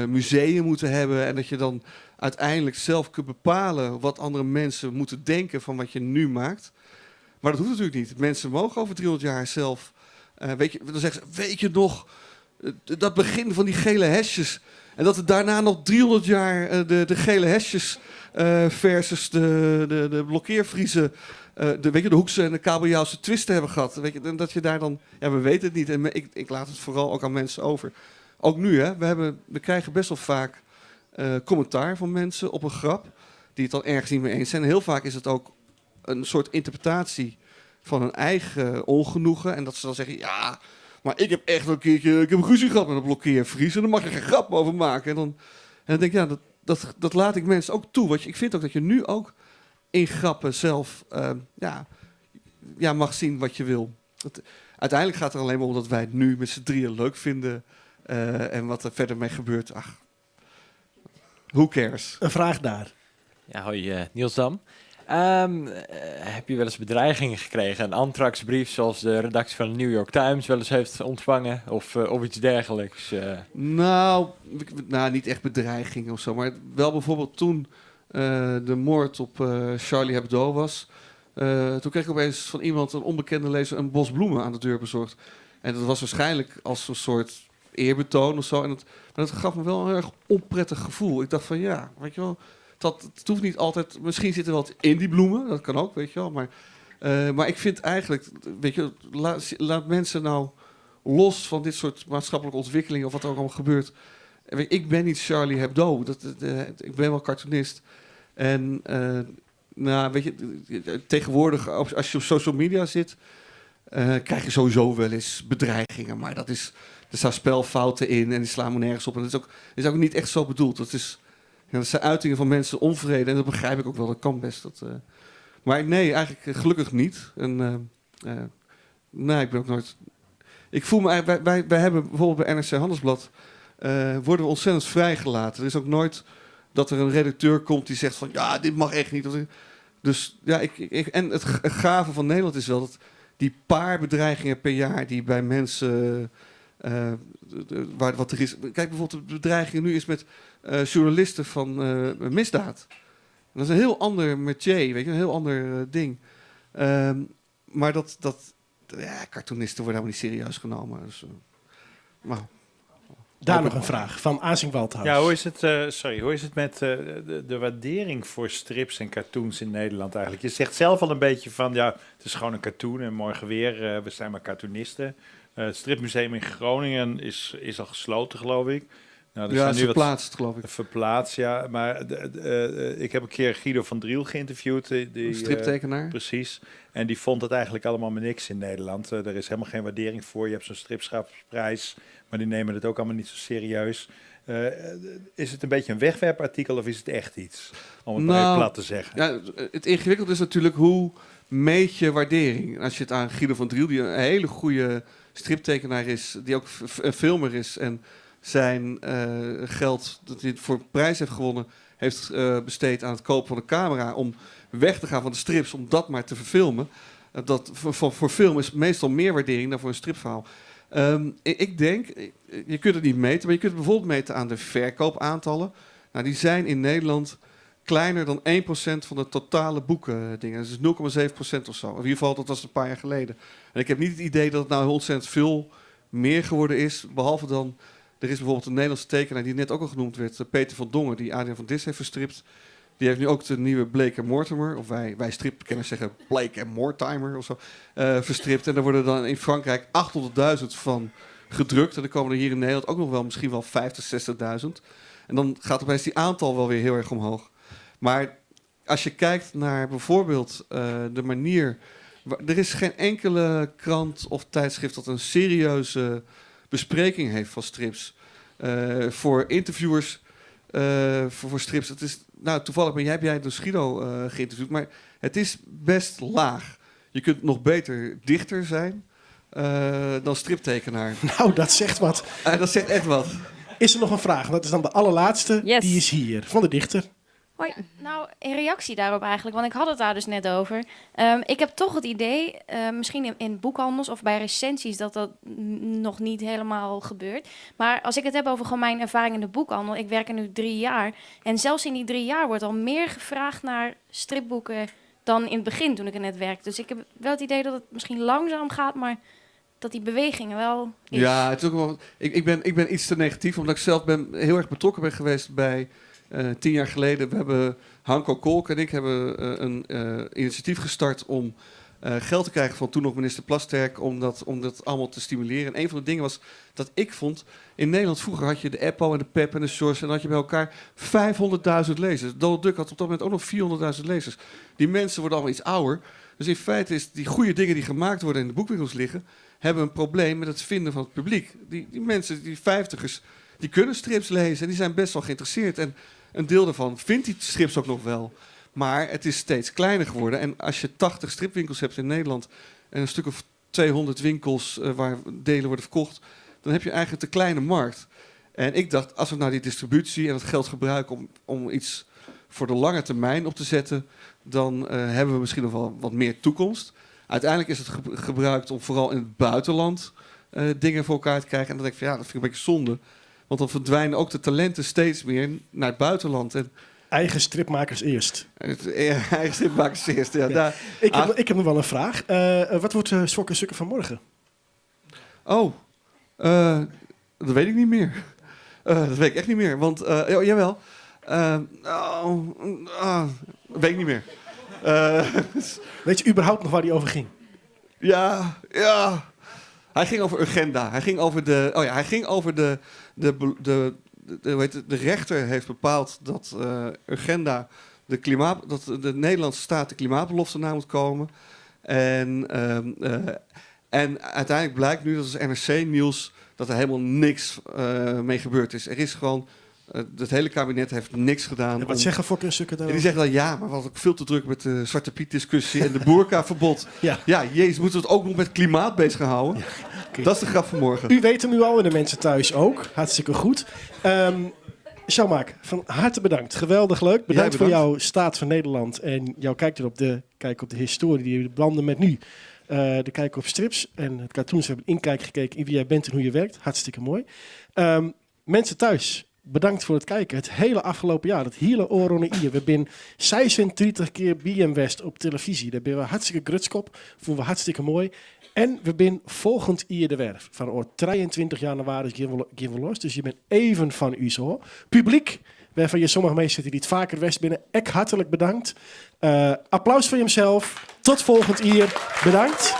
museum moeten hebben. En dat je dan uiteindelijk zelf kunt bepalen wat andere mensen moeten denken van wat je nu maakt. Maar dat hoeft natuurlijk niet. Mensen mogen over 300 jaar zelf... weet je, dan zeggen ze, weet je nog, dat begin van die gele hesjes... En dat er daarna nog 300 jaar de gele hesjes versus de blokkeervriezen, weet je, de Hoekse en de kabeljauwse twisten hebben gehad. Weet je, en dat je daar dan, ja, we weten het niet. En ik laat het vooral ook aan mensen over. Ook nu, hè, we krijgen best wel vaak commentaar van mensen op een grap die het dan ergens niet mee eens zijn. En heel vaak is het ook een soort interpretatie van hun eigen ongenoegen. En dat ze dan zeggen, ja... Maar ik heb echt een keertje, ik heb ruzie gehad met een blokkeervries en daar mag je geen grap over maken. En dan denk ik, ja, dat laat ik mensen ook toe. Want ik vind ook dat je nu ook in grappen zelf mag zien wat je wil. Uiteindelijk gaat het er alleen maar om dat wij het nu met z'n drieën leuk vinden. En wat er verder mee gebeurt, ach, who cares? Een vraag daar. Ja, hoi, Niels Dam. Heb je wel eens bedreigingen gekregen? Een antraxbrief zoals de redactie van de New York Times wel eens heeft ontvangen? Of iets dergelijks? Nou, niet echt bedreigingen of zo. Maar wel bijvoorbeeld toen de moord op Charlie Hebdo was. Toen kreeg ik opeens van iemand, een onbekende lezer, een bos bloemen aan de deur bezorgd. En dat was waarschijnlijk als een soort eerbetoon of zo. En maar dat gaf me wel een erg onprettig gevoel. Ik dacht van ja, weet je wel... Dat het hoeft niet altijd... Misschien zit er wat in die bloemen. Dat kan ook, weet je wel. Maar ik vind eigenlijk... Weet je, laat mensen nou los van dit soort maatschappelijke ontwikkelingen... of wat er ook allemaal gebeurt. Ik ben niet Charlie Hebdo. Ik ben wel cartoonist. En nou, weet je, tegenwoordig, als je op social media zit... krijg je sowieso wel eens bedreigingen. Maar dat is, er staan spelfouten in en die slaan me nergens op. En dat is ook niet echt zo bedoeld. Dat is... Ja, dat zijn uitingen van mensen onvrede en dat begrijp ik ook wel, dat kan best. Maar nee, eigenlijk gelukkig niet. En nee, ik ben ook nooit... Ik voel me eigenlijk... Wij hebben bijvoorbeeld bij NRC Handelsblad... worden we ontzettend vrijgelaten. Er is ook nooit dat er een redacteur komt die zegt van... ja, dit mag echt niet. Dus ja, en het gave van Nederland is wel dat die paar bedreigingen per jaar die bij mensen... wat er is. Kijk, bijvoorbeeld de bedreiging nu is met journalisten van misdaad. Dat is een heel ander métier, weet je, een heel ander ding. Maar dat ja, cartoonisten worden helemaal niet serieus genomen. Dus, maar. Daar nog een vraag van Asing Waldhaus. Ja, hoe is het, hoe is het met de waardering voor strips en cartoons in Nederland eigenlijk? Je zegt zelf al een beetje van, ja, het is gewoon een cartoon en morgen weer, we zijn maar cartoonisten. Het stripmuseum in Groningen is al gesloten, geloof ik. Nou, er ja, zijn nu verplaatst, geloof ik. Verplaatst, ja. Maar ik heb een keer Guido van Driel geïnterviewd. Die striptekenaar. Precies. En die vond het eigenlijk allemaal maar niks in Nederland. Er is helemaal geen waardering voor. Je hebt zo'n stripschapsprijs, maar die nemen het ook allemaal niet zo serieus. Is het een beetje een wegwerpartikel of is het echt iets? Om het maar even plat te zeggen. Ja, het ingewikkelde is natuurlijk hoe meet je waardering? Als je het aan Guido van Driel, die een hele goede striptekenaar is, die ook een filmer is en zijn geld dat hij voor prijs heeft gewonnen, heeft besteed aan het kopen van een camera om weg te gaan van de strips, om dat maar te verfilmen. Dat voor film is meestal meer waardering dan voor een stripverhaal. Ik denk, je kunt het niet meten, maar je kunt het bijvoorbeeld meten aan de verkoopaantallen. Nou, die zijn in Nederland kleiner dan 1% van de totale boeken dingen. Dat is 0,7% of zo. In ieder geval, dat was een paar jaar geleden. En ik heb niet het idee dat het nou ontzettend veel meer geworden is, behalve dan... Er is bijvoorbeeld een Nederlandse tekenaar die net ook al genoemd werd, Peter van Dongen, die Adriaan van Dis heeft verstript. Die heeft nu ook de nieuwe Blake en Mortimer, of wij stripkenners zeggen Blake en Mortimer of zo, verstript. En daar worden dan in Frankrijk 800.000 van gedrukt. En dan komen er hier in Nederland ook nog wel misschien wel 50, 60.000. En dan gaat opeens die aantal wel weer heel erg omhoog. Maar als je kijkt naar bijvoorbeeld de manier... Er is geen enkele krant of tijdschrift dat een serieuze bespreking heeft van strips. Voor interviewers, voor strips. Het is, nou, toevallig heb jij dus Guido geïnterviewd, maar het is best laag. Je kunt nog beter dichter zijn dan striptekenaar. Nou, dat zegt wat. Dat zegt echt wat. Is er nog een vraag? Dat is dan de allerlaatste. Yes. Die is hier, van de dichter. Hoi. Nou, in reactie daarop eigenlijk, want ik had het daar dus net over. Ik heb toch het idee, misschien in boekhandels of bij recensies, dat dat nog niet helemaal gebeurt. Maar als ik het heb over gewoon mijn ervaring in de boekhandel, ik werk er nu 3 jaar. En zelfs in die 3 jaar wordt al meer gevraagd naar stripboeken dan in het begin toen ik er net werkte. Dus ik heb wel het idee dat het misschien langzaam gaat, maar dat die beweging wel is. Ja, het is ook wel, ik ben iets te negatief, omdat ik zelf heel erg betrokken ben geweest bij... 10 jaar geleden, we hebben Hanko Kolk en ik hebben een initiatief gestart om geld te krijgen van toen nog minister Plasterk, om dat allemaal te stimuleren. En een van de dingen was dat ik vond, in Nederland vroeger had je de Eppo en de Pep en de Sjors en dan had je bij elkaar 500.000 lezers. Donald Duck had op dat moment ook nog 400.000 lezers. Die mensen worden allemaal iets ouder. Dus in feite is die goede dingen die gemaakt worden en in de boekwinkels liggen, hebben een probleem met het vinden van het publiek. Die mensen, die 50ers, die kunnen strips lezen en die zijn best wel geïnteresseerd. En een deel daarvan vindt die strips ook nog wel. Maar het is steeds kleiner geworden. En als je 80 stripwinkels hebt in Nederland en een stuk of 200 winkels waar delen worden verkocht, dan heb je eigenlijk een te kleine markt. En ik dacht, als we nou die distributie en het geld gebruiken om iets voor de lange termijn op te zetten, dan hebben we misschien nog wel wat meer toekomst. Uiteindelijk is het gebruikt om vooral in het buitenland dingen voor elkaar te krijgen. En dan denk ik van ja, dat vind ik een beetje zonde. Want dan verdwijnen ook de talenten steeds meer naar het buitenland. En eigen stripmakers eerst. Eigen stripmakers eerst, ja. Ja. Ik heb nog wel een vraag. Wat wordt Fokke en Sukke van morgen? Oh, dat weet ik niet meer. Dat weet ik echt niet meer. Want, jawel. Dat weet ik niet meer. Weet je überhaupt nog waar die over ging? Ja. Hij ging over Urgenda. Hij ging over de. Oh ja, hij ging over de rechter heeft bepaald dat Urgenda dat de Nederlandse staat de klimaatbelofte na moet komen. En uiteindelijk blijkt nu, dat is NRC Nieuws, dat er helemaal niks mee gebeurd is. Er is gewoon Het hele kabinet heeft niks gedaan. En wat zeggen Fokker en Sukker En die daarover? zeggen dan ja, maar we hadden ook veel te druk met de Zwarte Piet discussie en de boerkaverbod. Ja. Ja, jezus, moeten we het ook nog met klimaat bezig gaan houden? Dat is de grap van morgen. U weet hem nu al en de mensen thuis ook. Hartstikke goed. Jean-Marc, van harte bedankt. Geweldig leuk. Bedankt, Jij voor bedankt. jouw staat van Nederland en jouw kijk erop, de kijk op de historie, die banden met nu. De kijk op strips en het cartoons. We hebben een inkijk gekeken in wie jij bent en hoe je werkt. Hartstikke mooi. Mensen thuis, bedankt voor het kijken. Het hele afgelopen jaar, dat hele oren ier. We zijn 36 keer BM West op televisie. Daar ben we hartstikke grutskop. Voelen we hartstikke mooi. En we zijn volgend jaar de werf. Van oor 23 januari gaan we los. Dus je bent even van u zo. Publiek, waarvan je sommige mensen zitten die het vaker West binnen. Ek hartelijk bedankt. Applaus voor jezelf. Tot volgend jaar. Bedankt.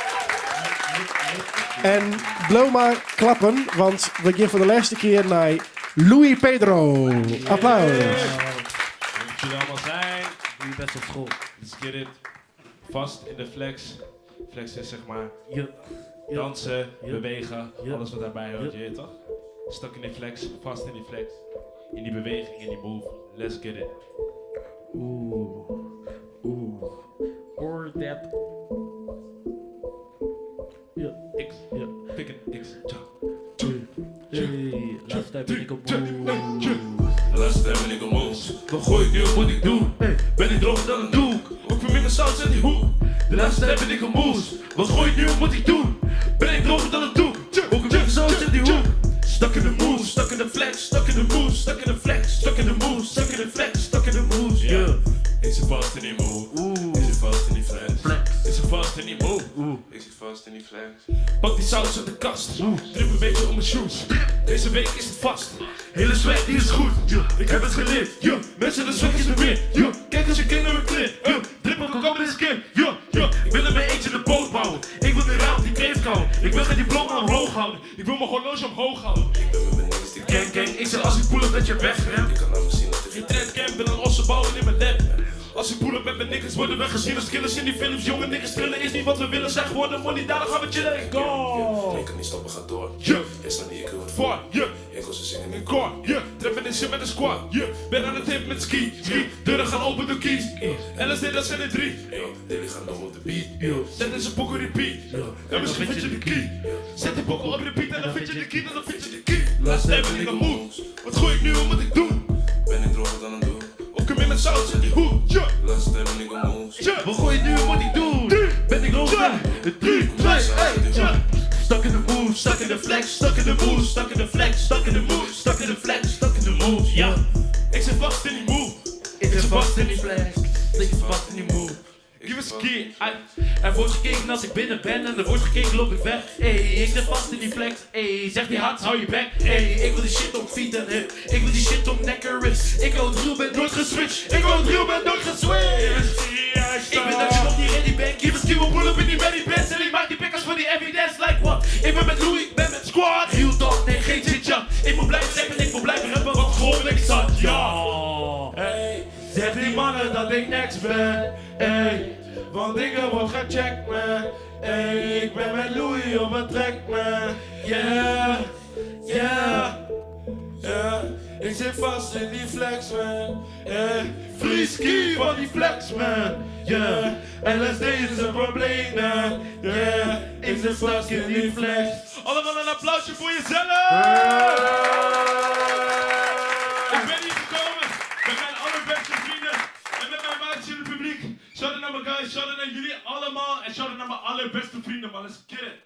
En blow maar klappen, want we gaan voor de laatste keer naar Louis Pedro. Applaus. Goed jullie allemaal zijn. Doe je best op school. Let's get it. Vast in de flex. Flex is zeg maar dansen, bewegen, alles wat daarbij hoort, je weet toch? Stak in die flex, vast in die flex. In die beweging, in die move. Let's get it. Oeh. Oeh. Or that. Ja. X. Ja. Pik een X. Tja. Hey, laatste tijd ben ik op moe. De laatste tijd ben ik op moes. Wat gooi ik nu op wat ik doe? Ben ik droger dan een doek? Ook voor minder saus in die hoek. De laatste tijd ben ik op moes. Wat gooi ik nu op wat ik doe? Ben ik droger dan een doek? Ook een minder saus in die hoek. Stak in de move, stak in de flex, stak in de move, stak in de flex, stak in de move, stak in de flex, stak in de move. Yeah. Ik zit vast in die move. Ik zit vast in die flex. Ik zit vast in die move. Ik zit vast in die flex. Pak die saus uit de kast. Drip een beetje om mijn shoes. Deze week is het vast. Hele swag die is goed. Ik heb het geleerd. Mensen de swag is er weer. Kijk als je kind naar mijn kleren. Drip op elkaar met de skin. Ik wil er mijn eentje de boot bouwen. Ik wil de raam die kreeft houden. Ik wil geen diploma omhoog houden. Ik wil mijn horloge omhoog houden. Ik ben met mijn niggas die gang gang. Ik zeg als ik pull up dat je wegrent. Ik kan nou zien dat ik geen trend ken. Ben een ossenbouwer in mijn lab. Als ik pull up met mijn niggas worden we gezien als killers in die films. Jonge niggas trillen is niet wat we willen zijn geworden. Money, daarom gaan we chillen en go. Ik kan niet stoppen, ga door. Yeah. Jij staat niet, ik hoor het voor. Yeah. Ik wil ze zingen in koor. Yeah. Treffen in shit met de squad. Yeah. Ben aan het hip met ski. Ski. Deuren gaan open door kies. LSD, dat zijn er drie. Daily gaan door op de beat. Zet deze pokoe repeat. En misschien vind je de key. Zet die pokoe op repeat en dan vind je de key. En dan vind je de key. Laatst tijd ben ik een moe. Wat gooi ik nu om wat ik doe? Ben ik droger dan een doek? Of kom in met saus in die hoek. Yeah. Laatste tijd ben ik een moes. Yeah. Wat gooi je nu om wat ik doe? Ben ik droger dan 3, 2, 1. Ja. Stuck in the move, stuck in the flex, stuck in the move, stuck in the flex, stuck in the move, stuck in the flex, stuck in the move. Ja. Ik zit vast in die move. Ik zit vast in die flex. Ik zit vast in die move. Give us a key. Er wordt gekeken als ik binnen ben en er wordt gekeken loop ik weg. Ey, ik zit vast in die flex. Ey, zeg die hart, hou je bek. Ey, ik wil die shit om feet en hip. Ik wil die shit om nek en wrist. Ik wil het real, ben nooit geswitcht. Ik wil het real, ben nooit geswitcht. Ik ben dat je nog niet ready bent. Give us key, we pull up in die ready bands. En ik maak die pikkers voor die evidence. Like what? Ik ben met Louis, ik ben met squad. Real talk, nee, geen chit-chat. Ik moet blijven rappen, ik moet blijven rappen. Want gewoon ben ik zat. Ja. Hey, zeg die mannen dat ik next ben. Hey, want ik word gecheckt, man. Hey, ik ben met Louis op een track, man. Yeah, yeah, yeah. Ik zit vast in die flex, man. Yeah. Free van die flex, man. Yeah, LSD is een probleem, man. Yeah, ik zit vast in die flex. Allemaal een applausje voor jezelf! Ik ben hier gekomen met mijn allerbeste vrienden en met mijn maatjes in het publiek. Shout out naar mijn guys, shout out naar jullie allemaal en shout out naar mijn allerbeste vrienden, man. Let's get it!